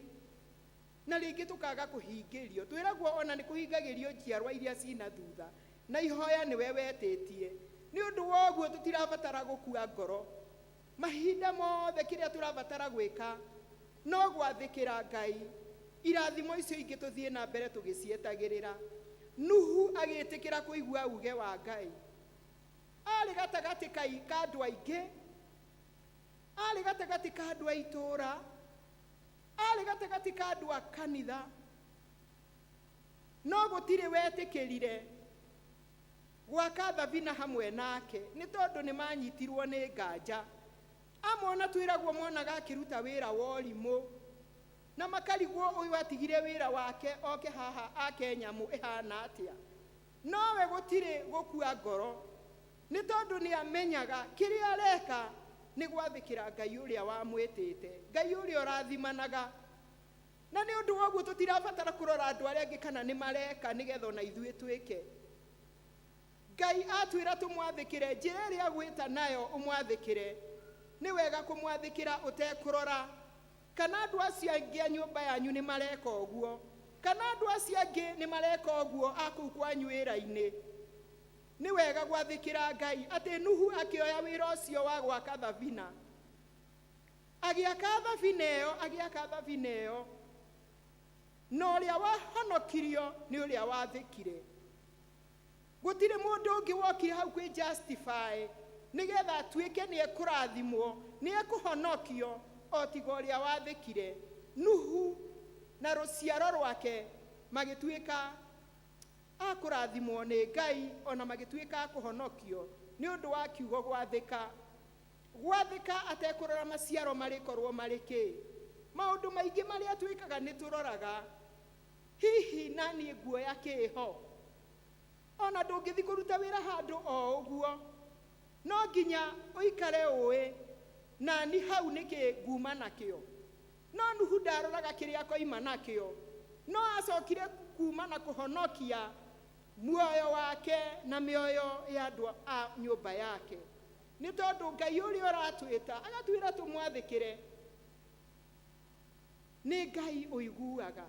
na rĩngĩ tũkaga kũhingĩrio. Twĩragwo ona nĩ kũhingagĩrio njiarwa iria cina thutha, na ihoya nĩwe wetĩtie. Nĩ ũndũ wa ũguo tũtirabatara gũkua ngoro mahinda mothe. Kĩrĩa tũrabatara gwĩka no gwathĩkĩra Ngai, irathimo icio ingĩ tũthiĩ na mbere tũgĩcietagĩrĩra. Nuhu agĩtĩkĩra kũigua uge wa Ngai, arĩ gatagatĩ ka andũ aingĩ, arĩ gatagatĩ ka andũ a itũũra, arĩ gatagatĩ ka andũ a kanitha, no gũtirĩ wetĩkĩrire gwaka thabina hamwe nake, nĩ tondũ nĩ manyitirwo nĩ nganja. Amwe ona twĩragwo monaga akĩruta wĩra wa ũrimũ, na makarigwo ũyũ atigire wĩra wake oke haha ake nyamũ ĩhana atĩa. Nowe gũtirĩ gũkua ngoro, nĩ tondũ nĩ amenyaga kĩrĩa areka nĩ gwathĩkĩra Ngai ũrĩa wamwĩtĩte, Ngai ũrĩa ũrathimanaga. Na nĩ ũndũ wa ũguo tũtirabatara kũrora andũ arĩa angĩ kana nĩ mareka nĩgetha ona ithuĩ twĩke. Ngai atwĩra tũmwathĩkĩre njĩra ĩrĩa agwĩta nayo ũmwathĩkĩre, nĩ wega kũmwathĩkĩra ũtekũrora kana andũ acio angĩ a nyũmba yanyu nĩ mareka ũguo, kana andũ acio angĩ nĩ mareka ũguo a kũu kwanyu wĩra-inĩ. Nĩ wega gwathĩkĩra Ngai. Atĩ Nuhu akĩoya wĩra ũcio wa gwaka thabina, agĩaka thabina ĩyo, agĩaka thabina ĩyo, na ũrĩa wahonokirio nĩ ũrĩa wathĩkire. Gũtirĩ mũndũ ũngĩ wokire hau kwĩ justify nĩgetha atuĩke nĩ ekũrathimwo, nĩ ekũhonokio, o tiga ũrĩa wathĩkire. Nuhu na rũciaro rwake magĩtuĩka a kũrathimwo nĩ Ngai, ona magĩtuĩka a kũhonokio nĩ ũndũ wa kiugo gwathĩka, gwathĩka atekũrora maciaro marĩkorwo marĩ kĩ. Maũndũ maingĩ marĩa twĩkaga nĩ tũroraga hihi naniĩ nguoya kĩho. Ona ndũngĩthiĩ kũruta wĩra handũ o ũguo, no nginya ũikare ũĩ nani hau nĩkĩ nguma nakĩo. No Nuhu ndaroraga kĩrĩa akoima nakĩo, no acokire kuma na kũhonokia muoyo wake na mĩoyo ya andũ a nyũmba yake, nĩ tondũ Ngai ũrĩa ũratwĩta agatwĩra tũmwathĩkĩre nĩ Ngai ũiguaga,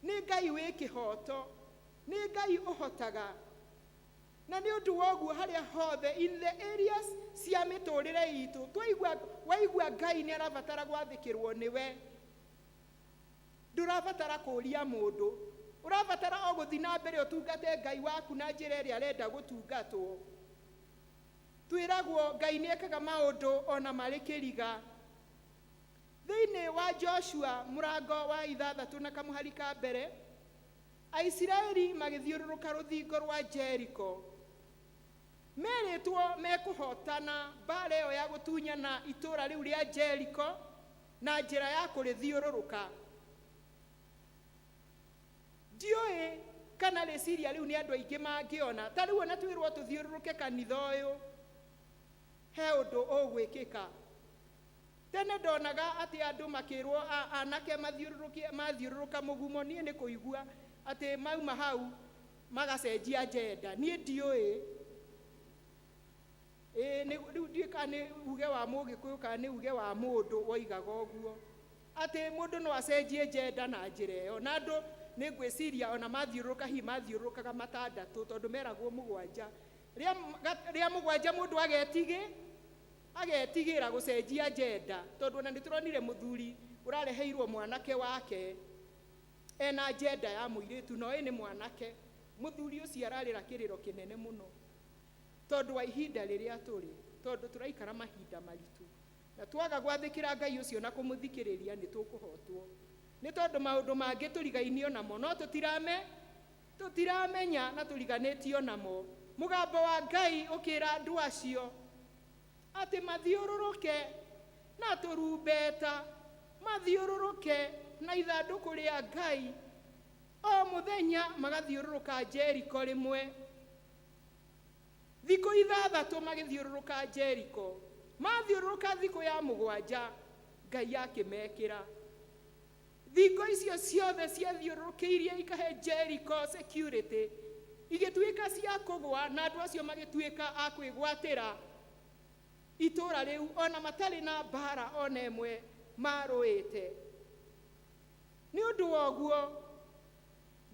nĩ Ngai wĩ kĩhoto, nĩ Ngai ũhotaga. Na nĩ ũndũ wa ũguo harĩa hothe in the areas cia mĩtũrĩre itũ twaigua, waigua Ngai nĩ arabatara gwathĩkĩrwo nĩwe, ndũrabatara kũũria mũndũ, ũrabatara o gũthiĩ na mbere ũtungate Ngai waku na njĩra ĩrĩa arenda gũtungatwo. Twĩragwo Ngai nĩ ekaga maũndũ ona marĩ kĩriga. Thĩinĩ wa Joshua mũrango wa 6 na kamũhari ka mbere, Aisiraeli magĩthiũrũrũka rũthingo rwa Jeriko, merĩtwo mekũhotana mbara ĩyo ya gũtunyana itũũra rĩu rĩa Jeriko na njĩra ya kũrĩthiũrũrũka. Ndiũĩ kana rĩciria rĩu nĩ andũ aingĩ mangĩona. Ta rĩu ona twĩrwo tũthiũrũrũke kanitha ũyũ, he ũndũ ũgwĩkĩka. Tene ndonaga atĩ andũ makĩrwo anake mathiũrũrũke, mathiũrũrũka mũgumo, niĩ nĩ kũigua atĩ mauma hau magacenjia agenda. Niĩ ndiũĩ. Ĩĩ, rĩu ndiũĩ kana nĩ uge wa Mũgĩkũyũ kana nĩ uge wa mũndũ woigaga ũguo, atĩ mũndũ no acenjie agenda na njĩra ĩyo. Na andũ nĩ ngwĩciria ona mathiũrũrũka, hihi mathiũrũrũkaga matandatũ, tondũ meragwo mũgwanja. Rĩa mũgwanja mũndũ agetigĩra gũcenjia agenda, tondũ ona nĩ tũronire mũthuri ũrareheirwo mwanake wake ena agenda ya mũirĩtu, no ĩ nĩ mwanake. Mũthuri ũcio ararĩra kĩrĩro kĩnene mũno tondũ wa ihinda rĩrĩa tũrĩ, tondũ tũraikara mahinda maritũ, na twaga gwathĩkĩra Ngai ũcio na kũmũthikĩrĩria nĩ tũkũhotwo, nĩ tondũ maũndũ mangĩ tũrigainio namo, no tũtiramenya na tũriganĩtio namo. Mũgambo wa Ngai ũkĩra andũ acio atĩ mathiũrũrũke na tũrumbeta, mathiũrũrũke na ithandũkũ rĩa Ngai o mũthenya, magathiũrũrũka Jeriko rĩmwe. Thikũ ithathatũ magĩthiũrũrũka Jeriko. Mathiũrũrũka thikũ ya mũgwanja, Ngai akĩmekĩra. Thingo icio ciothe ciathiũrũrũkĩirie ikahe Jeriko security, igĩtuĩka cia kũgwa, na andũ acio magĩtuĩka a kwĩgwatĩra itũũra rĩu ona matarĩ na mbara ona ĩmwe marũĩte. Nĩ ũndũ wa ũguo,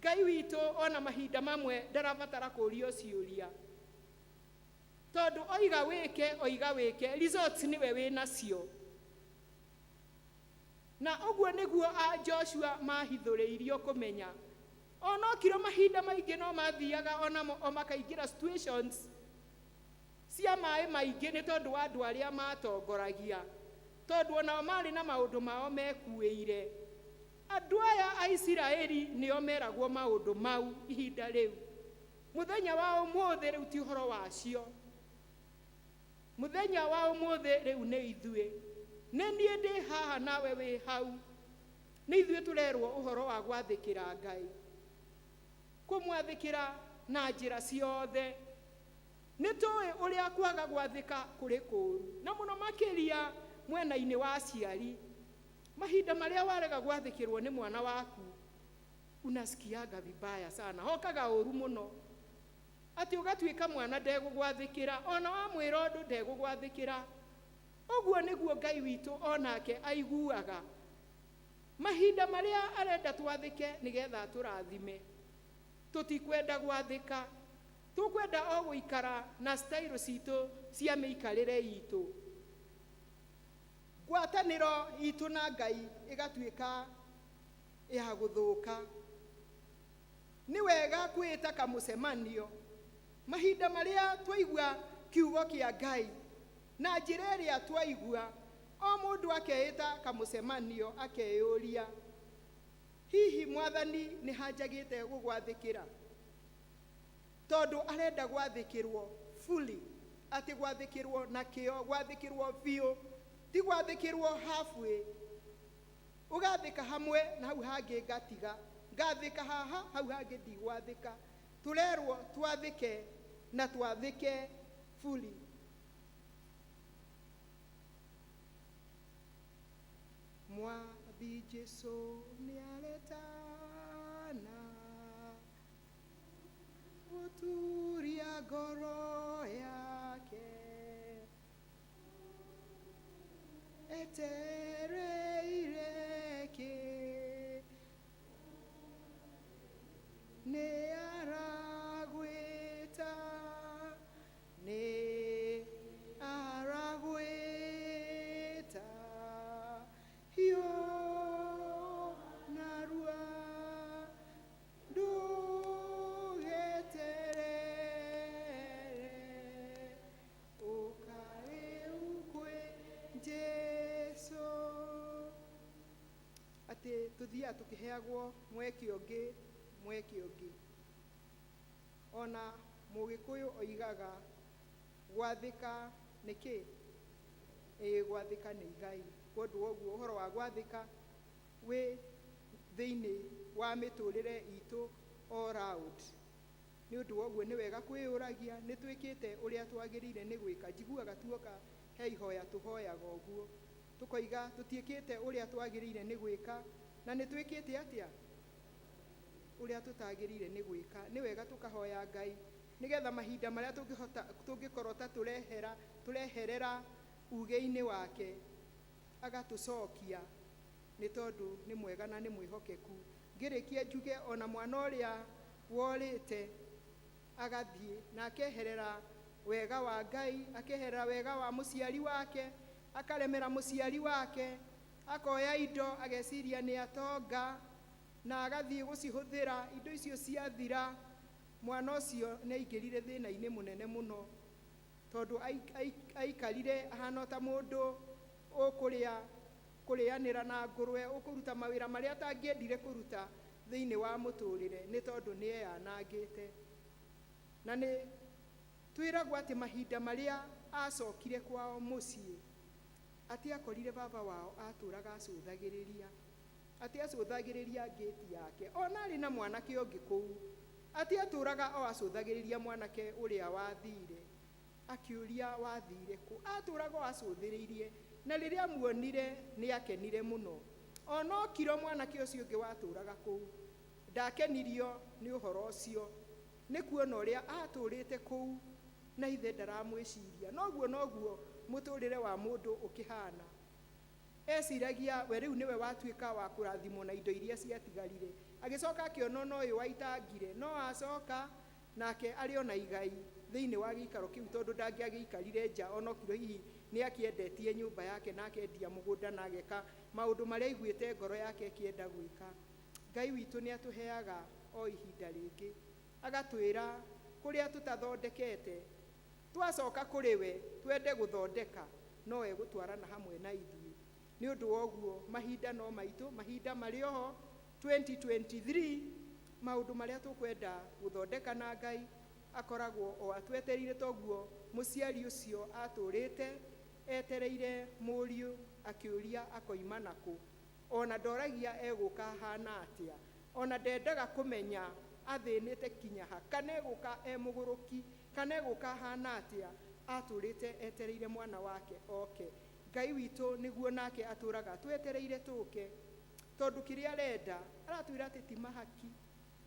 Ngai witũ ona mahinda mamwe ndarabatara kũũrio ciũria, tondũ oiga wĩke, oiga wĩke, results nĩwe wĩnacio. Na ũguo nĩguo a Joshua mahithũrĩirio kũmenya. Onokirwo mahinda maingĩ no mathiaga onamo o makaingĩra situations cia maĩ maingĩ, nĩ tondũ wa andũ arĩa matongoragia, tondũ onao marĩ na maũndũ mao mekuĩire. Andũ aya a Isiraeli nĩo meragwo maũndũ mau ihinda rĩu. Mũthenya wa ũmũthĩ rĩu ti ũhoro wacio. Mũthenya wa ũmũthĩ rĩu nĩ ithuĩ, nĩ niĩ ndĩ haha nawe wĩ hau, nĩ ithuĩ tũrerwo ũhoro wa gwathĩkĩra Ngai, kũmwathĩkĩra na njĩra ciothe. Nĩ tũĩ ũrĩa kwaga gwathĩka kũrĩ kũũru, na mũno makĩria mwena-inĩ wa aciari. Mahinda marĩa warega gwathĩkĩrwo nĩ mwana waku, unasikiaga vibaya sana, hokaga ũru mũno, atĩ ũgatuĩka mwana ndegũgwathĩkĩra, ona wamwĩra ũndũ ndegũgwathĩkĩra. Ũguo nĩguo Ngai witũ onake aiguaga mahinda marĩa arenda twathĩke nĩgetha atũrathime. Tũtikwenda gwathĩka, tũkwenda o gũikara na style citũ cia mĩikarĩre itũ. Ngwatanĩro itũ na Ngai ĩgatuĩka ya gũthũka. Nĩ wega kwĩĩta kamũcemanio mahinda marĩa twaigua kiugo kĩa Ngai na njĩra ĩrĩa twaigua, o mũndũ akeĩta kamũcemanio, akeyũria, hihi Mwathani nĩ hanjagĩte gũgwathĩkĩra? Tondũ arenda gwathĩkĩrwo fully, atĩ gwathĩkĩrwo na kĩo, gwathĩkĩrwo biũ, ti gwathĩkĩrwo halfway. Ũgathĩka hamwe na hau hangĩ ngatiga, ngathĩka haha, hau hangĩ ndigwathĩka. Tũrerwo twathĩke na twathĩke fully. Mwathi Jesu nĩaretana gũturia ngoro yake, etereire kĩ? Nĩ aragwĩta, nĩ aragwĩta, hiũ narua ndũgeterere, ũka rĩu kwĩ Jesũ. Atĩ tũthiaga tũkĩheagwo mweke ũngĩ, mweke ũngĩ. Ona Mũgĩkũyũ oigaga gwathĩka nĩ kĩ? Ĩĩ, gwathĩka nĩ igai. Kwa ũndũ wa ũguo ũhoro wa gwathĩka wĩ Thĩinĩ wa mĩtũrĩre itũ all round. Nĩ ũndũ wa ũguo nĩ wega kwĩyũragia nĩ twĩkĩte ũrĩa twagĩrĩire nĩ gwĩka. Njiguaga tuoka he ihoya tũhoyaga ũguo tũkoiga tũtiĩkĩte ũrĩa twagĩrĩire nĩ gwĩka, na nĩ twĩkĩte atĩa ũrĩa tũtagĩrĩire nĩ gwĩka. Nĩ wega tũkahoya Ngai nĩgetha mahinda marĩa tũngĩhota tũngĩkorwo ta tũrehera tũreherera uge-inĩ wake agatũcokia, nĩ tondũ nĩ mwega na nĩ mwĩhokeku. Ngĩrĩkia njuge ona mwana ũrĩa worĩte agathiĩ na akeherera wega wa Ngai, akeherera wega wa mũciari wake, akaremera mũciari wake, akoya indo ageciria nĩ atonga na agathiĩ gũcihũthĩra, indo icio ciathira, mwana ũcio nĩ aingĩrire thĩna-inĩ mũnene mũno, tondũ aikarire ahana ta mũndũ ũkũrĩa kũrĩanĩra na ngũrwe, ũkũruta mawĩra marĩa atangĩendire kũruta thĩinĩ wa mũtũrĩre, nĩ tondũ nĩ eyanangĩte. Na nĩ twĩragwo atĩ mahinda marĩa acokire kwao mũciĩ, atĩ akorire baba wao atũraga acũthagĩrĩria, atĩ acũthagĩrĩria ngĩti yake, ona arĩ na mwanake ũngĩ kũu, atĩ atũraga o acũthagĩrĩria mwanake ũrĩa wathire, akĩũria wathire kũ, atũraga o acũthĩrĩirie, na rĩrĩa amuonire nĩ akenire mũno. Ona okiro mwanake ũcio ũngĩ watũraga kũu ndakenirio nĩ ũhoro ũcio, nĩ kuona ũrĩa atũrĩte kũu na ithe ndaramwĩciria. Noguo noguo mũtũrĩre wa mũndũ ũkĩhana. Eciragia we rĩu nĩwe watuĩka wa kũrathimwo na indo iria ciatigarire, agĩcoka akĩona ona ũyũ waitangire no acoka nake arĩ ona igai thĩinĩ wa gĩikaro kĩu, tondũ ndangĩagĩikarire nja, ona okirwo hihi nĩ akĩendetie nyũmba yake na akendia mũgũnda na ageka maũndũ marĩa aiguĩte ngoro yake ĩkĩenda gwĩka. Ngai witũ nĩ atũheaga o ihinda rĩngĩ, agatwĩra kũrĩa tũtathondekete twacoka kũrĩ we twende gũthondeka, no egũtwarana hamwe na ithuĩ. Nĩ ũndũ wa ũguo mahinda no maitũ, mahinda marĩ oho 2023, maũndũ marĩa tũkwenda gũthondeka na Ngai akoragwo o atwetereire, toguo mũciari ũcio atũrĩte etereire mũriũ akĩũria akoima nakũ, ona ndoragia egũka ahana atĩa, ona ndendaga kũmenya athĩnĩte kinya ha, kana egũka e mũgũrũki, kana egũka ahana atĩa, atũrĩte etereire mwana wake oke. Ngai witũ nĩguo nake atũraga twetereire tũke, tondũ kĩrĩa arenda aratwĩra atĩ ti mahaki,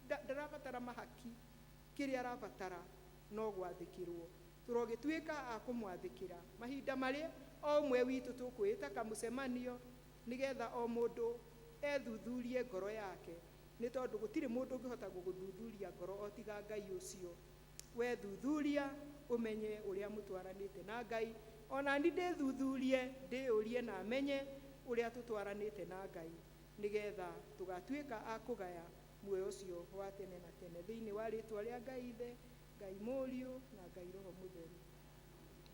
ndarabatara mahaki, kĩrĩa arabatara no gwathĩkĩrwo. Tũrogĩtuĩka a kũmwathĩkĩra mahinda marĩa o ũmwe witũ tũkwĩĩta kamũcemanio, nĩgetha o mũndũ ethuthurie ngoro yake, nĩ tondũ gũtirĩ mũndũ ũngĩhota gũgũthuthuria ngoro o tiga Ngai ũcio. Wethuthuria ũmenye ũrĩa mũtwaranĩte na Ngai, ona ni ndĩthuthurie ndĩyũrie na menye ũrĩa tũtwaranĩte na Ngai, nĩgetha tũgatuĩka a kũgaya muoyo ũcio wa tene na tene thĩinĩ wa rĩtwa rĩa Ngai Ithe, Ngai Mũriũ na Ngai Roho Mũtheru.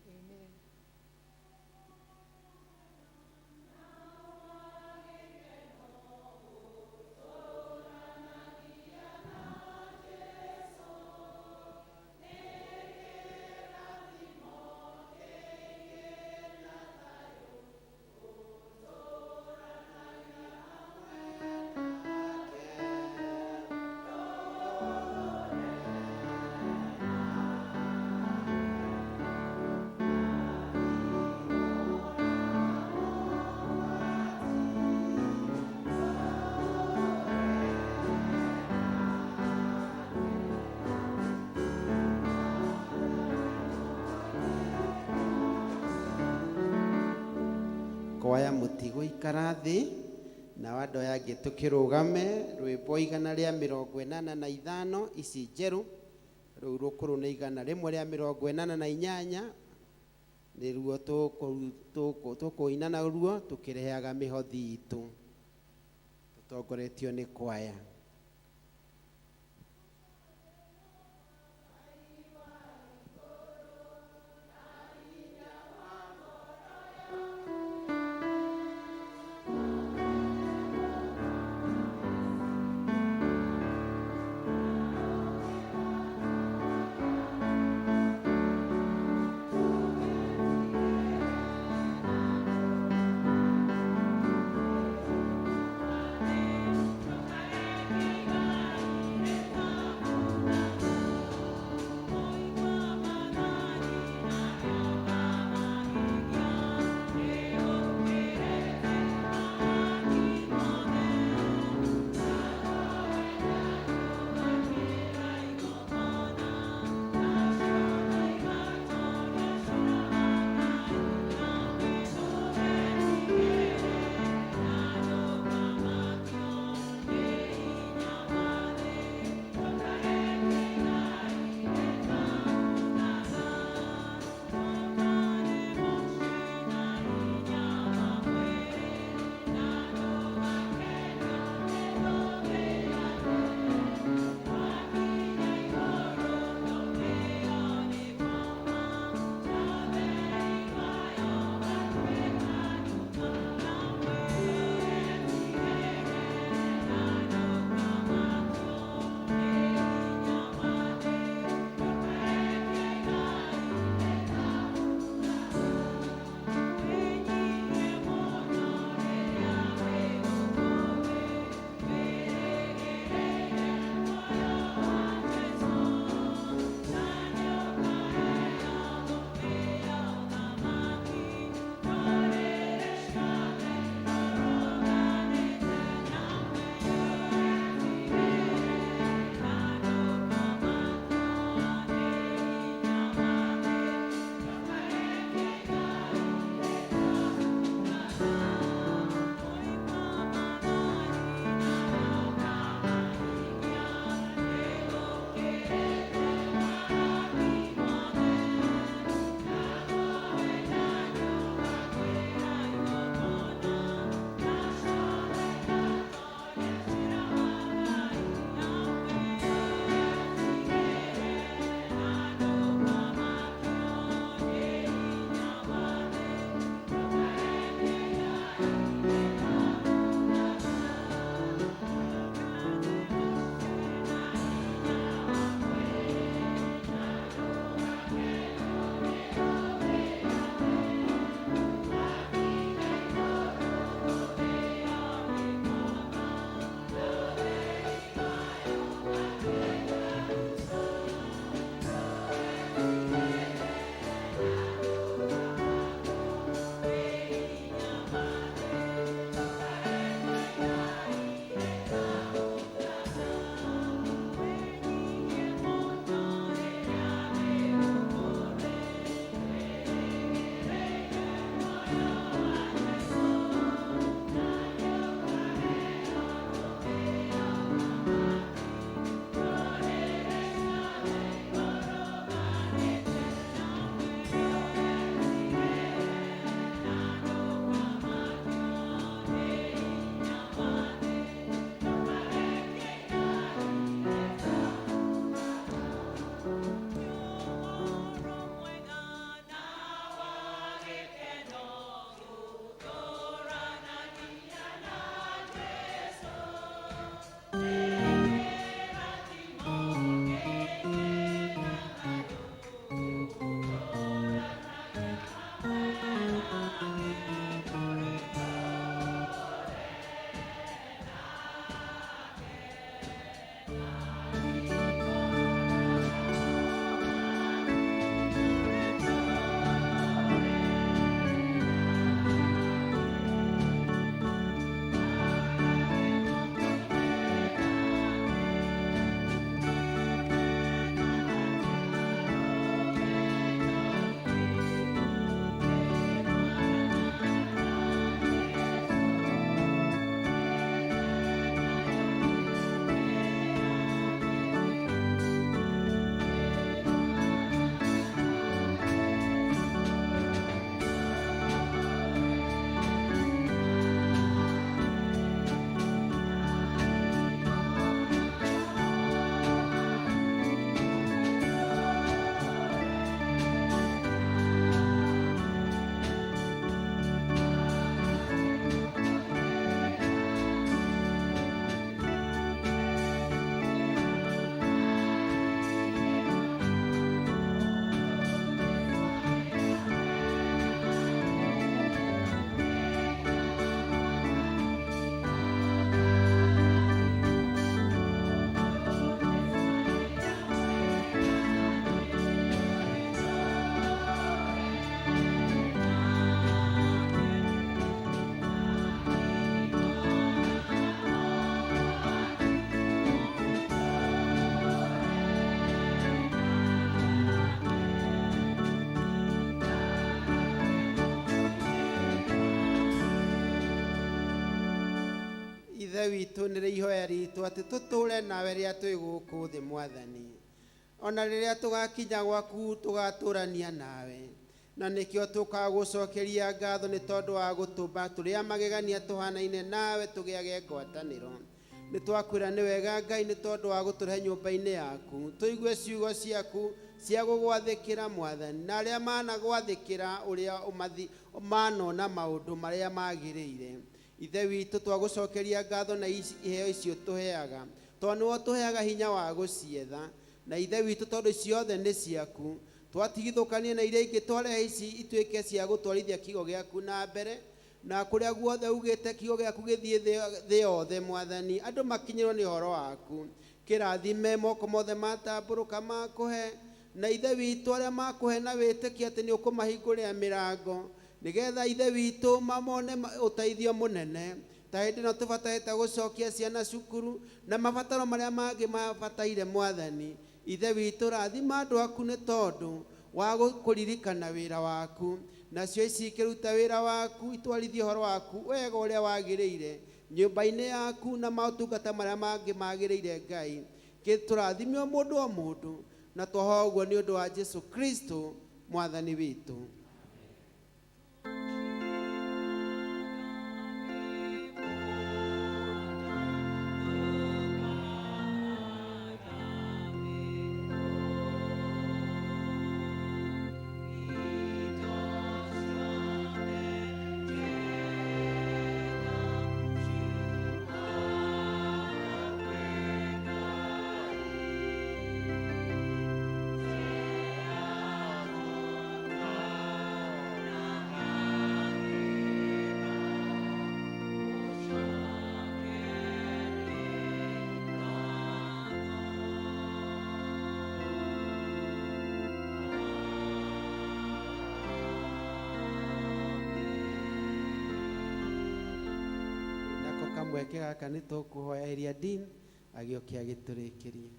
Amen. Kwaya mũtigũikara thĩ, nao andũ aya angĩ tũkĩrũgame rwĩmbo 185 ici njerũ, rũu rũkũrũ nĩ 188, nĩruo tũkũina naruo tũkĩrehaga mĩhothi itũ tũtongoretio nĩ kwaya. Ithe witũ, nĩrĩ ihoya ritũ atĩ tũtũre nawe rĩrĩa twĩ gũkũ thĩ Mwathani, ona rĩrĩa tũgakinya gwaku tũgatũrania nawe, na nĩkĩo tũkagũcokeria ngatho nĩ tondũ wa gũtũmba tũrĩ a magegania tũhanaine nawe tũgĩage ngwatanĩro. Nĩ twakwĩra nĩ wega Ngai nĩ tondũ wa gũtũrehe nyũmba-inĩ yaku tũigue ciugo ciaku cia gũgwathĩkĩra Mwathani, na arĩa managwathĩkĩra ũrĩa manona maũndũ marĩa magĩrĩire. Ithe witũ, twagũcokeria ngatho na iheo icio tũheaga, tondũ nĩwe ũtũheaga hinya wa gũcietha. Na Ithe witũ, tondũ ciothe nĩ ciaku, twatigithũkanie na iria ingĩ, twarehe ici ituĩke cia gũtwarithia kiugo gĩaku na mbere, na kũrĩa guothe ugĩte kiugo gĩaku gĩthiĩ thĩ yothe Mwathani, andũ makinyĩrwo nĩ ũhoro waku. Kĩrathime moko mothe matambũrũka makũhe, na Ithe witũ, arĩa makũhe na wĩtĩkia atĩ nĩ ũkũmahingũrĩra mĩrango, nĩgetha Ithe witũ mamone ũteithio mũnene. Ta hĩndĩ ĩno tũbatarĩte gũcokia ciana cukuru na mabataro marĩa mangĩ mabataire Mwathani. Ithe witũ, rathima andũ aku nĩ tondũ wa kũririkana wĩra waku, nacio ici ikĩruta wĩra waku, itwarithie ũhoro waku wega ũrĩa wagĩrĩire nyũmba-inĩ yaku na maũtungata marĩa mangĩ magĩrĩire. Ngai, tũrathime o mũndũ o mũndũ, na twahoya ũguo nĩ ũndũ wa Jesu Kristo Mwathani witũ. Nako kamweke gaka nĩ tũkũhoya ĩrĩa Dean agĩũke agĩtũrĩkĩrie.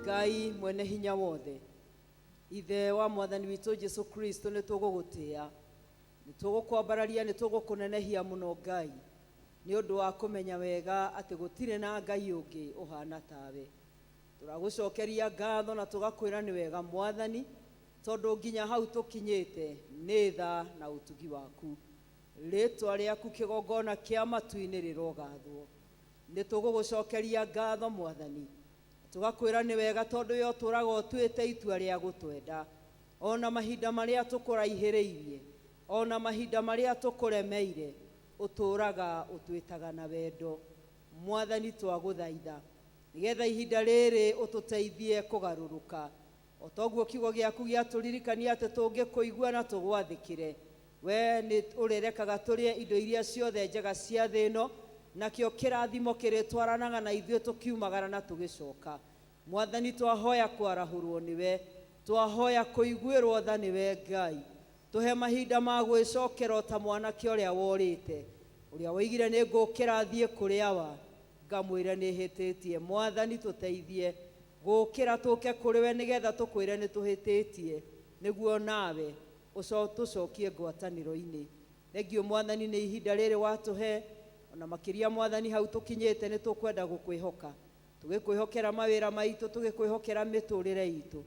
Ngai mwene hinya wothe, Ithe wa Mwathani witũ Jesu Kristo, nĩ tũgũgũtĩa, nĩ tũgũkwambararia, nĩ tũgũkũnenehia mũno Ngai, nĩ ũndũ wa kũmenya wega atĩ gũtirĩ na Ngai ũngĩ ũhana tawe. Tũragũcokeria ngatho na tũgakwĩra nĩ wega Mwathani, tondũ nginya hau tũkinyĩte nĩ tha na ũtugi waku. Rĩtwa rĩaku kĩgongona kĩa matu-inĩ rĩrogathwo. Nĩ tũgũgũcokeria ngatho Mwathani, tũgakwĩra nĩ wega, tondũ we ũtũraga ũtuĩte itua rĩa gũtwenda ona mahinda marĩa tũkũraihĩrĩirie, ona mahinda marĩa tũkũremeire, ũtũraga ũtwĩtaga na wendo. Mwathani, twagũthaitha nĩgetha ihinda rĩrĩ ũtũteithie kũgarũrũka, o toguo kiugo gĩaku gĩatũririkania atĩ tũngĩkũigua na tũgwathĩkĩre, we nĩ ũrĩrekaga tũrĩe indo iria ciothe njega cia thĩ ĩno, nakĩo kĩrathimo kĩrĩtwaranaga na ithuĩ tũkiumagara na tũgĩcoka. Mwathani, twahoya kwarahũrwo nĩwe, twahoya kũiguĩrwo tha nĩwe. Ngai, tũhe mahinda ma gwĩcokera o ta mwanake ũrĩa worĩte, ũrĩa woigire nĩ ngũkĩra thiĩ kũrĩa wa ngamwĩre nĩ hĩtĩtie. Mwathani, tũteithie. Gũkĩra tũke kũrĩ we nĩgetha tũkwĩre nĩ tũhĩtĩtie, nĩguo nawe tũcokie ngwatanĩro-inĩ. Thengiũ Mwathani nĩ ihinda rĩrĩ watũhe, ona makĩria Mwathani hau tũkinyĩte nĩ tũkwenda gũkwĩhoka. Tũgĩkwĩhokera mawĩra maitũ, tũgĩkwĩhokera mĩtũrĩre itũ,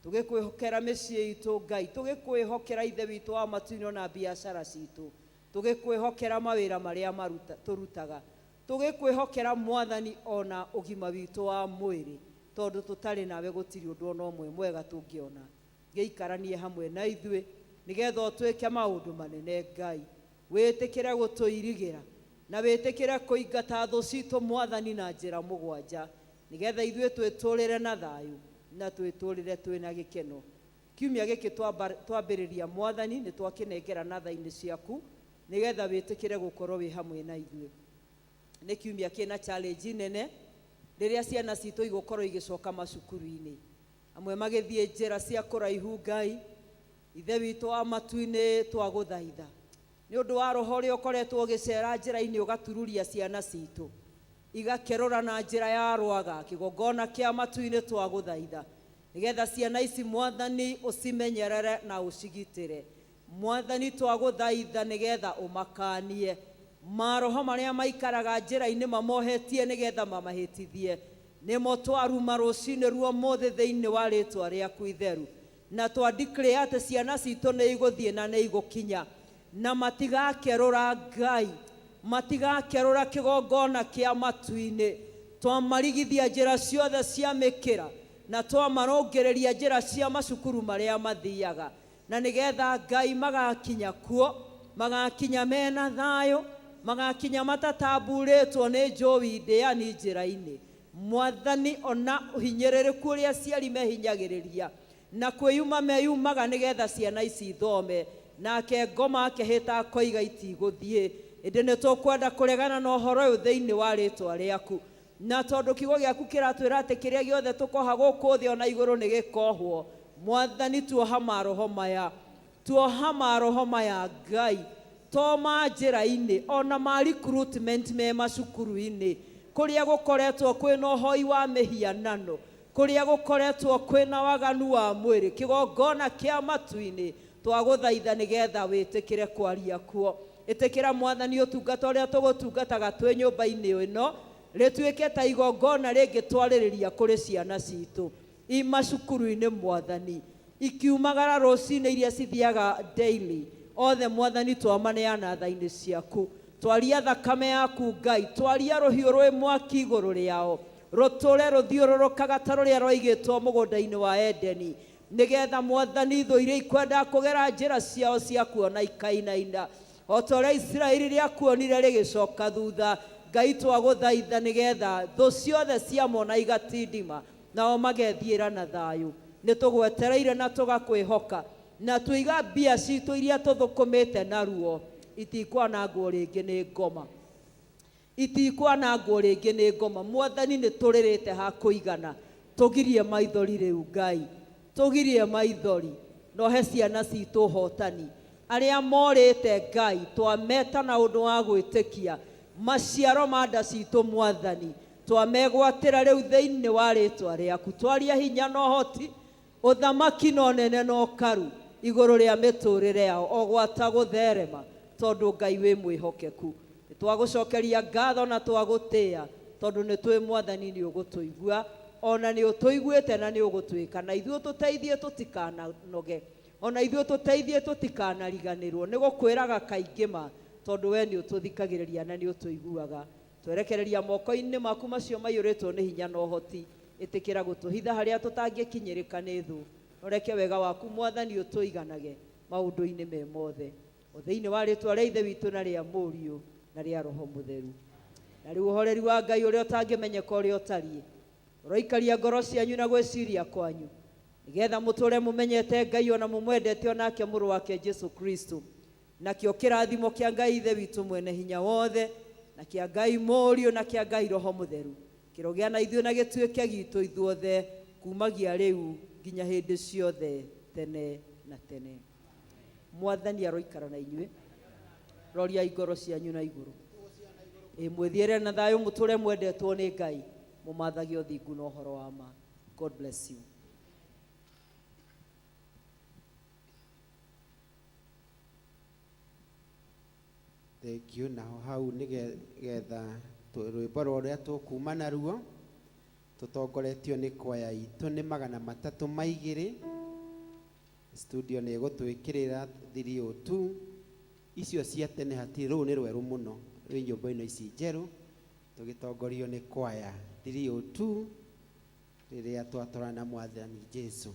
tũgĩkwĩhokera mĩciĩ itũ Ngai, tũgĩkwĩhokera Ithe witũ wa matu-inĩ ona biacara citũ, tũgĩkwĩhokera mawĩra marĩa tũrutaga, tũgĩkwĩhokera Mwathani ona ũgima witũ wa mwĩrĩ, tondũ tũtarĩ nawe gũtirĩ ũndũ ona ũmwe mwega tũngĩona. Gĩikaranie hamwe na ithuĩ nĩgetha ũtwĩke maũndũ manene Ngai. Wĩtĩkĩre gũtũirigĩra na wĩtĩkĩre kũingata thũ citũ Mwathani na njĩra mũgwanja, nĩgetha ithuĩ twĩtũrĩre na thayũ na twĩtũrĩre twĩna gĩkeno. Kiumia gĩkĩ twambĩrĩria Mwathani nĩ twakĩnengera na tha-inĩ ciaku nĩgetha wĩtĩkĩre gũkorwo wĩ hamwe na ithuĩ. Nĩ kiumia kĩna challenge nene rĩrĩa ciana citũ igũkorwo igĩcoka macukuru-inĩ, amwe magĩthiĩ njĩra cia kũraihu. Ngai Ithe witũ wa matu-inĩ, twagũthaitha nĩ ũndũ wa roho ũrĩa ũkoretwo ũgĩcera njĩra-inĩ ũgatururia ciana citũ igakerũra na njĩra ya rwaga. Kĩgongona kĩa matu-inĩ, twagũthaitha nĩgetha ciana ici Mwathani ũcimenyerere na ũcigitĩre. Mwathani, twagũthaitha nĩgetha ũmakanie maroho marĩa maikaraga njĩra-inĩ mamohetie nĩgetha mamahĩtithie. Nĩmo twaruma rũcinĩ ruo mũthĩ thĩinĩ wa rĩtwa rĩaku itheru, na twa declare atĩ ciana citũ nĩ igũthiĩ na nĩ igũkinya na matigakerũra Ngai, matigakerũra kĩgongona kĩa matu-inĩ. Twamarigithia njĩra ciothe cia mĩkĩra na twamarũngĩrĩria njĩra cia macukuru marĩa mathiaga, na nĩgetha Ngai magakinya kuo, magakinya mena thayũ, magakinya matatamburĩtwo nĩ njũi ndĩani njĩra-inĩ. Mwathani, ona hinyĩrĩrĩku ũrĩa aciari mehinyagĩrĩria na kwĩyuma meyumaga nĩgetha ciana ici ithome, nake ngoma akehĩta akoiga itigũthiĩ, ĩndĩ nĩ tũkwenda kũregana na ũhoro ũyũ thĩinĩ wa rĩtwa rĩaku, na tondũ kiugo gĩaku kĩratwĩra atĩ kĩrĩa gĩothe tũkoha gũkũ thĩ ona igũrũ nĩ gĩkohwo. Mwathani, tuoha maroho maya, tuoha maroho maya Ngai, to ma njĩra-inĩ, ona ma recruitment me macukuru-inĩ, kũrĩa gũkoretwo kwĩna ũhoi wa mĩhianano, kũrĩa gũkoretwo kwĩna waganu wa mwĩrĩ. Kĩgongona kĩa matu-inĩ, twagũthaitha nĩgetha wĩtĩkĩre kwaria kuo. Ĩtĩkĩra Mwathani ũtungata ũrĩa tũgũtungataga twĩ nyũmba-inĩ ĩno rĩtuĩke ta igongona rĩngĩ twarĩrĩria kũrĩ ciana citũ i macukuru-inĩ. Mwathani, ikiumagara rũcinĩ iria cithiaga daily othe, Mwathani, twamaneana tha-inĩ ciaku. Twaria thakame yaku Ngai, twaria rũhiũ rwĩ mwaki igũrũ rĩao, rũtũre rũthiũrũrũkaga ta rũrĩa rwaigĩtwo mũgũnda-inĩ wa Edeni, nĩgetha Mwathani thũ iria ikwenda kũgera njĩra ciao cia kuona ikainaina o ta ũrĩa Isiraeli rĩakuonire rĩgĩcoka thutha. Ngai, twagũthaitha nĩgetha thũ ciothe ciamona igatindima, nao magethiĩra na thayũ. Nĩ tũgwetereire na tũgakwĩhoka, na tũiga mbia citũ iria tũthũkũmĩte naruo itikwanangwo rĩngĩ nĩ ngoma, itikwanangwo rĩngĩ nĩ ngoma. Mwathani, nĩ tũrĩrĩte ha kũigana, tũgirie maithori rĩu Ngai, tũgirie maithori, nohe ciana citũ ũhotani. Arĩa morĩte Ngai, twameta na ũndũ wa gwĩtĩkia maciaro ma nda citũ. Mwathani, twamegwatĩra rĩu thĩinĩ wa rĩtwa rĩaku. Twaria hinya na ũhoti, ũthamaki na ũnene na ũkaru igũrũ rĩa mĩtũrĩre yao o gwata gũtherema, tondũ Ngai wĩ mwĩhokeku. Nĩ twagũcokeria ngatho na twagũtĩĩa, tondũ nĩ twĩ Mwathani nĩ ũgũtũigua, ona nĩ ũtũiguĩte na nĩ ũgũtwĩka. Na ithuĩ tũteithie tũtikananoge, ona ithuĩ tũteithie tũtikanariganĩrwo nĩ gũkwĩraga kaingĩ ma, tondũ we nĩ ũtũthikagĩrĩria na nĩ ũtũiguaga. Twerekereria moko-inĩ maku macio maiyũrĩtwo nĩ hinya na ũhoti. Ĩtĩkĩra gũtũhitha harĩa tũtangĩkinyĩrĩka nĩ thũ. Ũreke wega waku Mwathani ũtũiganage maũndũ-inĩ me mothe, o thĩinĩ wa rĩtwa rĩa Ithe witũ na rĩa Mũriũ na rĩa Roho Mũtheru. Na rĩu ũhoreri wa Ngai ũrĩa ũtangĩmenyeka ũrĩa ũtariĩ ũroikaria ngoro cianyu na gwĩciria kwanyu, nĩgetha mũtũre mũmenyete Ngai ona mũmwendete, onake mũrũ wake Jesu Kristo. Nakĩo kĩrathimo kĩa Ngai Ithe witũ mwene hinya wothe, na kĩa Ngai Mũriũ, na kĩa Ngai Roho Mũtheru kĩrogĩa na ithuĩ na gĩtuĩke gitũ ithuothe kumagia rĩu nginya hĩndĩ ciothe tene na tene. Mwathani aroikara na inyuĩ. Roriai ngoro cianyu na igũrũ. Ĩ mwĩthiĩre na thayũ, mũtũre mwendetwo nĩ Ngai, mũmathage ũthingu na ũhoro wa ma. God bless you. Thank you. Naho hau nĩgetha rwĩmbo rũrĩa tũkuma naruo tũtongoretio nĩ kwaya itũ nĩ 302. Studio nĩ ĩgũtwĩkĩrĩra 302 icio cia tene hatirĩ, rũu nĩ rwerũ mũno rwĩ nyũmba-inĩ ici njerũ, tũgĩtongorio nĩ kwaya 302 rĩrĩa twatwarana na Mwathani Jesu.